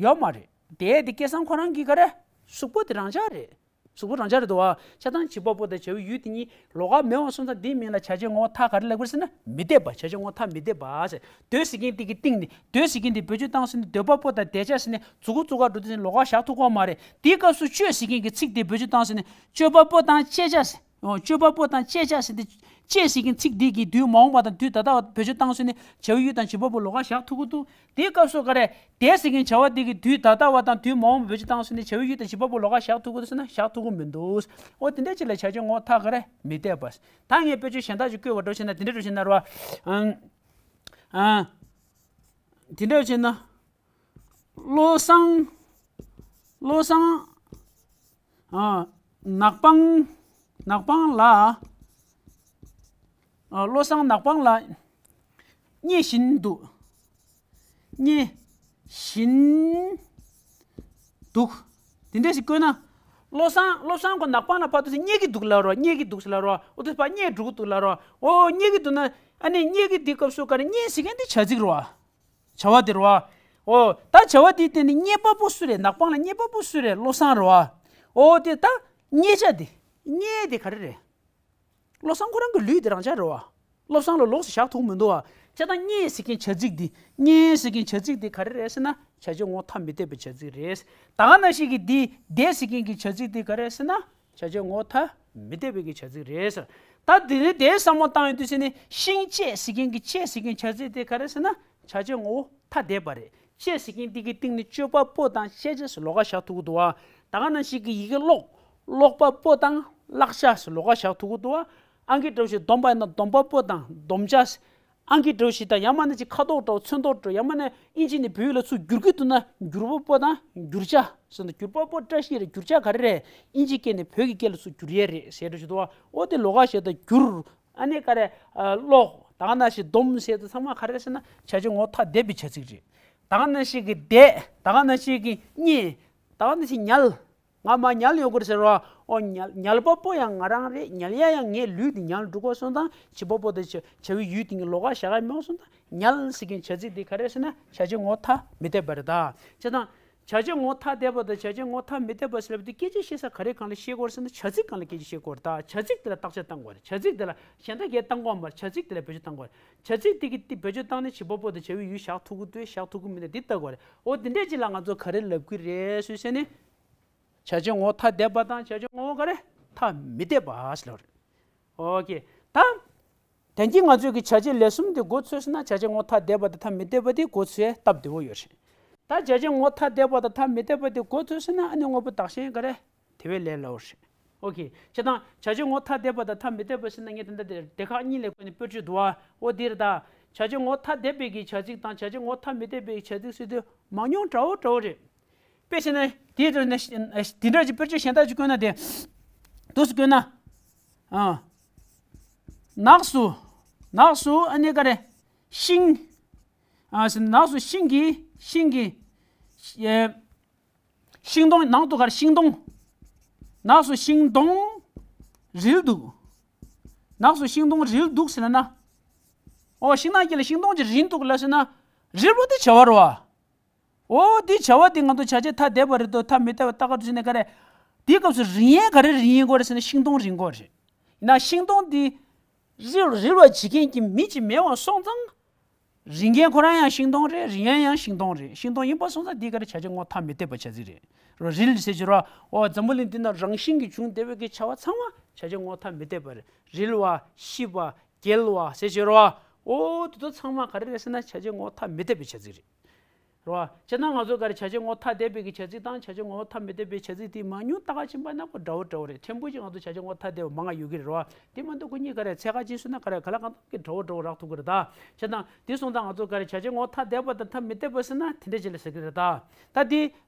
ཡོད་མ་རེད། བསྡད་ཡས་དེ་སྐལ་བཟང་ཁོ་རང་གི་ག་རེ། གཟུགས་པོ་དེ་རང་ཆ་རེད། གཟུགས་པོ་རང་ཆ་རེད་དོ། བྱས་ཙང་བྱེད་པ་པོ་དང་བྱ་བའི་ཡུལ་དེ་གཉིས་ལོགས་ཀ་མེད་པ་སོང་ཙང་དེའི་མིང་ལ་བྱ་བྱེད་ངོ་བོ་ཐ་ག་རེ་ལབ་དགོས་ཟེར་ན་མི་དད་པ། བྱ་བྱེད་ངོ་བོ་ཐ་མི་དད་པ་ཟེར། འདོད་ཟེར་མཁན་དེ་གི་སྟེང་ནས། འདོད་ཟེར་མཁན་དེ་བེད་སྤྱོད་བཏང་ཟེར་ནས་འདོད་པ་པོ་དང་བསྡད་བྱ་ཟེར་ནས་མཛུབ་གུ་བཙུགས་ག་འགྲོ་དུས་ཟེར་ནས་ལོགས་ཀ་བཞག་ཐུབ་ཀྱི་མ་རེད། དེའི་སྐབས་སུ་སྤྱོད་ཟེར་མཁན་གྱི་ཚིག་དེ་བེད་སྤྱོད་བཏང་ཟེར་ནས་སྤྱོད་པ་པོ་དང་བཅད་བྱ་ཟེར། འོ་སྤྱོད་པ་པོ་དང་བཅད་བྱ་ཟེར་ཏེ། བཅད་ཟེར་མཁན་ཚིག་འདི་གི་དུས་མ་འོངས་པ་དང་དུས་ད་ལྟ་བ་བེད་སྤྱོད་བཏང་ཟེར་ནས་བྱ་བའི་ཡུལ་དང་བྱེད་པ་པོ་ལོགས་ཀ་བཞག་ཐུབ་ཀྱི་འདུག་དེའི་སྐབས་སུ་ག་རེ། བསྡད་ཟེར་མཁན་བྱ་བ་འདི་གི་དུས་ད་ལྟ་བ་དང་དུས་མ་འོངས་པ་བེད་སྤྱོད་བཏང་ཟེར་ནས་བྱ་བའི་ཡུལ་དང་བྱེད་པ་པོ་ལོགས་ཀ་བཞག་ཐུབ་ཀྱི་འདུག་ཟེར་ན་བཞག་ཐུབ་ཀྱི་མི་འདུག་འོ་དེ་འདྲ་ཅིག་ལ་བྱ་བྱེད་ངོ་བོ་ཐ་ག་རེ་མི་བསྡད་པ། ད་ངས་དཔེ་ཆ་གཞན་དག་ཅིག་བཀོད་པ་འདྲ་བྱས་ན་དེ་འདྲ་འདྲ་བྱས་ན་རེད་བ། ཨང་། ཨང་། དེ་འདྲ་བྱས་ན། བློ་བཟང་། བློ་བཟང་། ཨ། ནག་པང་། ནག་པང་ལ། ཨ། བློ་བཟང་ནག་པང་ལ། བརྙས་བཞིན་འདུག་བརྙས་བཞིན་འདུག་དེ་འདྲ་ཞིག་བཀོད་ན། བློ་བཟང་། བློ་བཟང་ཁོ་ནག་པང་ལ་ཕར་འདུག་ཟེར་བརྙས་ཀྱི་འདུག་ལབ་རོགས། བརྙས་ཀྱི་འདུག་ཟེར་ལབ་རོགས། འོ་དེ་ཕར་བརྙས་འགྲོ་གི་འདུག་ལབ་རོགས། འོ་བརྙས་ཀྱི་འདུག་ན། ཨ་ནི་བརྙས་ཀྱི་འདི་སྐབས་སུ་ག་རེ། བརྙས་ཟེར་མཁན་འདི་བྱ་ཚིག་རོ། བྱ་བ་དེ་རེད་བ། འོ། ད་བྱ་བ་དེའི་སྟེང་ནས་བརྙས་པ་པོ་སུ་རེད། ནག་པང་ལ་བརྙས་པ་པོ་སུ་རེད། བློ་བཟང་རེད་བ། འོ་དེ་ད་བརྙས་བྱ་དེ། བརྙས་དེ་ག་རེ་རེད། བློ་བཟང་ཁོ་རང་གི་ལུས་དེ་རང་ཆ་རེད་བ། བློ་བཟང་ལ་ལོགས་སུ་བཞག་ཐུབ་མི་འདུག་བ། བྱས་ཙང་བརྙས་ཟེར་མཁན་བྱ་ཚིག་དེ། བརྙས་ཟེར་མཁན་བྱ་ཚིག་དེ་ག་རེ་རེད་ཟེར་ན་བྱ་བྱེད་ངོ་བོ་ཐ་མི་དད་པའི་བྱ་ཚིག་རེད། ད་ག་ནང་བཞིན་གྱི་དེ་བསྡད་ཟེར་མཁན་གྱི་བྱ་ཚིག་དེ་ག་རེ་རེད་ཟེར་ན། བྱ་བྱེད་ངོ་བོ་ཐ་མི་དད་པའི་གི་བྱ་ཚིག་རེད་ཟེར། ད་དེ་ནི་དེའི་བསམ་བློ་བཏང་ཡོང་དུས་ཟེར་ནས་ཤིང་བཅད་ཟེར་མཁན་གྱི་བཅད་ཟེར་མཁན་བྱ་ཚིག་དེ་ག་རེ་ཟེར་ན་བྱ་བྱེད་ངོ་བོ་ཐ་དད་པ་རེད། བཅད་ཟེར་མཁན་དེ་གི་སྟེང་ནས་སྤྱོད་པ་པོ་དང་བཅད་བྱ་ཟེར་ལོགས་ཀ་བཞག་ཐུབ་ཀྱི་འདུག་བ། ད་ག་ནང་བཞིན་གྱི་ཡི་གེ་ཀློག་ཀློག་པ་པོ་དང་བཀླག་བྱ་ཟེར་ལོགས་ཀ་བཞག་ཐུབ་ཀྱི་འདུག་བ། ཨང་ཀི་འདྲ་བོ་ཞིག་འདོམས་པ་ཡིན་ན་འདོམས་པ་པོ་དང་འདོམས་བྱ། ཨང་ཀི་འདྲ་བོ་ཞིག་དང་ཡང་མིན་ན་ཅིག་ཁ་དོག་འདྲ་བོ་ཚོན་མདོག་འདྲ་བོ་ཡང་མིན་ན་ཨིན་ཇི་ནས་བོད་ཡིག་ལ་ཚུར་བསྒྱུར་གྱི་འདུག་ན་བསྒྱུར་པ་པོ་དང་བསྒྱུར་བྱ་ཟེར་ན་བསྒྱུར་པ་པོ་བཀྲ་ཤིས་རེད། བསྒྱུར་བྱ་ག་རེ་རེད། ཨིན་ཇི་སྐད་ནས་བོད་ཀྱི་སྐད་ལ་ཚུར་བསྒྱུར་ཡས་རེད་ཟེར་འདྲ་ཞིག་འདུག་བ། འོ་དེ་ལོགས་ཀ་བྱས་དང་བསྒྱུར། ཨ་ནི་ག་རེ། ཀློག་ད་ག་ནང་བཞིན་འདོམས་ཟེར་དུས་ཚང་མ་ག་རེ་ཟེར་ན་བྱ་བྱེད་ངོ་བོ་ཐ་དད་པའི་བྱ་ཚིག་རེད། ད་ག་ནང་བཞིན་གྱི་བསྡད། ད་ག་ནང་བཞིན་གྱི་བརྙས། ད་ག་ནང་བཞིན་ཉལ། ང་མར་ཉལ་ཡོང་གི་རེད་ཟེར་བ། ཨོ་ཉལ་ཉལ་པ་པོ་ཡང་ང་རང་རེད། ཉལ་ཡ་ཡང་ངའི་ལུས་འདི་ཉལ་འགྲོ་དགོས་སོང་དང་བྱེད་པ་པོ་དང་བྱ་བྱ་བའི་ཡུལ་དེ་གཉིས་ལོགས་ཀ་བཞག་ཡ་མེད་སོང་དང་ཉལ་ཟེར་མཁན་བྱ་ཚིག་དེ་ག་རེ་ཟེར་ན་བྱ་བྱེད་ངོ་བོ་ཐ་མི་དད་པ་རེད་ད། བྱས་ཙང་ བྱ་བྱེད་ངོ་བོ་ཐ་དད་པ་དང་བྱ་བྱེད་ངོ་བོ་ཐ་མི་དད་པ་ཟེར་བ་དེ་སྐད་ཆ་བཤད་ས་ག་རེ་སྒང་ལ་བཤད་དགོས་རེད་ཟེར་ན། བྱ་ཚིག་སྒང་ལ་སྐད་ཆ་བཤད་དགོས་རེད། ད་བྱ་ཚིག་དེ་ལ་བརྟག་དཔྱད་བཏང་དགོས་རེད། བྱ་ཚིག་དེ་ལ་གཞན་དག་གིས་བཏང་དགོས་མ་རེད། བྱ་ཚིག་དེ་ལ་བེད་སྤྱོད་བཏང་དགོས་རེད། བྱ་ཚིག་དེ་གི་དེ་བེད་སྤྱོད་བཏང་ནས་བྱེད་པ་པོ་དང་བྱ་བའི་ཡུལ་བཞག་ཐུབ་ཀྱི་འདུག་བཞག་ཐུབ་ཀྱི་མི་འདུག་འདི་ལྟ་དགོས་རེད། འོ་དེ་འདྲས་ཅིག་ལ་ང་ཚོ་ག་རེ་ལབ་ཀྱི་རེད་ཟེར་ན། བྱ་བྱེད་ངོ་བོ་ཐ་དད་པ་དང་བྱ་བྱེད་ངོ་བོ་ག་རེ་ཐ་མི་དད་པ་ཟེར་ལབ་རེད། ཨོ་ཀེ། ད། དོན་གྱིས་ང་ཚོས་ཀྱི་བྱ་བྱེད་ལས་གསུམ་དེ་མགོ་ཚོས་ན། བྱ་བྱེད་ངོ་བོ་ཐ་དད་པ་དང་ཐ་མི་དད་པ་དེ་མགོ་ཚོས་སྟབས་བདེ་བོ་ཡོད་རེད། ད་བྱ་བྱེད་ངོ་བོ་ཐ་དད་པ་དང་ཐ་མི་དད་པ་དེ་མགོ་ཚོས་ཟིན་ན། ཨ་ནི་དངོས་པོ་བདག་གཞན་ག་རེ་དེ་བས་ལས་སླ་བོ་རེད། ཨོ་ཀེ། བྱས་ཙང་བྱ་བྱེད་ངོ་བོ་ཐ་དད་པ་དང་ཐ་མི་དད་པ་ཟེར་ན། ངས་དེ་འདྲ་དེ་སྡེ་ཁག་གཉིས་ལ་བགོས་ནས་དཔེར་བརྗོད་འདུག་བ། འོ་དེ་རེད། ད་བྱ་བྱེད་ངོ་བོ་ཐ་དད་པའི་གི་བྱ་ཚིག་དང་བྱ་བྱེད་ངོ་བོ་ཐ་མི་དད་པའི་བྱ་ཚིག་ཟེར་དུས་མང་ཉུང་འདྲ་བོ་འདྲ་བོ་རེད། དཔེ་བྱས་ན་དེའི་དོན་ནས་དེ་འདྲ་ཅིག་དཔེར་བརྗོད་གཞན་དག་ཅིག་བཀོད་ན། དེ་འདུག་སེ་བཀོད་ན། ཨ། ནགས་སུ། ནགས་སུ་ཨ་ནི་ག་རེ། ཤིང་། ཨ། ནགས་སུ་ཤིང་གི། ཤིང་གི། ཨེ། ཤིང་སྡོང་། ནགས་སུ་ག་རེ། ཤིང་སྡོང་། ནགས་སུ་ཤིང་སྡོང་རིལ་འདུག་ནགས་སུ་ཤིང་སྡོང་རིལ་འདུག་ཟེར་ན། ཨོ། ཤིང་ནགས་དཀྱིལ་ལ་ཤིང་སྡོང་ཅིག་རིལ་འདུག་ལབ་ཟེར་ན། རིལ་བ་དེ་བྱ་བ་རེད་བ། འོ་དེ་བྱ་བ་དེ་ང་ཚོ་བྱ་བྱེད་ཐ་དད་པ་རེད་དོ། ཐ་མི་དད་པ་ལྟ་ག་དུས་ནས་ག་རེ། དེའི་སྐབས་སུ་རིལ་ཡས་ག་རེ་རིལ་ཡས་དགོས་རེད་ཟེར་ན། ཤིང་སྡོང་རིལ་དགོས་རེད། ཡིན་ན་ཤིང་སྡོང་དེ་རིལ། རིལ་བ་བྱེད་མཁན་གྱི་མི་ཅིག་མེད་པ་སོང་ཙང་། རིལ་མཁན་ཁོ་རང་ཡང་ཤིང་སྡོང་རེད། རིལ་ཡས་ཡང་ཤིང་སྡོང་རེད། ཤིང་སྡོང་ཡིན་པ་སོང་ཙང་དེ་ག་རེ། བྱ་བྱེད་ངོ་བོ་ཐ་མི་དད་པ་བྱ་ཚིག་རེད། རིལ་ཟེར་གྱི་རེད་བ། འོ་འཛམ་བུ་གླིང་འདི་ན་རང་བཞིན་གྱིས་བྱུང་བསྡད་པའི་གི་བྱ་བ་ཚང་མ་བྱ་བྱེད་ངོ་བོ་ཐ་མི་དད་པ་རེད། རིལ་བ། ཤི་བ། འགྱེལ་བ་ཟེར་གྱི་རེད་བ། འོ་དེ་ཚོ་ཚང་མ་ག་རེ་རེད་ཟེར་ན། བྱ་བྱེད་ངོ་བོ་ཐ་མི་དད་པའི་བྱ་ཚིག་རེད། རེད་བ། བྱས་ན་ང་ཚོ་ག་རེ། བྱ་བྱེད་ངོ་བོ་ཐ་དད་པའི་གི་བྱ་ཚིག་དང་བྱ་བྱེད་ངོ་བོ་ཐ་མི་དད་པའི་བྱ་ཚིག་དེ་མང་ཉུང་ལྟ་ག་ཕྱིན་པ་ན་ཁོ་འདྲ་བོ་འདྲ་བོ་རེད། ཕྲན་བུ་ཅིག་ང་ཚོ་བྱ་བྱེད་ངོ་བོ་ཐ་དད་པ་མང་ང་ཡོད་ཀྱི་རེད་བ། དེ་མ་གཏོགས་ཁོ་གཉིས་ག་རེ། ཚད་ག་ཅིག་སོང་ན་ག་རེ། ག་ལ་གང་འདྲ་བོ་འདྲ་བོ་རག་ཐུབ་ཀྱི་རེད་ད། བྱས་ཙང་དེ་སོང་ཙང་ང་ཚོ་ག་རེ། བྱ་བྱེད་ངོ་བོ་ཐ་དད་པ་དང་ཐ་མི་དད་པ་ཟེར་ན་དེ་འདྲ་ཅིག་ལ་ཟེར་གྱི་རེད་ད། ད་དེ་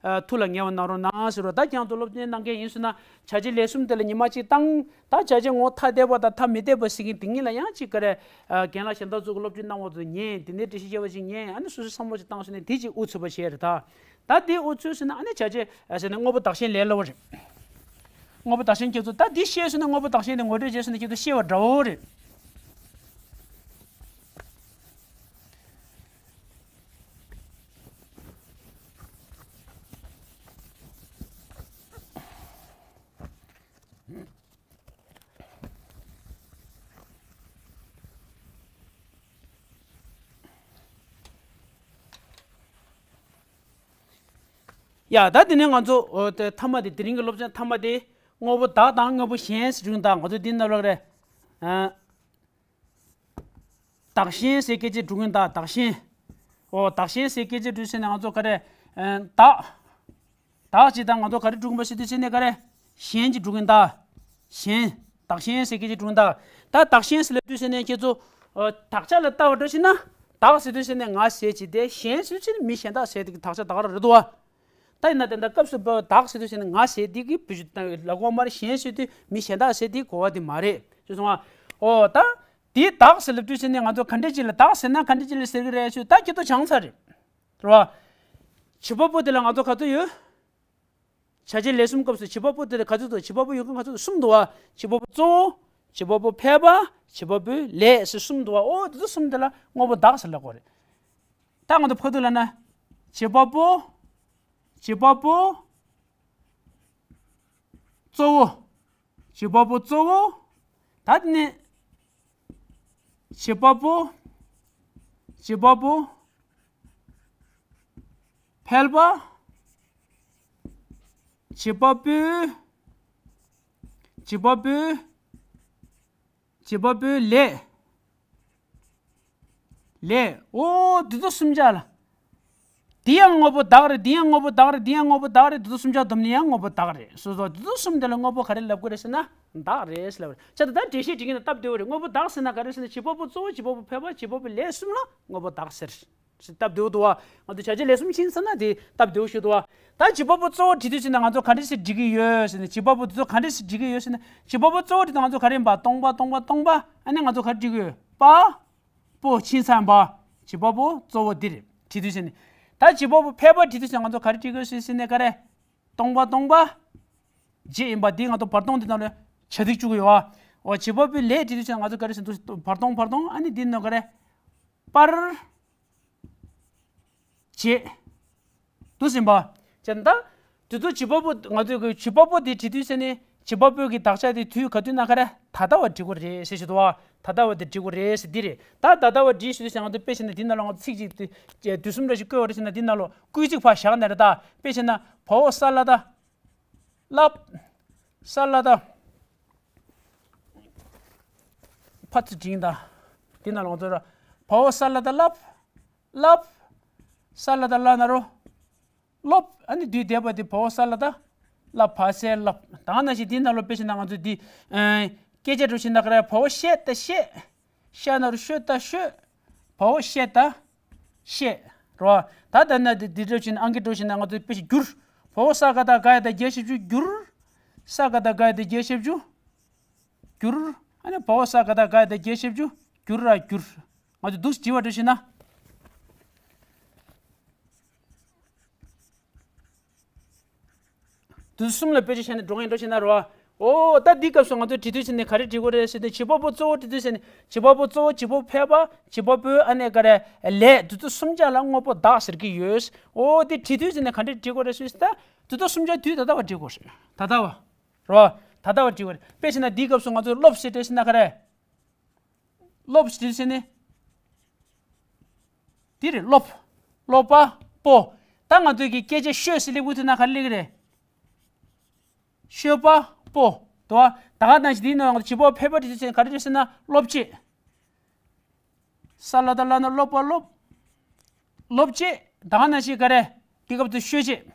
ཐུགས་ལ་ངེས་པ་གནང་རོགས་གནང་ཟེར་རོ། ད་ཁྱེད་རང་ཚོ་སློབ་ཚན་གནང་མཁན་ཡིན་སོང་ན། བྱ་བྱེད་ལས་གསུམ་དེ་ལ་ཉི་མ་གཅིག་བཏང་། ད་བྱ་བྱེད་ངོ་བོ་ཐ་དད་པ་དང་ཐ་མི་དད་པ་ཟེར་མཁན་དེ་གཉིས་ལ་ཡང་ཅིག་ག་རེ། རྒན་ལགས་གཞན་དག་ཚོ་གི་སློབ་ཁྲིད་གནང་བ་ཚོ་ཉན། དེ་ནས་འགྲེལ་བཤད་བྱས་པ་ཅིག་ཉན། ཨ་ནི་སོ་སོའི་བསམ་བློ་ཅིག་བཏང་སོང་ནས་དེ་ཅིག་འུ་ཚུད་པ་བྱས་རེད་ད། ད་དེ་འུ་ཚུད་སོང་ན་ཨ་ནི་བྱ་བྱེད་ཟེར་ནས་དངོས་པོ་བདག་གཞན་ལས་སླ་བོ་རེད། དངོས་པོ་བདག་གཞན་ཁྱེད་ཚོ་ད་འདི་ཤེས་སོང་ན། དངོས་པོ་བདག་གཞན་དེ་ངོ་སྤྲོད་བྱས་སོང་ན་ཁྱེད་ཚོ་ཤེས་པ་འདྲ་བོ་རེད། ཡ། ད་དེ་ནས་ང་ཚོ་འོ་དེ་མཐའ་མ་དེ། དེ་རིང་གི་སློབ་ཚན་མཐའ་མ་དེ་དངོས་པོ་བདག་དང་དངོས་པོ་གཞན་ཟེར་འགྲོ་གི་ཡིན་ད། ང་ཚོ་འདི་ནང་ལོགས་རེད། ཨ། བདག་གཞན་ཟེར་སྐད་ཆ་འགྲོ་གི་ཡིན་ད། བདག་གཞན། འོ་བདག་གཞན་ཟེར་སྐད་ཆ་འགྲོ་ཟེར་ནས་ང་ཚོ་ག་རེ། ཨ། བདག་བདག་ཅིག་དང་ང་ཚོ་ག་རེ་འགྲོ་གི་ཡིན་པ་ཟེར་དུས་ཟེར་ནས་ག་རེ། གཞན་ཅིག་འགྲོ་གི་ཡིན་ད། གཞན། བདག་གཞན་ཟེར་སྐད་ཆ་འགྲོ་གི་ཡིན་ད། ད་བདག་གཞན་ཟེར་ལབ་དུས་ཟེར་ནས་ཁྱེད་ཚོ། ཨ། དག་ཆ་ལ་ལྟ་བ་འདྲ་ཞིག་ན། བདག་ཟེར་དུས་ཟེར་ནས་ང་ཟེར་གྱི་དེ། གཞན་ཟེར་དུས་ཟེར་ནས་མི་གཞན་དག་ཟེར་དེ་གི་དག་ཆ་དག་ར་རེད་དོ། ད་ཡིན་ན་དེ་འདྲ་སྐབས་སུ་བབ་བདག་ཟེར་དུས་ཟེར་ནས་ང་ཟེར་དེ་གི་བེད་སྤྱོད་ལབ་དགོས་མ་རེད། གཞན་ཟེར་དུས་མི་གཞན་དག་ཟེར་དེ་གོ་བ་དེ་མ་རེད། ཤེས་སོང་ང་། འོ་ད། དེ་བདག་ཟེར་ལབ་དུས་ཟེར་ནས་ང་ཚོ་ག་འདྲ་ཅིག་ལ། བདག་ཟེར་ན་ག་འདྲ་ཅིག་ལ་ཟེར་གི་རེད་ཞུ། ད་ཁྱེད་ཚོ་སྦྱངས་ཚར་རེད། རེད་བ། བྱེད་པ་པོ་དེ་ལ་ང་ཚོ་ག་ཚོད་ཡོད། བྱ་བྱེད་ལས་གསུམ་སྐབས་སུ་བྱེད་པ་པོ་དེ་ལ་ག་ཚོད་འདུག་བྱེད་པ་པོ་ཡོད་མཁན་ག་ཚོད་འདུག་གསུམ་འདུག་བ། བྱེད་པ་པོ་གཙོ་བོ། བྱེད་པ་པོ་ཕལ་པ། བྱེད་པ་པོའི་ལས་ཟེར་གསུམ་འདུག་བ། འོ་དེ་ཚོ་གསུམ་དེ་ལ་དངོས་པོ་བདག་ཟེར་ལབ་དགོས་རེད། ད་ང་ཚོ་ཕར་ཚུར་ལབ་ན། བྱེད་པ་པོ། བྱེད་པ་པོ། གཙོ་བོ། བྱེད་པ་པོ་གཙོ་བོ། ད་དེ་ནས་བྱེད་པ་པོ། བྱེད་པ་པོ་ཕལ་པ། བྱེད་པ་པོའི། བྱེད་པ་པོའི། བྱེད་པ་པོའི་ལས། ལས། འོ་འདི་ཚོ་གསུམ་ཆ་ལ། འདི་ཡང་དངོས་པོ་བདག་རེད། འདི་ཡང་དངོས་པོ་བདག་རེད། འདི་ཡང་དངོས་པོ་བདག་རེད། འདི་ཚོ་གསུམ་ཆ་བསྡོམས་ནས་ཡང་དངོས་པོ་བདག་རེད། སོ་སོ་འདི་ཚོ་གསུམ་དེ་ལ་དངོས་པོ་ག་རེ་ལབ་དགོས་རེད་ཟེར་ན་བདག་རེད་ཟེར་ལབ་རེད། བྱས་ཙང་ད་འགྲེལ་བཤད་བྱེད་ཀྱི་ན་སྟབས་བདེ་བོ་རེད། དངོས་པོ་བདག་ཟེར་ན་ག་རེ་ཟེར་ན། བྱེད་པ་པོ་གཙོ་བོ། བྱེད་པ་པོ་ཕལ་པ། བྱེད་པ་པོ་ལས། གསུམ་ལ་དངོས་པོ་བདག་ཟེར། སྟབས་བདེ་བོ་འདུག་བ། ང་ཚོ་བྱ་བྱེད་ལས་གསུམ་ཕྱིན་ཚར་ན་དེ་སྟབས་བདེ་བོ་ཞིག་འདུག་བ། ད་བྱེད་པ་པོ་གཙོ་བོ་བྲིས་དུས་ཟེར་ན་ང་ཚོ་ག་འདྲ་ཞིག་བྲིས་ཀྱི་ཡོད་ཟེར་ན། བྱེད་པ་པོ་དེ་ཚོ་ག་འདྲ་ཞིག་བྲིས་ཀྱི་ཡོད་ཟེར་ན། བྱེད་པ་པོ་གཙོ་བོ་བྲིས་དུས་ང་ཚོ་ག་རེ་ཡིན་པ། སྟོང་པ། སྟོང་པ། སྟོང་པ། ཨ་ནི་ང་ཚོ་ག་རེ་བྲིས་ཀྱི་ཡོད། པ། པོ་ཕྱིན་ཚར་ཡིན་པ། བྱེད་པ་པོ་གཙོ་བོ་འདི་རེད། བྲིས་དུས་ཟེར་ནས། ད་བྱེད་པ་པོ་ཕལ་པ་བྲིས་དུས་ཟེར་ན་ང་ཚོ་ག་རེ་བྲིས་ཀྱི་ཡོད་ཟེར་ཟེར་ནས་ག་རེ། སྟོང་པ། སྟོང་པ། རྗེས་ཡིན་པ་འདི་ང་ཚོ་བར་སྟོང་འདི་ནང་ལ་བྱ་ཚིག་བཅུག་གི་ཡོད་བ། འོ་བྱེད་པ་པོའི་ལས་བྲིས་དུས་ཟེར་ན་ང་ཚོ་ག་རེ་ཟེར་འདུག་བར་སྟོང་བར་སྟོང་། ཨ་ནི་འདི་ནང་ག་རེ། པར། བྱེད། འདུག་ཟིན་པ། བྱས་ན་ད། དེ་ཚོ་བྱེད་པ་པོ་ང་ཚོས་གི་བྱེད་པ་པོ་དེ་བྲིས་དུས་ཟེར་ནས་བྱེད་པ་པོའི་གི་དག་ཆ་དེ་དུས་ག་དུས་ན་ག་རེ་ད་ལྟ་བ་བྲིས་དགོས་རེད་ཟེར་ཞུ་དོ། ད་ལྟ་བ་དེ་བྲིས་དགོས་རེད་ཟེར་འདི་རེད། ད་ད་ལྟ་བ་བྲིས་ཞུ་དུས་ཟེར་ང་ཚོ་དཔེ་བྱས་ན་འདི་ནང་ལ་ང་ཚོ་ཚིག་ཅིག་དུས་དུས་གསུམ་འདྲ་ཞིག་བཀོད་པ་རེད་ཟེར་ན་འདི་ནང་ལ་སྐུལ་ཚིག་ཕར་བཞག་ནས་རེད། ད་དཔེ་བྱས་ན་བའོ་ས་ལ་ད། ལབ། ས་ལ་ད། ཕ་ཚུ་འབྲིང་ད། འདི་ནང་ལ་ང་ཚོ་ར། བའོ་ས་ལ་ད་ལབ། ལབ། ས་ལ་ད་ལ་ན་རོ། ལོབ། ཨ་ནི་དུས་འདས་པ་དེ་བའོ་ས་ལ་ད། ལ་བ་སའི་ལབ། ད་ནང་བཞིན་འདི་ནང་ལ་དཔེ་བྱས་ན་ང་ཚོ་འདི། ཨེ། སྐད་ཆ་འགྲོ་བཞིན་ན་ག་རེ་བའོ་ཤད་ད་ཤད། ཤ་ན་རོ་ཤོད་ད་ཤོད། བའོ་ཤད་ད། ཤད། རོ། ད་ལྟ་ན་འདི་འདི་འགྲོ་བཞིན་ཨང་ཀི་འགྲོ་བཞིན་ན་ང་ཚོ་དཔེ་ཞིག་བསྒྱུར། བའོ་ས་ག་ད་ག་ཡ་ད་བརྒྱད་ཞབས་ཞུ་བསྒྱུར། ས་ག་ད་ག་ཡ་ད་བརྒྱད་ཞབས་ཞུ། བསྒྱུར། ཨ་ནི་བའོ་ས་ག་ད་ག་ཡ་ད་བརྒྱད་ཞབས་ཞུ། བསྒྱུར་ར་བསྒྱུར། ང་ཚོ་འདུག་སེ་བྲིས་པ་འགྲོ་བཞིན་ན། དུས་གསུམ་ལ་དཔེ་ཆ་བཤད་ནས་འགྲོ་ངེས་འགྲོ་བཞིན་ན་རོ། ཨོ་ད་འདི་སྐབས་སུ་ང་ཚོས་བྲིས་དུས་ཟེར་ནས་ག་རེ་བྲིས་དགོས་རེད་ཟེར་ནས་བྱེད་པ་པོ་གཙོ་བོ་བྲིས་དུས་ཟེར་ནས་བྱེད་པ་པོ་གཙོ་བོ་བྱེད་པ་པོ་ཕལ་པ་བྱེད་པ་པོའི་ཨ་ནེ་ག་རེ་ལས་དུས་ཚོད་གསུམ་ཆ་ལ་དངོས་པོ་བདག་ཟེར་གྱི་ཡོད། ཨོ་དེ་བྲིས་དུས་ཟེར་ནས་ག་འདྲས་བྲིས་དགོས་རེད་ཟེར་ད་དུས་ཚོད་གསུམ་ཆ་དུས་ད་ལྟ་བ་བྲིས་དགོས་རེད། ད་ལྟ་བ་རོ། ད་ལྟ་བ་བྲིས་དགོས་རེད། དཔེ་བྱས་ན་འདིའི་སྐབས་སུ་ང་ཚོས་སློབ་ཟེར་བྲིས་ཟེར་ན་ག་རེ། སློབ་ཟེར་ཟེར་ནས། འདི་རེད་སློབ། སློབ་པ་པོ། ད་ང་ཚོས་ཀྱི་སྐད་ཆ་ཤོད་ཟེར་སླེབས་དུས་ན་ག་རེ་སླེབས་ཀྱི་རེད། ཤོད་པ་པོ། དོ། ད་ག་ནང་བཞིན་འདིའི་ནང་ང་ཚོ་བྱེད་པ་ཕལ་པ་འདི་ཚོ་ཟེར་ན་ག་རེ་རེད་ཟེར་ན་སློབ་ཅེས། ས་ལ་ད་ལ་ན་སློབ་པ་སློབ། སློབ་ཅེས། ད་ག་ནང་བཞིན་ག་རེ། འདི་སྐབས་སུ་ཤོད་ཅེས།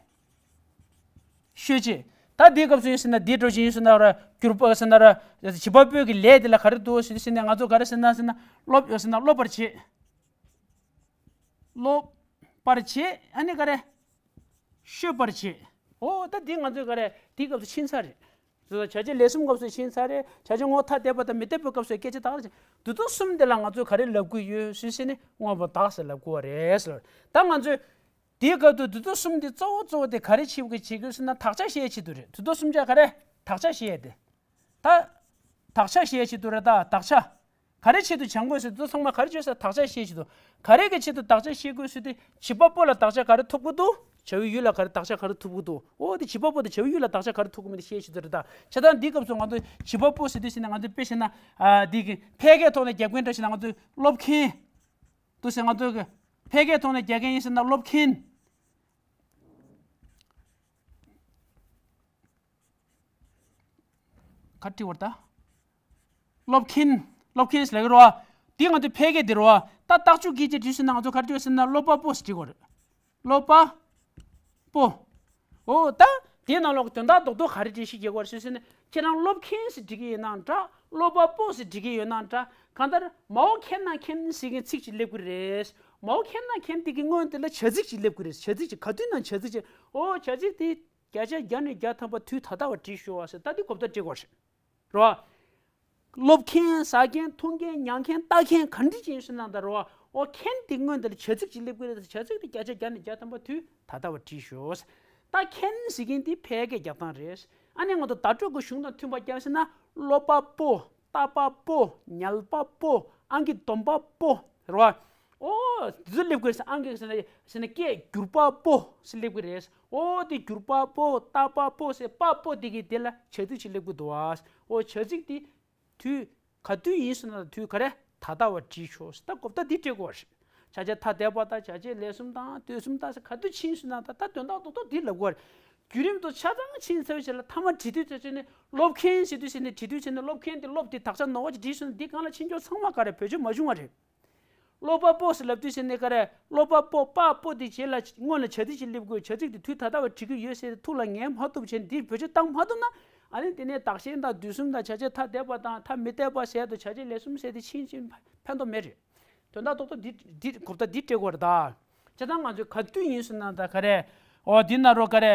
ཤོད་ཅེས། ད་འདིའི་སྐབས་སུ་ཡིན་ཟེར་ན་འདི་འགྲོ་བཞིན་ཡིན་ཟེར་ན་ར་བསྒྱུར་པ་ཟེར་ན་ར་བྱེད་པ་པོའི་གི་ལས་འདི་ལ་ག་རེ་འདུག་ཟེར་ཟེར་ནས་ང་ཚོ་ག་རེ་ཟེར་ན་ཟེར་ན་སློབ་ཡོད་ཟེར་ན་སློབ་པར་བྱེད། སློབ་པར་བྱེད་ཨ་ནི་ག་རེ། ཤོད་པར་བྱེད། ཨོ་ད་འདི་ང་ཚོས་ག་རེ་འདིའི་སྐབས་སུ་ཕྱིན་ཚར་རེད། བྱ་བྱེད་ལས་གསུམ་སྐབས་སུ་ཕྱིན་ཚར་རེད། བྱ་བྱེད་ངོ་ཐ་དད་པ་དང་མི་དད་པའི་སྐབས་སུ་སྐད་ཆ་དག་རེད། དུས་ཚོད་གསུམ་དེ་ལ་ང་ཚོས་ག་རེ་ལབ་དགོས་ཡོད་ཟེར་ཟེར་ནས་དངོས་པོ་བདག་ཟེར་ལབ་དགོས་པ་རེད་ཟེར། ད་ང་ཚོས། དེའི་སྐབས་དུ་དུས་ཚོད་གསུམ་དེ་གཙོ་བོ་གཙོ་བོ་དེ་ག་རེ་བྱེད་དགོས་བྱེད་དགོས་ཟེར་ན་དག་ཆ་བཤད་ཆེད་དུ་རེད། དུས་ཚོད་གསུམ་ཆ་ག་རེ་དག་ཆ་བཤད་དེ། ད། དག་ཆ་བཤད་ཆེད་དུ་རེད་ད་དག་ཆ། ག་རེ་ཆེད་དུ་སྦྱང་དགོས་ཟེར་དུས་ཚང་མ་ག་རེ་བྱོས་ཟེར་དག་ཆ་བཤད་ཆེད་དུ། ག་རེ་གི་ཆེད་དུ་དག་ཆ་བཤད་དགོས་ཟེར་དུས་བྱེད་པ་པོ་ལ་དག་ཆ་ག་རེ་ཐོབ་གི་འདུག་བྱ་བའི་ཡུལ་ལ་ག་རེ་དག་ཆ་ག་རེ་ཐོབ་གི་འདུག་ཨོ་དེ་བྱེད་པ་པོ་དང་བྱ་བའི་ཡུལ་ལ་དག་ཆ་ག་རེ་ཐོབ་གི་མིན་དེ་བཤད་ཆེད་དུ་རེད་ད། བྱས་ཙང་འདིའི་སྐབས་སུ་ང་ཚོ་བྱེད་པ་པོ་ཟེར་དུས་ཟེར་ན་ང་ཚོས་དཔེ་བཤད་ན། ཨ་འདི་གི་ཕལ་སྐད་ཐོག་ནས་རྒྱག་མཁན་འདྲ་ཞིག་ན་ང་ཚོས་སློབ་མཁན། དུ་ཟེར་ང་ཚོ་གི་ཕལ་སྐད་ཐོག་ནས་རྒྱག་མཁན་ཡིན་ཟེར་ན་སློབ་མཁན། ག་འབྲི་བར་ད། སློབ་མཁན། སློབ་མཁན་ཟེར་ལབ་ཀྱི་རེད་བ། དེ་ང་ཚོ་ཕལ་སྐད་དེ་རེད་བ། ད་རྟགས་ཅུང་གིས་ཅིག་བྲིས་ཟེར་ན་ང་ཚོ་ག་འབྲི་བ་ཟེར་ན་སློབ་པ་པོ་ཟེར་འབྲི་དགོས་རེད། སློབ་པ། པོ། ཨོ་ད། དེའི་ནང་ལོགས་ཀྱི་དོན་དག་རྡོག་རྡོག་ག་རེ་འགྲེལ་བཤད་རྒྱག་དགོས་རེད་ཟེར་ཟེར་ན་ཁྱེད་རང་སློབ་མཁན་ཟེར་འབྲི་གི་ཡོད་ནའང་འདྲ་སློབ་པ་པོ་ཟེར་འབྲི་གི་ཡོད་ནའང་འདྲ་གང་ལྟར་མའོ་མཁན་ན་མཁན་ཟེར་མཁན་ཚིག་ཅིག་སླེབས་ཀྱི་རེད། མའོ་མཁན་ན་མཁན་དེ་གི་སྔོན་དེ་ལ་བྱ་ཚིག་ཅིག་སླེབས་ཀྱི་རེད། བྱ་ཚིག་ཅིག་ག་དུས་ན་བྱ་ཚིག་ཅིག་ཨོ་བྱ་ཚིག་དེ་བརྒྱ་ཆ་བརྒྱ་ནས་བརྒྱ་ཐམ་པ་དུས་ད་ལྟ་བ་བྲིས་ཤོག་ཟེར་ད་དེ་གོ་བརྡ་སྤྲད་དགོས་རེད། རེད་བ། སློབ་མཁན་ཟ་མཁན་འཐུང་མཁན་ཉལ་མཁན་ལྟ་མཁན་ག་འདྲ་ཅིག་ཡིན་ཟེར་ན་ད་རེད་བ། ཨོ་མཁན་དེ་སྔོན་དེ་ལ་བྱ་ཚིག་ཅིག་སླེབས་ཀྱི་རེད། བྱ་ཚིག་དེ་བརྒྱ་ཆ་བརྒྱ་ནས་བརྒྱ་ཐམ་པ་དུས་ད་ལྟ་བ་བྲིས་ཤོག་ད་མཁན་ཟེར་མཁན་དེ་ཕལ་སྐད་རྒྱག་སྟངས་རེད། ཨ་ནི་ང་ཚོ་བརྡ་སྤྲོད་ཀྱི་གཞུང་དང་མཐུན་པ་རྒྱག་ཟེར་ན་སློབ་པ་པོ། ལྟ་བ་པོ། ཉལ་བ་པོ། ཨང་ཀི་འདོན་པ་པོ། རེད་བ། ཨོ། འདི་ཚོ་སླེབས་ཀྱི་རེད་ཟེར། ཨང་ཀི་ཟེར་ན་ཟེར་ན་སྐད་བསྒྱུར་པ་པོ་ཟེར་སླེབས་ཀྱི་རེད། ཨོ་དེ་བསྒྱུར་པ་པོ་ལྟ་བ་པོ་ཟེར་པ་པོ་དེ་གི་དེ་ལ་བྱ་ཚིག་ཅིག་སླེབས་ཀྱི་འདུག་བ། ཨོ་བྱ་ཚིག་དེ་དུས་ག་དུས་ཡིན་ཟེར་ན་དུས་ག་རེ་ད་ལྟ་བ་བྲིས་ཤོག་ཟེར་ད་གོ་བརྡ་འདི་སྤྲད་དགོས་རེད། བྱ་བྱེད་ཐ་དད་པ་དང་བྱ་བྱེད་ལས་གསུམ་དང་དུས་གསུམ་དང་ཟེར་ག་དུས་ཕྱིན་ཟེར་ན་ད་ད་དོན་དག་རྡོག་རྡོག་འདི་ལབ་དགོས་རེད། བརྒྱུད་རིམ་དུ་ཆ་ཚང་ཕྱིན་ཚར་བའི་རྗེས་ལ་མཐའ་མ་བྲིས་དུས་ཚོད་ཕྱིན་ནས་སློབ་མཁན་ཟེར་དུས་ཕྱིན་ནས་བྲིས་དུས་ཕྱིན་ནས་སློབ་མཁན་དེ་སློབ་དེ་དག་ཆ་ནོར་བ་ཅིག་བྲིས་སོང་ན་འདི་སྒང་ལ་ཕྱིན་ཆོག་ཚང་མ་ག་རེ་བེད་སྤྱོད་མ་བྱུང་བ་རེད། སློབ་པ་པོ་ཟེར་ལབ་དུས་ཕྱིན་ནས་ག་རེ་སློབ་པ་པོ་པ་པོ་དེ་རྗེས་ལ་སྔོན་ལ་བྱ་ཚིག་ཅིག་སླེབས་དགོས། བྱ་ཚིག་དེ་དུས་ད་ལྟ་བ་བྲིས་ཀྱི་ཡོད་ཟེར་ཏེ་ཐུགས་ལ་ངེས་མ་ཐུབ་བྱས་ནས་འདིར་བེད་སྤྱོད་བཏང་མ་ཐུབ་ན་ཨ་ནི་དེ་ནས་བདག་གཞན་དང་དུས་གསུམ་དང་བྱ་བྱེད་ཐ་དད་པ་དང་ཐ་མི་དད་པ་ཟེར་དུ་བྱ་བྱེད་ལས་གསུམ་ཟེར་ཏེ་ཕྱིན་ཕྱིན་ཕན་ཐོགས་མེད་རེད། དོན་དག་རྡོག་རྡོག་འདི་འདི་གོ་བརྡ་འདི་སྤྲད་དགོས་རེད་ད། བྱས་ཙང་ང་ཚོས་ག་དུས་ཡིན་ཟེར་ན་ད་ག་རེ། འོ་འདི་ན་རོ་ག་རེ།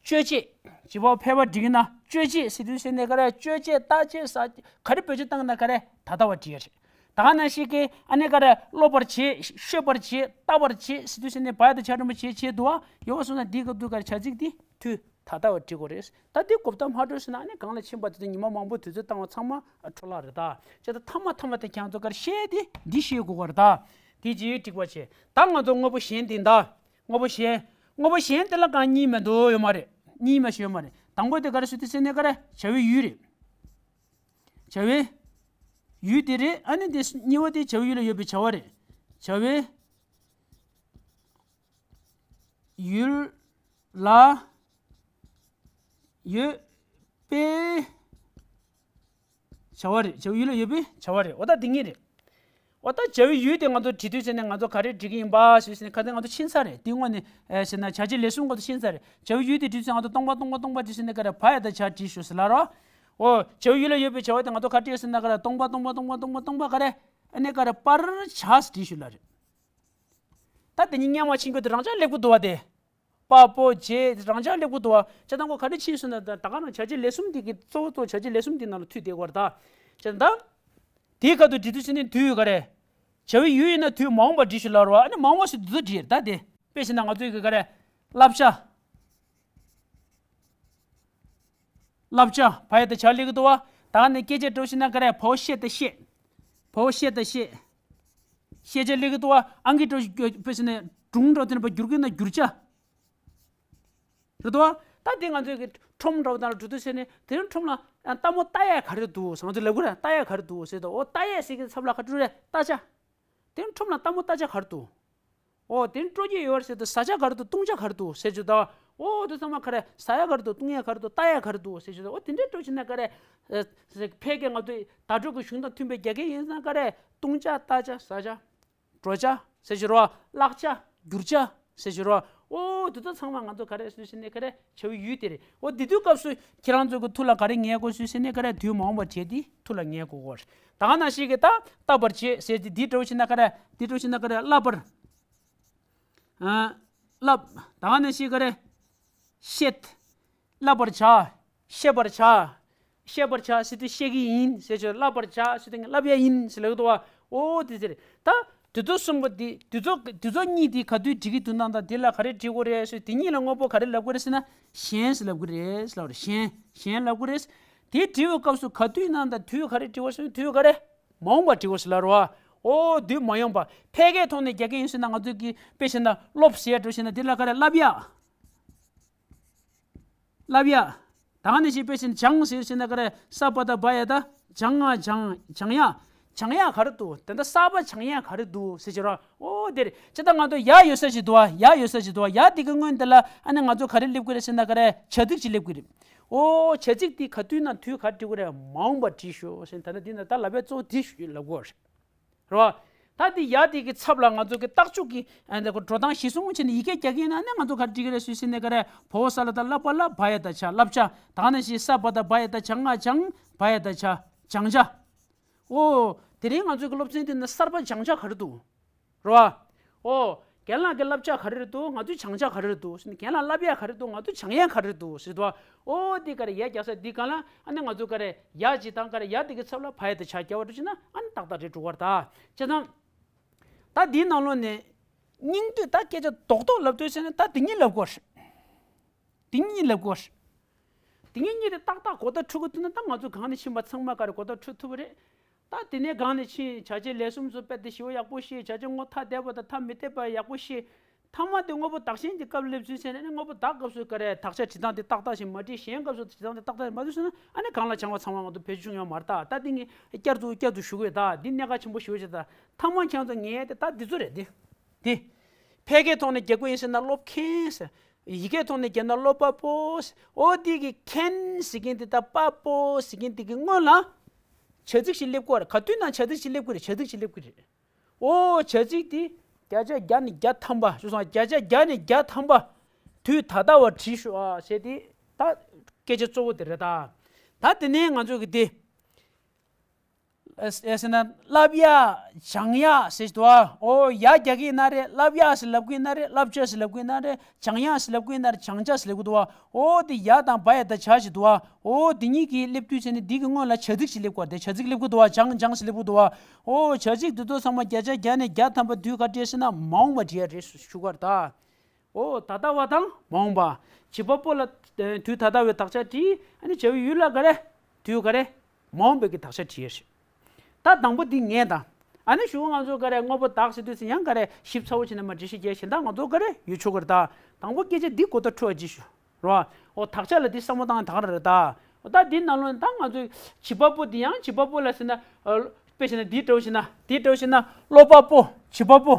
སྤྱོད་བྱེད། བྱེད་པ་ཕལ་པ་འགྲིག་ན་སྤྱོད་བྱེད་ཟེར་དུས་ཟེར་ནས་ག་རེ་སྤྱོད་བྱེད་ལྟ་བྱེད་ཟ་ག་རེ་བེད་སྤྱོད་བཏང་ན་ག་རེ་ད་ལྟ་བ་འགྲིག་ཡ་རེད། ད་ག་ནང་བཞིན་གི་ཨ་ནི་ག་རེ་སློབ་པར་བྱེད་ཤོད་པར་བྱེད་ལྟ་བར་བྱེད་ཟེར་དུས་ཟེར་ནས་བ་ཡ་ད་ཆ་འགྲེང་བུ་བྱེད་བྱེད་འདུག་བ། ཡོད་པ་སོང་ན་འདི་སྐབས་དུ་ག་རེ་བྱ་ཚིག་འདི་དུས། ད་ལྟ་བ་བྲིས་དགོས་རེད། ད་འདི་གོ་བརྡ་མ་སྤྲོད་ཟེར་ན་ཨ་ནི་གང་ལ་ཕྱིན་པ་དེ་ཚོ་ཉི་མ་མང་པོ་དུས་ཚོད་བཏང་བ་ཚང་མ་འཕྲོ་བརླག་རེད་ད། བྱས་ད་མཐའ་མ་མཐའ་མ་དེ་ཁྱེད་ཚོ་གར་བཤད་དེ་འདི་ཤེས་དགོས་པ་རེད་ད། དེ་རྗེས་འགྲིག་པ་བྱས། ད་ང་ཚོ་དངོས་པོ་གཞན་དེ་ད། དངོས་པོ་གཞན། དངོས་པོ་གཞན་དེ་ལ་གང་གཉིས་མི་འདུག་ཡོད་མ་རེད། གཉིས་མ་ཞིག་ཡོད་མ་རེད། དང་པོ་དེ་ག་རེ་ཞུ་དེ་ཟེར་ནས་ག་རེ། བྱ་བའི་ཡུལ་རེད། བྱ་བའི་ཡུལ་དེ་རེད། ཨ་ནི་དེ་གཉིས་པ་དེ་བྱ་བའི་ཡུལ་ལ་ཡོད་པའི་བྱ་བ་རེད། བྱ་བའི་ཡུལ་ལ་ཡོད་པའི་བྱ་བ་རེད། བྱ་བའི་ཡུལ་ལ་ཡོད་པའི་བྱ་བ་རེད། འོ་ད་དེ་གཉིས་རེད། འོ་ད་བྱ་བའི་ཡུལ་དེ་ང་ཚོ་བྲིས་དུས་ཟེར་ནས་ང་ཚོ་ག་རེ་བྲིས་ཀྱི་ཡིན་པ་ཞུས་ཟེར་ནས་ཁ་དེ་ང་ཚོ་ཕྱིན་ཚར་རེད། དེ་དངོས་ནས་ཨེ་ཟེར་ན་བྱ་བྱེད་ལས་གསུམ་སྐོར་དུ་ཕྱིན་ཚར་རེད། བྱ་བའི་ཡུལ་དེ་བྲིས་དུས་ང་ཚོ་སྟོང་པ་སྟོང་པ་སྟོང་པ་བྲིས་ཟེར་ནས་ག་རེ་བ་ཡ་ད་བྱ་བྲིས་ཞུ་ཟེར་ལ་རོ། འོ་བྱ་བའི་ཡུལ་ལ་ཡོད་པའི་བྱ་བ་དེ་ང་ཚོ་ག་རེ་བྲིས་ཟེར་ན་ག་རེ་སྟོང་པ་སྟོང་པ་སྟོང་པ་སྟོང་པ་སྟོང་པ་ག་རེ། ཨ་ནི་ག་རེ་པར་བྱ་ཟེར་བྲིས་ཞུ་ལ་རེད། ད་དེ་གཉིས་སྔོན་མ་ཕྱིན་རྒྱུ་དེ་རང་འཇགས་སླེབས་ཀྱི་འདུག་བ་དེ། པ་པོ་བྱེད་རང་འཇགས་སླེབས་ཀྱི་འདུག་བ། བྱས་ཙང་ཁོ་ག་རེ་ཕྱིན་སོང་ན་ད་ད་ག་རང་བྱ་བྱེད་ལས་གསུམ་འདི་གི་གཙོ་བོ་གཙོ་བོ་བྱ་བྱེད་ལས་གསུམ་འདི་ནང་ལ་མཐུད་བསྡད་ཀྱི་ཡོད་རེད་ད། བྱས་ཙང་ད། དེའི་ཁ་ཐུག་འབྲི་དུས་ཕྱིན་ནས་དུས་ཡོད་ག་རེ། བྱ་བའི་ཡུལ་ཡིན་ན་དུས་མ་འོངས་པ་འབྲི་ཞུ་ལ་རོ། ཨ་ནི་མ་འོངས་པ་ཞུ་དུས་ཚོད་འབྲི་ད་དེ། དཔེ་བྱས་ན་ང་ཚོའི་གི་ག་རེ། བསླབ་བྱ། བསླབ་བྱ་བ་ཡ་ད་བྱ་སླེབས་ཀྱི་འདུག་བ། ད་ནི་སྐད་ཆ་འགྲོ་ཕྱིན་ན་ག་རེ་བ་བོ་བཤད་ད་བཤད། བ་བོ་བཤད་ད་བཤད། ཤེས་བྱ་སླེབས་ཀྱི་འདུག་བ། ཨང་ཀི་འགྲོ་དཔེ་བྱས་ན་སྒྲུང་འགྲོ་དེ་ནི་བ་བསྒྱུར་གྱི་ན་བསྒྱུར་བྱ། རེད་དོ། ད་དེ་ང་ཚོའི་གི་ཁྲོམ་འདྲ་བོ་དང་འགྲོ་དུས་ཟེར་ནས་དེ་རིང་ཁྲོམ་ལ་ཨ་ལྟད་མོ་ལྟ་ཡ་ག་རེ་འདུག་ཟེར་ང་ཚོ་ལབ་གི་རེད། ལྟ་ཡ་ག་རེ་འདུག་ཟེར་དུས་འོ་ལྟ་ཡ་ཟེར་གི་ཚབ་ལ་ག་འགྲོ་རེད་ལྟ་བྱ། དེ་རིང་ཁྲོམ་ལ་ལྟད་མོ་ལྟ་བྱ་ག་རེ་འདུག་འོ་དེ་རིང་སྤྲོ་སྐྱིད་ཡོད་རེད་ཟེར་དུས་ཟ་བྱ་ག་རེ་འདུག་བཏུང་བྱ་ག་རེ་འདུག་ཟེར་བྱས་དུས་འོ་དེ་ཚང་མ་ག་རེ་ཟ་ཡ་ག་རེ་འདུག་བཏུང་ཡ་ག་རེ་འདུག་ལྟ་ཡ་ག་རེ་འདུག་ཟེར་བྱས་དུས་འོ་དེ་འདྲའི་འགྲོ་ཕྱིན་ན་ག་རེ། ཨ་ཕལ་སྐད་ང་ཚོའི་བརྡ་སྤྲོད་ཀྱི་གཞུང་དང་མཐུན་པའི་རྒྱ་སྐད་ཡིན་ན་ག་རེ་བཏུང་བྱ་ལྟ་བྱ་ཟ་བྱ། འགྲོ་བྱ་ཟེར་བྱེད་རོ། བརླག་བྱ། བསྒྱུར་བྱ་ཟེར་བྱེད་རོ། ཨོ་དེ་ཚོ་ཚང་མ་ང་ཚོ་ག་རེ་ཟེར་ཟེར་ནས་ག་རེ་བྱ་བའི་ཡུལ་དེ་རེད། ཨོ་དེ་དུས་སྐབས་སུ་ཁྱེད་རང་ཚོ་གི་ཐུགས་ལ་ག་རེ་ངེས་དགོས་ཟེར་ཟེར་ནས་ག་རེ་དུས་མ་འོངས་པ་བྱས་ཏེ་ཐུགས་ལ་ངེས་དགོས་གོ། ད་ག་ནང་བཞིན་གི་ད་བསླབ་པར་བྱེད་ཟེར་ཏེ་འདི་འདྲ་བོ་བྱས་ན་ག་རེ་འདི་འདྲ་བོ་བྱས་ན་ག་རེ་བསླབ་པར། ཨ། བསླབ། ད་ག་ནང་བཞིན་ག་རེ། བཤད། བསླབ་པར་བྱ། བཤད་པར་བྱ། བཤད་པར་བྱ་ཟེར་དུས་བཤད་ཀྱི་ཡིན་ཟེར་ཆོག་བསླབ་པར་བྱ་ཟེར་དུས་བསླབ་ཡ་ཡིན་ཟེར་ལབ་འདུག་བ། ཨོ་དེ་ཟེར། ད་དེ་ཚོ་གསུམ་པོ་དེ་དེ་ཚོ་དེ་ཚོ་གཉིས་དེ་ག་དུས་འབྲི་གི་འདུག་ན་ད་དེ་ལ་ག་རེ་འབྲི་དགོས་རེད་ཟེར། དེ་གཉིས་ལ་དངོས་པོ་ག་རེ་ལབ་དགོས་རེད་ཟེར་ན་གཞན་ཟེར་ལབ་དགོས་རེད་ཟེར་ལབ་རེད། གཞན་གཞན་ལབ་དགོས་རེད། དེ་འབྲི་བའི་སྐབས་སུ་ག་དུས་ན་ད་དུས་ག་རེ་འབྲི་དགོས་ཟེར་ན་དུས་ག་རེ། མ་འོངས་པ་འབྲི་དགོས་ཟེར་ལབ་རེད་བ། ཨོ་དུས་མ་ཡོང་པ། ཕལ་སྐད་ཐོག་ནས་རྒྱ་སྐད་ཡིན་ཟེར་ན་ང་ཚོས་ཀྱི་དཔེ་བྱས་ན་སློབ་ཟེར་འགྲོ་བྱས་ན་དེ་ལ་ག་རེ་བསླབ་ཡ། བསླབ་ཡ། ད་ག་ནང་བཞིན་དཔེ་བྱས་ན་སྦྱང་ཟེར་བྱས་ན་ག་རེ་ས་པ་ད་བ་ཡ་ད་སྦྱང་ང་སྦྱང་སྦྱང་ཡ། སྦྱང་ཡ་ག་རེ་འདུག་དེ་འདྲ་ས་པ་སྦྱང་ཡ་ག་རེ་འདུག་ཟེར་གྱི་རེད། ཨོ་དེ་རེད། ཅི་ད་ང་ཚོ་ཡ་ཡོད་ས་ཞིག་འདུག་བ། ཡ་ཡོད་ས་ཞིག་འདུག་བ། ཡ་དེ་གི་སྔོན་དེ་ལ་ཨ་ནི་ང་ཚོ་ག་རེ་སླེབས་ཀྱི་རེད་ཟེར་ན་ག་རེ་བྱ་ཚིག་ཅིག་སླེབས་ཀྱི་རེད། ཨོ་བྱ་ཚིག་དེ་ག་དུས་ན་དུས་ག་རེ་འབྲི་དགོས་རེད། མ་འོངས་པ་བྲིས་ཤོག་ཟེར། ད་ནི་འདི་ན་ད་ལབ་པའི་གཙོ་བོ་དེ་ཞུ་ལབ་དགོས་རེད། རེད་བ། ད་དེ་ཡ་དེ་གི་ཚབ་ལ་ང་ཚོ་གི་རྟགས་འཇུག་གི་ཨ་འདི་གོ་འགྲོ་སྟངས་གཞིར་བཟུང་བྱས་ནས་ཡི་གེ་རྒྱག་གི་ཡིན་ན་ནི་ང་ཚོ་ག་རེ་འབྲི་གི་རེད་ཟེར་ཟེར་ནས་ག་རེ་བ་འོག་ས་ལ་ད་བསླབ་པ་བསླབ་བ་ཡ་ད་བྱ་བསླབ་བྱ། ད་ག་ནང་བཞིན་ས་པ་ད་བ་ཡ་ད་སྦྱང་ང་སྦྱང་བ་ཡ་ད་བྱ་སྦྱང་བྱ། ཨོ། དེ་རིང་ང་ཚོའི་གི་སློབ་ཚན་འདི་ནི་གསར་པ་སྦྱང་བྱ་ག་རེ་འདུག་རེད་བ། ཨོ། རྒན་ལགས་ཀྱི་བསླབ་བྱ་ག་རེ་རེད་འདུག་ང་ཚོའི་སྦྱང་བྱ་ག་རེ་རེད་འདུག་ཟེར་ནས་རྒན་ལགས་བསླབ་ཡ་ག་རེ་འདུག་ང་ཚོའི་སྦྱང་ཡ་ག་རེ་རེད་འདུག་ཟེར་དུས། ཨོ་འདི་ག་རེ་ཡ་རྒྱག་ས་འདི་གང་ལ་ཨ་ནི་ང་ཚོ་ག་རེ་ཡ་ཅིག་དང་ག་རེ་ཡ་འདི་གི་ཚབ་ལ་བ་ཡ་ད་བྱ་རྒྱག་པ་འདྲ་བྱས་ན་ཨ་ནི་ཏག་ཏག་རེད་འགྲོ་གི་རེད་ད། བྱས་ཙང་། ད་འདིའི་ནང་ལོགས་ནས་སྙིང་བསྡུས་ད་སྐད་ཆ་རྡོག་རྡོག་ལབ་འདོད་བྱས་ན་ད་འདི་གཉིས་ལབ་དགོས་རེད། འདི་གཉིས་ལབ་དགོས་རེད། འདི་གཉིས་གཉིས་དེ་ཏག་ཏག་གོ་བརྡ་འཕྲོད་ཀྱི་འདུག་ན་ད་ང་ཚོ་གང་ནས་ཕྱིན་པ་ཚང་མ་ག་རེ་གོ་བརྡ་འཕྲོད་ཐུབ་པ་རེད། ད་དེ་ནས་གང་ནས་ཕྱིན་བྱ་བྱེད་ལས་གསུམ་ཚོ་དཔེ་དེ་ཞེ་པོ་ཡག་པོ་ཤེས། བྱ་བྱེད་དངོས་ཐ་དད་པ་དང་ཐ་མི་དད་པ་ཡག་པོ་ཤེས། ཐ་མ་དེ་དངོས་པོ་བདག་གཞན་གྱི་སྐབས་སླེབས་ཚུལ་བྱས་ནས་ནི་དངོས་པོ་བདག་སྐབས་སུ་ག་རེ་དག་ཆ་བྲིས་སྟངས་དེ་ཏག་ཏག་ཞིག་མ་བྲིས། གཞན་སྐབས་སུ་བྲིས་སྟངས་དེ་ཏག་ཏག་ཞིག་མ་བྲིས་སོང་ན་ཨ་ནི་གང་ལ་སྦྱང་བ་ཚང་མ་ང་ཚོ་བེད་སྤྱོད་བྱུང་ཡོད་མ་རེད་ད། ད་འདི་ངས་བསྐྱར་དུ་བསྐྱར་དུ་ཞུ་གི་ཡོད་ད། འདི་གནད་འགག་ཆེན་པོ་ཞེ་པོ་ཅིག་ད། ཐ་མ་ཁྱེད་ཚོ་ངས་དེ་ད་འདི་ཚོ་རེད་དེ། དེ། ཕལ་སྐད་ཐོག་ནས་རྒྱག་དགོས་ཡིན་ཟེར་ན་སློབ་མཁན་ཟེར། ཡི་གེ་ཐོག་ནས་རྒྱབ་ན་སློབ་པ་པོ་ཟེར། ཨོ་དེ་གི་མཁན་ཟེར་མཁན་དེ་ད་པ་པོ་ཟེར་མཁན་དེ་གི་སྔོན་ལ། བྱ་ཚིག་ཞིག་སླེབས་དགོས་རེད། ག་དུས་ན་བྱ་ཚིག་ཞིག་སླེབས་དགོས་རེད། བྱ་ཚིག་ཞིག་སླེབས་དགོས་རེད། ཨོ་བྱ་ཚིག་དེ་བརྒྱ་ཆ་བརྒྱ་ནས་བརྒྱ་ཐམ་པ་ཞུ་སོང་། བརྒྱ་ཆ་བརྒྱ་ནས་བརྒྱ་ཐམ་པ་དུས་ད་ལྟ་བ་བྲིས་ཤོག་ཨ་ཟེར་དེ་ད་སྐད་ཆ་གཙོ་བོ་དེ་རེད་ད། ད་དེ་ནས་ང་ཚོ་གི་དེ། ཨེ་ཟེར་ན་བསླབ་ཡ་སྦྱང་ཡ་ཟེར་དུ་ཨ། ཨོ་ཡ་རྒྱག་གི་ཡིན་ན་རེད། བསླབ་ཡ་ཟེར་ལབ་གི་ཡིན་ན་རེད། བསླབ་བྱ་ཟེར་ལབ་གི་ཡིན་ན་རེད། སྦྱང་ཡ་ཟེར་ལབ་གི་ཡིན་ན་རེད། སྦྱང་བྱ་ཟེར་ལབ་གི་འདུག་ཨ། ཨོ་དེ་ཡ་དང་བ་ཡ་ད་བྱ་ཞིག་འདུག་ཨ། ཨོ་དེ་གཉིས་ཀྱི་སླེབས་དུས་ཚེ་ནི་འདི་གི་སྔོན་ལ་བྱ་ཚིག་ཞིག་སླེབས་དགོས་རེད། བྱ་ཚིག་སླེབས་གི་འདུག་ཨ། སྦྱང་སྦྱང་ཟེར་ལབ་གི་འདུག་ཨ། ཨོ་བྱ་ཚིག་འདི་ཚོ་ཚང་མ་བརྒྱ་ཆ་བརྒྱ་ནས་བརྒྱ་ཐམ་པ་དུས་ག་འབྲི་ཟེར་ན་མ་འོངས་པ་འབྲི་ཡ་རེད་ཞུ་གི་ཡོད་རེད་ད། ཨོ་ད་ལྟ་བ་དང་མ་འོངས་པ། བྱེད་པ་པོ་ལ་དུས་ད་ལྟ་བའི་དག་ཆ་བྲིས། ཨ་ནི་བྱ་བའི་ཡུལ་ལ་ག་རེ། དུས་ག་རེ། མ་འོངས་པའི་གི་དག་ཆ་བྲིས་ཡོད་རེད། ད་དང་པོ་འདི་ངས་དང་། ཨ་ནི་གཞུག་ང་ཚོ་ག་རེ་དངོས་པོ་བདག་ཟེར་དུས་ཙམ་ཡང་ག་རེ་ཞིབ་ཚ་བོ་བྱས་ན་མ་འགྲེལ་བཤད་རྒྱག་གཞན་དག་ང་ཚོ་ག་རེ་ཡོད་ཆོག་གི་རེད་ད། དང་པོ་སྐད་ཆ་འདི་གོ་བརྡ་འཕྲོད་པ་ཅིག་ཞུ། རོ། འོ་དག་ཆ་ལ་འདི་བསམ་བློ་བཏང་ཡ་ད་ག་རེ་རེད་ད། འོ་ད་འདི་ནང་ལོགས་ནས་ད་ང་ཚོས་བྱེད་པ་པོ་འདི་ཡང་བྱེད་པ་པོ་ལ་ཟེར་ན། ཨ། དཔེ་བྱས་ན་འདི་འདྲ་བོ་བྱས་ན་འདི་འདྲ་བོ་བྱས་ན་སློབ་པ་པོ་བྱེད་པ་པོ།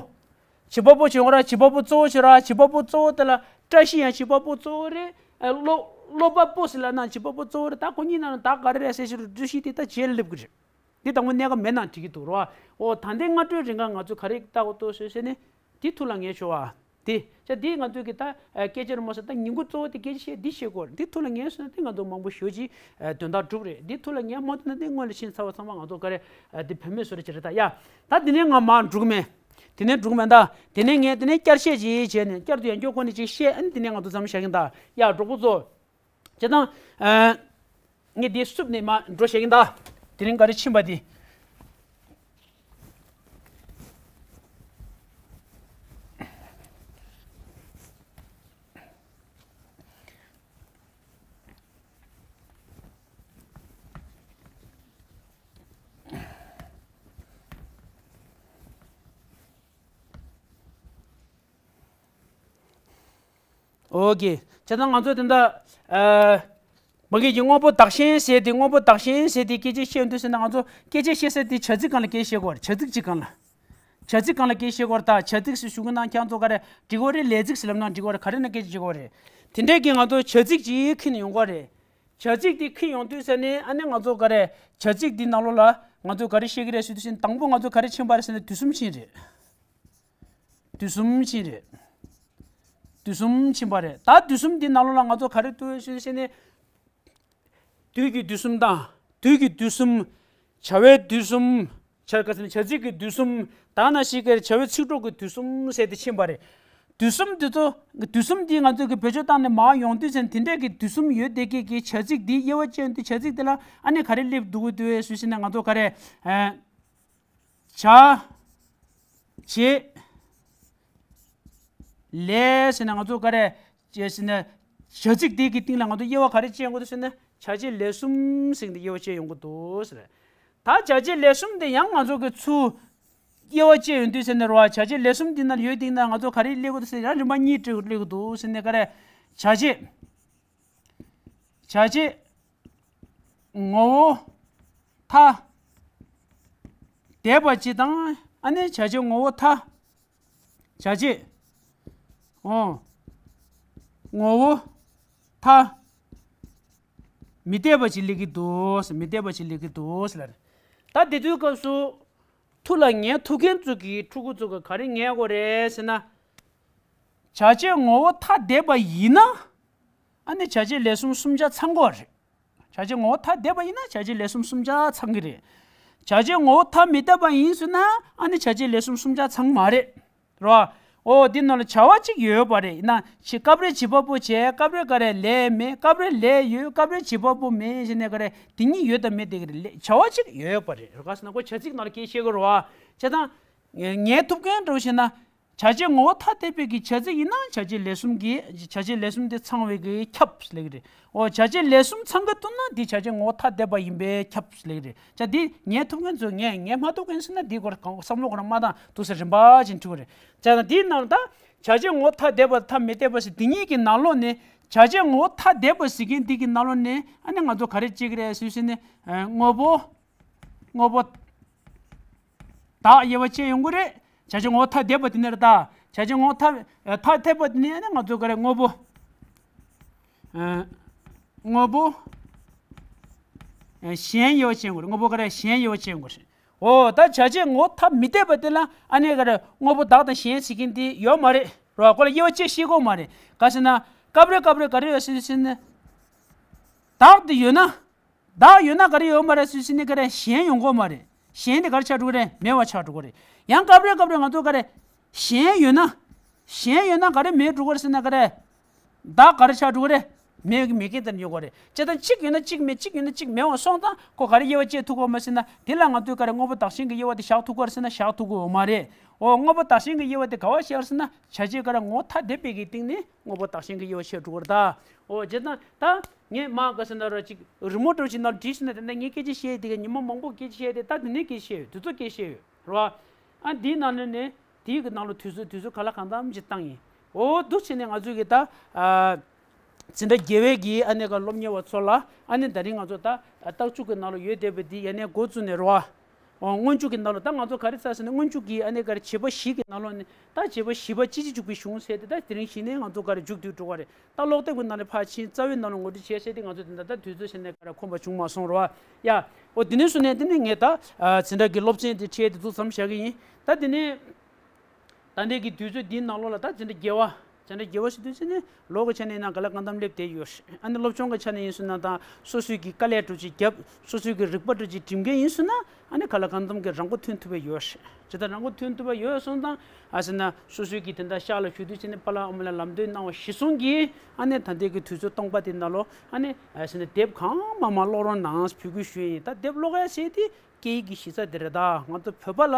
བྱེད་པ་པོ་བྱེད་འོ་ར་བྱེད་པ་པོ་གཙོ་བོ་བྱེད་ར་བྱེད་པ་པོ་གཙོ་བོ་དེ་ལ་བཀྲ་ཤིས་ཡང་བྱེད་པ་པོ་གཙོ་བོ་རེད། ཨ། སློབ་སློབ་པ་པོ་ཟེར་ལབ་ན་བྱེད་པ་པོ་གཙོ་བོ་རེད། ད་ཁོ་གཉིས་ནང་ལ་ད་ག་རེ་རེད་ཟེར་ཞིག་རུ་བཀྲ་ཤིས་དེ་ད་བྱེད་སླེབས་ཀྱི་རེད། འདི་དང་པོ་གནད་འགག་མེད་ན་འགྲིག་གི་འདུག་རོ། འོ་ད་ལྟའི་སྔ་དྲོའི་རིང་ག་ང་ཚོ་ག་རེ་ལྟ་དགོས་འདུག་ཟེར་ཟེར་ནས། འདི་ཐུགས་ལ་ངེས་ཤོག་ཨ། དེ་ཅག་འདི་ང་ཚོས་ཀྱི་ད་སྐད་ཆ་རུ་མ་སོང་ད་ཉིན་གུང་གཙོ་བོ་དེ་སྐད་ཆ་བཤད་འདི་བཤད་དགོས་རེད། འདི་ཐུགས་ལ་ངེས་སོང་ན་དེ་ང་ཚོ་མང་པོ་ཞོ་ཅིག་དོན་དག་འགྲུབ་རེད། འདི་ཐུགས་ལ་ངེས་མ་ཐུབ་ན་དེ་སྔོན་ལ་ཕྱིན་ཚར་བ་ཚང་མ་ང་ཚོ་ག་རེ་འདི་བུད་མེད་བཟོ་རེ་བྱེད་རེད་ད་ཡ། ད་དེ་ནས་ང་མར་འགྲོ་གི་མེད། དེ་ནས་འགྲོ་གི་མེད་ད། དེ་ནས་ངས་དེ་ནས་བསྐྱར་བཤད་ཅིག་བྱས་ནས་བསྐྱར་དུ་ཡང་བསྐྱར་ཁོ་ནས་ཅིག་བཤད། ཨ་ནི་དེ་ནས་ང་ཚོ་མཚམས་བཞག་གིན་ད་ཡ་གྲོགས་པོ་ཚོ། བྱས་ཙང་། ཨ། ངས་འདི་བསུབ་ནས་མར་འགྲོ་བཤད་གིན་ད། དེ་རིང་ག་རེ་ཕྱིན་པ་འདི། ཨོ་ཀེ། བྱས་ཙང་ང་ཚོ་དེ་འདྲ། ཨ། མ་གི་གི་དངོས་པོ་བདག་གཞན་ཟེར་དེ་དངོས་པོ་བདག་གཞན་ཟེར་དེ་སྐད་ཆ་བཤད་དུས་ཟེར་ན་ང་ཚོ་སྐད་ཆ་བཤད་ས་དེ་བྱ་ཚིག་སྒང་ལ་སྐད་བཤད་དགོས་རེད། བྱ་ཚིག་ཅིག་སྒང་ལ། བྱ་ཚིག་སྒང་ལ་སྐད་བཤད་དགོས་རེད་ད། བྱ་ཚིག་ཟེར་ཞུ་གི་ན་ཁྱེད་ཚོ་ག་རེ་འགྲིག་གི་རེད། ལས་ཚིག་ཟེར་ལབ་ན་འགྲིག་གི་རེད། ག་རེ་ན་སྐད་ཆ་བཤད་དགོས་རེད། དེ་འདྲས་ཀྱི་ང་ཚོ་བྱ་ཚིག་ཅིག་ཁྱེར་ནས་ཡོང་དགོས་རེད། བྱ་ཚིག་དེ་ཁྱེར་ཡོང་དུས་ཟེར་ནས་ཨ་ནི་ང་ཚོ་ག་རེ་བྱ་ཚིག་དེ་ནང་ལོགས་ལ་ང་ཚོ་ག་རེ་བཤད་ཀྱི་རེད་ཟེར་དུས་ཟེར་ན་དང་པོ་ང་ཚོ་ག་རེ་ཕྱིན་པ་རེད་ཟེར་ན་དུས་གསུམ་ཕྱིན་རེད། དུས་གསུམ་ཕྱིན་རེད། དུས་གསུམ་ཕྱིན་པ་རེད། ད་དུས་གསུམ་འདི་ནང་ལོགས་ལ་ང་ཚོ་ག་རེ་འདུག་ཞུས་ཟེར་ནས། དུས་ཀྱི་དུས་གསུམ་དང་། དུས་ཀྱི་དུས་གསུམ། བྱ་བའི་དུས་གསུམ། བྱ་ག་ཟེར་ན་བྱ་ཚིག་གི་དུས་གསུམ། ད་ན་ཞིག་གི་བྱ་བའི་ཚིག་གྲོགས་ཀྱི་དུས་གསུམ་ཟེར་ཏེ་ཕྱིན་པ་རེད། དུས་གསུམ་འདི་ཚོ། དུས་གསུམ་འདི་ང་ཚོ་གི་བེད་སྤྱོད་བཏང་ནས་མར་ཡོང་དུས་ཙམ་དེ་འདྲས་ཀྱི་དུས་གསུམ་ཡོད་བསྡད་མཁན་གྱི་བྱ་ཚིག་འདི་དབྱེ་བ་ཕྱེ་ཡོང་དུས་བྱ་ཚིག་འདི་ལ་ཨ་ནི་ག་རེ་སླེབས་འདུག་གི་འདུག་ཞུས་ཟེར་ན་ང་ཚོ་ག་རེ། ཨ། བྱ། བྱེད། ལས་ཟེར་ན་ང་ཚོ་ག་རེ། བྱས་ཟེར་ན། བྱ་ཚིག་དེ་གི་སྟེང་ལ་ང་ཚོ་དབྱེ་བ་ག་རེ་ཕྱེ་ཡོང་གི་འདུག་ཟེར་ན་བྱ་བྱེད་ལས་གསུམ་ཟེར་ཏེ་དབྱེ་བ་ཕྱེ་ཡོང་གི་འདུག་ཟེར། ད་བྱ་བྱེད་ལས་གསུམ་དེ་ཡང་ང་ཚོ་གི་ཚུར་དབྱེ་བ་ཕྱེ་ཡོང་དུས་ཟེར་ན་རོ། བྱ་བྱེད་ལས་གསུམ་དེ་ན་ཡོད་དེ་ན་ང་ཚོ་ག་རེ་སླེབས་ཀྱི་འདུག་ཟེར་ཡང་རིམ་པ་གཉིས་སླེབས་ཀྱི་འདུག་ཟེར་ནས་ག་རེ། བྱ་བྱེད། བྱ་བྱེད། ངོ་བོ། ཐ། དད་པ་ཅིག་དང་ཨ་ནི་བྱ་བྱེད་ངོ་བོ་ཐ། བྱ་བྱེད། འོ། ངོ་བོ། ཐ། མི་དད་པ་ཅིག་སླེབས་ཀྱི་འདུག་ཟེར། མི་དད་པ་ཅིག་སླེབས་ཀྱི་འདུག་ཟེར་ལ་རེད། ད་དེ་དུས་སྐབས་སུ། ཐུགས་ལ་ངེས་ཐུབ་མཁན་ཚོ་གིས་ཕྲུ་གུ་ཚོ་གིས་ག་རེ་ངེས་དགོས་རེད་ཟེར་ན། བྱ་བྱེད་ངོ་བོ་ཐ་དད་པ་ཡིན་ན། ཨ་ནི་བྱ་བྱེད་ལས་གསུམ་གསུམ་ཆ་ཚང་གི་རེད། བྱ་བྱེད་ངོ་བོ་ཐ་དད་པ་ཡིན་ན་བྱ་བྱེད་ལས་གསུམ་གསུམ་ཆ་ཚང་གི་རེད། བྱ་བྱེད་ངོ་བོ་ཐ་མི་དད་པ་ཡིན་ཟེར་ན་ཨ་ནི་བྱ་བྱེད་ལས་གསུམ་གསུམ་ཆ་ཚང་མ་རེད། རོ། འོ་འདི་ནང་ལ་བྱ་བ་གཅིག་ཡོད་པ་རེད། ཡིན་ན་ཕྱི་སྐབས་རེ་བྱེད་པ་པོ་བྱས། སྐབས་རེ་ག་རེ་ལས་མེད། སྐབས་རེ་ལས་ཡོད། སྐབས་རེ་བྱེད་པ་པོ་མེད་ཟེར་ནས་ག་རེ་དེ་གཉིས་ཡོད་དང་མེད་དེ་ག་རེ་ལས་བྱ་བ་གཅིག་ཡོད་པ་རེད། རོ། ག་ཟེར་ན་ཁོ་བྱ་ཚིག་ནང་ལ་སྐད་བཤད་གི་རོ། བྱས་ཙང་། ངེས་ཐུབ་མཁན་འདྲ་བོ་བྱས་ན། བྱ་བྱེད་ངོ་བོ་ཐ་དད་པའི་གི་བྱ་ཚིག་ཡིན་ན་བྱ་བྱེད་ལས་གསུམ་གྱི་བྱ་བྱེད་ལས་གསུམ་དེ་ཚང་བའི་གི་ཁྱབ་ལེགས་རེད། འོ་བྱ་བྱེད་ལས་གསུམ་ཚང་གི་འདུག་ན་འདི་བྱ་བྱེད་ངོ་བོ་ཐ་དད་པ་ཡིན་པའི་ཁྱབ་ལེགས་རེད། བྱས་འདི་ངེས་ཐུབ་མཁན་ཚོས་ངེས། ངེས་མ་ཐུབ་མཁན་ཚོས་ན་འདི་སྐོར་གང་བསམ་བློ་ཁོ་རང་མ་བཏང་འདུག་ཟེར་རིམ་པ་བཞིན་འཁྲུལ་གི་རེད། བྱས་ན་འདིའི་ནང་ད་བྱ་བྱེད་ངོ་བོ་ཐ་དད་པ་ཐ་མི་དད་པ་ཟེར་འདི་གཉིས་ཀྱི་ནང་ལོགས་ནས་བྱ་བྱེད་ངོ་བོ་ཐ་དད་པ་ཟེར་མཁན་འདི་གི་ནང་ལོགས་ནས་ཨ་ནི་ང་ཚོ་ག་རེ་བྱེད་ཀྱི་རེད་ཟེར་ཟེར་ནས་དངོས་པོ། དངོས་པོ། བདག་དབྱེ་བ་ཕྱེ་ཡོང་གི་རེད། བྱ་བྱེད་ངོ་བོ་ཐ་དད་པ་དེ་ནས་རེད་ད། བྱ་བྱེད་ངོ་བོ་ཐ་ཐ་དད་པ་དེ་ནས་ནི་ང་ཚོ་ག་རེ་དངོས་པོ། དངོས་པོ། གཞན་དབྱེ་བ་ཕྱེ་ཡོང་གི་རེད། དངོས་པོ་ག་རེ་གཞན་དབྱེ་བ་ཕྱེ་ཡོང་གི་རེད། འོ་ད་བྱ་བྱེད་ངོ་བོ་ཐ་མི་དད་པ་དེ་ལ་ཨ་ནི་ག་རེ་དངོས་པོ་བདག་དང་གཞན་ཟེར་མཁན་དེ་ཡོད་མ་རེད། རོ། ཁོ་ལ་དབྱེ་བ་ཕྱེ་ཤེས་ཀྱི་ཡོད་མ་རེད། ག་ཟེར་ན་སྐབས་རེ་སྐབས་རེ་ག་རེ་ཡོད་ཟེར་ཟེར་ན། བདག་དེ་ཡོད་ན། བདག་ཡོད་ན་ག་རེ་ཡོད་མ་རེད་ཟེར་ཟེར་ནས་ག་རེ་གཞན་ཡོང་གི་ཡོད་མ་རེད། གཞན་དེ་ག་རེ་ཆགས་འགྲོ་གི་རེད། མེད་པ་ཆགས་འགྲོ་གི་རེད། ཡང་སྐབས་རེ་སྐབས་རེ་ང་ཚོ་ག་རེ། གཞན་ཡོད་ན། གཞན་ཡོད་ན་ག་རེ་མེད་འགྲོ་གི་རེད་ཟེར་ན་ག་རེ། བདག་ག་རེ་ཆགས་འགྲོ་གི་རེད། མེད་མེད་མཁན་དེ་ཡོང་གི་རེད། བྱས་ཙང་གཅིག་ཡོད་ན་གཅིག་མེད། གཅིག་ཡོད་ན་གཅིག་མེད་པ་སོང་ཙང་ཁོ་ག་རེ་དབྱེ་བ་ཕྱེ་ཐུབ་ཀྱི་ཡོད་མ་རེད་ཟེར་ན་དེ་ལ་ང་ཚོས་ག་རེ་དངོས་པོ་བདག་གཞན་གྱི་དབྱེ་བ་དེ་བཞག་ཐུབ་ཀྱི་རེད་ཟེར་ན་བཞག་ཐུབ་ཀྱི་ཡོད་མ་རེད། འོ་དངོས་པོ་བདག་གཞན་གྱི་དབྱེ་བ་དེ་ག་བ་བཞག་ཟེར་ན་བྱ་བྱེད་ག་རེ་ངོ་བོ་ཐ་དད་པའི་གི་སྟེང་ནས་དངོས་པོ་བདག་གཞན་གྱི་དབྱེ་བ་ཕྱེ་འགྲོ་གི་རེད་ད། འོ་བྱས་ཙང་ད་ངས་མ་ག་ཟེར་ན་ར་ཅིག་རི་མོ་འདྲ་བོ་ཞིག་ནང་བྲིས་ཟེར་ན་དེ་འདྲ་ངས་སྐད་ཆ་བཤད་དེ་ག་ཉི་མ་མང་པོ་སྐད་ཆ་བཤད་དེ་ད་དེ་ནས་སྐད་ཆ་བཤད་ཡོད། དེ་ཚོ་སྐད་ཆ་བཤད་ཡོད། རེད་བ། ཨ་འདིའི་ནང་ནས་ནས་དེའི་གི་ནང་ལ་དུས་ཚོད་དུས་ཚོད་ག་ལ་གང་འཚམ་ཅིག་བཏང་ཡིན། འོ་འདུག་བྱས་ནས་ང་ཚོའི་གི་ད་ཨ་འཛིན་གྲྭ་བརྒྱད་པའི་གི་ཨ་ནི་ག་སློབ་གཉེར་བ་ཚོ་ལ་ཨ་ནི་ད་རིང་ང་ཚོ་ད་རྟགས་བཅུ་གི་ནང་ལ་ཡོད་བསྡད་པ་འདི་ཡ་ནས་འགོ་བཙུགས་ནས་རེད་བ། འོ་སྔོན་འཇུག་གི་ནང་ལ་ད་ང་ཚོ་ག་རེ་བྱས་ཟེར་ན་སྔོན་འཇུག་གི་ཨ་ནི་ག་རེ་བྱེད་པ་བཞི་གི་ནང་ལོགས་ནས་ད་བྱེད་པ་བཞི་པ་ཅི་ཅི་འཇུག་པའི་གཞུང་ཟེར་དེ་ད་དེ་རིང་གཞི་ནས་ང་ཚོ་ག་རེ་མཇུག་བསྡུས་འགྲོ་ག་རེད། ད་ཀློག་དེབ་ཀྱི་ནང་ནས་ཕར་ཕྱིན་རྩ་བའི་ནང་ལ་ངོ་སྤྲོད་བྱས་བྱས་ཏེ་ང་ཚོ་དེ་འདྲ་ད་དུས་ཚོད་བྱས་ནས་ག་རེ་ཁོམ་པ་བྱུང་མ་སོང་རེད་བ། ཡ། འོ་དེ་ནས་བཟུང་ནས་དེ་ནས་ངས་ད་འཛིན་གྲྭ་གི་སློབ་ཚན་དེ་ཁྲིད་དེ་ཚོ་མཚམས་བཞག་གི་ཡིན། ད་དེ་ནས་ད་ལྟའི་གི་དུས་ཚོད་འདིའི་ནང་ལོགས་ལ་ད་འཛིན་གྲྭ་བརྒྱད་པ་འཛིན་གྲྭ་བརྒྱད་པ་ཞིག་དུས་ཚོད་ནས་ལོ་གི་ཆ་ནས་ཡིན་ན་ག་ལ་གང་འཚམ་སླེབས་བསྡད་ཡོད་རེད། ཨ་ནི་སློབ་སྦྱོང་གི་ཆ་ནས་ཡིན་སོང་ན་ད་སོ་སོའི་གི་དཀའ་ལས་འདྲ་ཅིག་བརྒྱབ། སོ་སོའི་གི་རིག་པ་འདྲ་ཅིག་སྒྲིམ་མཁན་ཡིན་སོང་ན་ཨ་ནི་ག་ལ་གང་འཚམ་གི་རང་མགོ་ཐོན་ཐུབ་པ་ཡོད་རེད། ཇི་ལྟར་རང་མགོ་ཐོན་ཐུབ་པ་ཡོད་སོང་ཙང་ཨ་ཟེར་ན་སོ་སོའི་གི་དེ་འདྲ་ཤག་ལ་ཞུགས་དུས་ཚོད་ནས་པཱ་ལགས་ཨ་མ་ལགས་ལམ་སྟོན་གནང་བ་གཞིར་བཟུང་གིས་ཨ་ནི་ད་ལྟའི་གི་དུས་ཚོད་སྟོང་པ་དེ་ནང་ལོགས་ཨ་ནི་ཨ་ཟེར་ན་དེབ་གང་མང་མང་ཀློག་རོགས་གནང་འབོད་སྐུལ་ཞུ་ཡིན། ད་དེབ་ཀློག་ཡ་ཟེར་དེ་སྐད་ཡིག་གི་གཞི་རྩ་དེ་རེད། ད་ང་ཚོ་བོད་པ་ལ་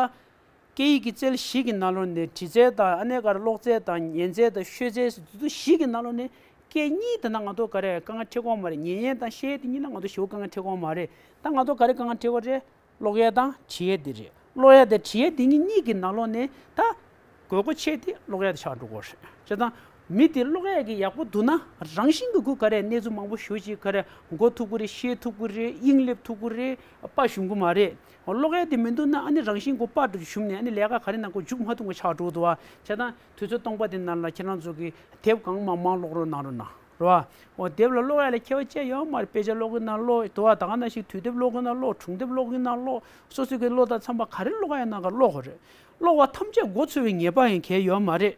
སྐད་ཡིག་གི་རྩལ་བཞི་གི་ནང་ལོགས་ནས་འབྲི་རྩལ་དང་ཨ་ནི་ག་རེ་ཀློག་རྩལ་དང་ཉན་རྩལ་དང་ཤོད་རྩལ་ཟེར་དེ་ཚོ་བཞི་གི་ནང་ལོགས་ནས་སྐད་གཉིས་དེ་ན་ང་ཚོ་ག་རེ་དཀའ་ངལ་འཕྲད་ཀྱི་ཡོད་མ་རེད། ཉན་ཡས་དང་བཤད་ཡས་དེ་གཉིས་ལ་ང་ཚོ་ཞེ་པོ་དཀའ་ངལ་འཕྲད་ཀྱི་ཡོད་མ་རེད། ད་ང་ཚོ་ག་རེ་དཀའ་ངལ་འཕྲད་ཀྱི་ཡོད་རེད། ཀློག་ཡས་དང་འབྲི་ཡས་དེ་རེད། ཀློག་ཡས་དང་འབྲི་ཡས་དེ་གཉིས་གཉིས་ཀྱི་ནང་ལོགས་ནས་ད་དགོས་མཁོ་ཆེ་དེ་ཀློག་ཡས་དེ་ཆགས་འགྲོ་གི་རེད། བྱས་ཙང་མི་དེ་ཀློག་ཡས་ཀྱི་ཡག་པོ་འདུག་ན་རང་བཞིན་གྱི་ཁོ་ག་རེ་གནས་ཚུལ་མང་པོ་ཞེ་པོ་ཅིག་ག་རེ་གོ་ཐུབ་ཀྱི་རེད། ཤེས་ཐུབ་ཀྱི་རེད། དབྱིངས་སླེབས་ཐུབ་ཀྱི་རེད། པ་ཞུམ་གྱི་མ་རེད། ཀློག་ཡས་དེ་མི་འདུག་ན་ཨ་ནི་རང་བཞིན་གྱི་པ་འདྲ་ཞུམ་ནས་ཨ་ནི་ལས་ཀ་ག་རེ་གནང་དགོས་འཇུག་མ་ཐུབ་པ་ཆགས་འགྲོ་འདུག་བ། བྱས་ཙང་དུས་ཚོད་སྟོང་པ་དེ་ནང་ལ་ཁྱེད་རང་ཚོ་གིས་དེབ་གང་མང་མང་ཀློག་རོགས་གནང་རོགས་གནང་། རེད་བ། འོ་དེབ་ལ་ཀློག་ཡ་ལ་ཁྱད་པར་ཅི་ཡོད་མ་རེད། དཔེ་ཆ་ཀློག་གི་ན་ཀློག་དུ་བ་ད་ག་ནང་བཞིན་དུས་དེབ་ཀློག་གི་ན་ཀློག་སྒྲུང་དེབ་ཀློག་གི་ན་ཀློག་སོ་སོ་གི་ཀློག་དང་འཚམས་པ་ག་རེ་ཀློག་ཡ་ན་ག་ཀློག་དགོས་རེད། ཀློག་པ་ཐམས་ཅད་མགོ་ཚོས་པའི་ངེས་པ་ཡང་གལ་ཡོད་མ་རེད།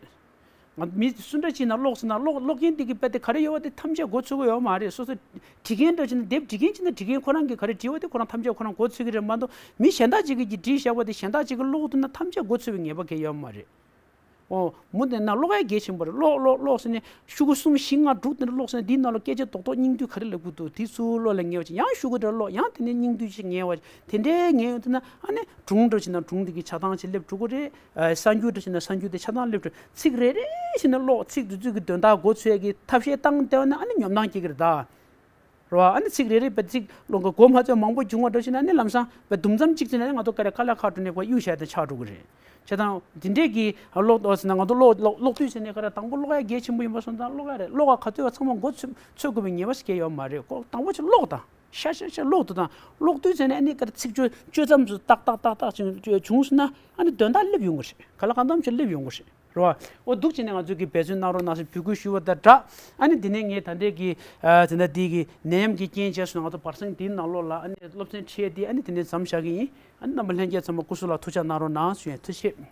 ང་མི་སུ་འདྲ་ཅིག་ན་ཀློག་ཟེར་ན་ཀློག་ཀློག་མཁན་དེ་གི་དཔེ་དེ་ག་རེ་ཡོད་པ་དེ་ཐམས་ཅད་མགོ་ཚོས་ཀྱི་ཡོད་མ་རེད། སོ་སོ་བྲིས་མཁན་འདྲ་ཅིག་ན་དེབ་བྲིས་མཁན་ཅིག་ན་བྲིས་མཁན་ཁོ་རང་གི་ག་རེ་བྲིས་པ་དེ་ཁོ་རང་ཐམས་ཅད་ཁོ་རང་མགོ་ཚོས་ཀྱི་རེད་མ་གཏོགས་མི་གཞན་དག་ཅིག་གིས་ཀྱི་བྲིས་བཞག་པ་དེ་གཞན་དག་ཅིག་གིས་ཀློག་འདུག་ན་ཐམས་ཅད་མགོ་ཚོས་པའི་ངེས་པ་གལ་ཡོད་མ་རེད། འོ། མུ་དེ་ན་ཀློག་ཡ་གལ་ཆེན་པོ་རེད། ཀློག་ཀློག་ཀློག་ཟེར་ནས་ཤོག་གུ་གསུམ་བཞི་ལྔ་དྲུག་དེ་འདྲ་ཀློག་ཟེར་ནས་འདིའི་ནང་ལོགས་སྐད་ཆ་རྡོག་རྡོག་སྙིང་བསྡུས་ག་རེ་ལབ་དགོས་འདུག་དེ་ཚུར་ཀློག་ལ་ཉན་པ་ཅིག་ཡང་ཤོག་གུ་འདྲ་ཀློག་ཡང་དེ་ནས་སྙིང་བསྡུས་ཅིག་ཉན་པ་དེ་འདྲའི་ཉན་ཡོང་དུས་ན་ཨ་ནི་སྒྲུང་འདྲ་ཅིག་ན་སྒྲུང་དེ་གི་ཆ་ཚང་ཅིག་སླེབས་འགྲོ་གི་རེད། ཨ་གསར་འགྱུར་འདྲ་ཅིག་ན་གསར་འགྱུར་དེ་ཆ་ཚང་སླེབས་འགྲོ། ཚིག་རེ་རེ་བཞིན་ནས་ཀློག་ཚིག་དེ་ཚོ་གི་དོན་དག་མགོ་ཚོས་ཡ་གི་ཐབས་ཤེས་བཏང་བསྡད་པ་ན་ཨ་ནི་ཉོབ་སྣང་སྐྱེ་གི་རེད་ད། རེད་བ། ཨ་ནི་ཚིག་རེ་རེ་བས་ཚིག་ཀློག་གི་མགོ་མ་ཚོས་མང་པོ་བྱུང་བ་འདྲ་ཞིག་ན་ཨ་ནི་ལམ་སང་བས་དུམ་མཚམས་གཅིག་ཙམ་ནས་ང་ཚོ་ཀ་རེ་ཁ་ལག་ཁ་འགྲོ་ནས་ཁོ་གཡུག་བཞག་དེ་ཆགས་འགྲོ་གི་རེད། བྱས་ཙང་འདི་འདྲས་ཀྱི་ཀློག་ཟེར་ན་ང་ཚོ་ཀློག་ཀློག་ཀློག་དུས་ཟེར་ནས་ཁ་ར་དང་པོ་ཀློག་ཡ་གལ་ཆེན་པོ་ཡིན་པ་སོང་ཙང་ཀློག་ཡ་རེད། ཀློག་ག་ག་ཚོད་ཚང་མ་མགོ་ཚོས་ཚོས་དགོས་པའི་ངེས་པ་ཞིག་གལ་ཡོད་མ་རེད། ཀོ་དང་པོ་ཆུ་ཀློག་དང་ཤ་ཤ་ཤ་ཀློག་དུ་དང་ཀློག་དུས་ཟེར་ནས་ཨ་ནི་ཀ་ར་ཚིག་བརྗོད་བརྗོད་མཚམས་སུ་ཏག་ཏག་ཏག་ཏག་ཅིག་བྱུང་སོང་ན་ཨ་ནི་དོན་དག་སླེབས་ཡོང་གི་རེད། ག་ལ་གང་འཚམ་ཞིག་སླེབས་ཡོང་གི་རེད། རེད་བ། འོ་འདུག་བྱས་ནས་ང་ཚོས་ཀྱི་འབད་བརྩོན་གནང་རོགས་གནང་ཞེས་འབོད་སྐུལ་ཞུ་བ་དང་སྦྲགས། ཨ་ནི་འདི་ནས་ངས་ད་ལྟའི་གི་ཨ་དེ་འདྲ་འདི་གི་ནད་ཡམས་ཀྱི་རྐྱེན་བྱས་སོང་ང་ཚོ་བར་གསེང་འདིའི་ནང་ལོགས་ལ་ཨ་ནི་སློབ་ཚན་ཁྲིད་ཡས་འདི་ཨ་ནི་དེ་ནས་མཚམས་བཞག་གི་ཡིན། ཨ་ནི་རྣམ་པ་ལྷན་རྒྱས་ཚང་མ་སྐུ་གཟུགས་ལ་ཐུགས་ཅག་གནང་རོགས་གནང་ཞུ་ཡས། ཐུགས་རྗེ་ཆེ།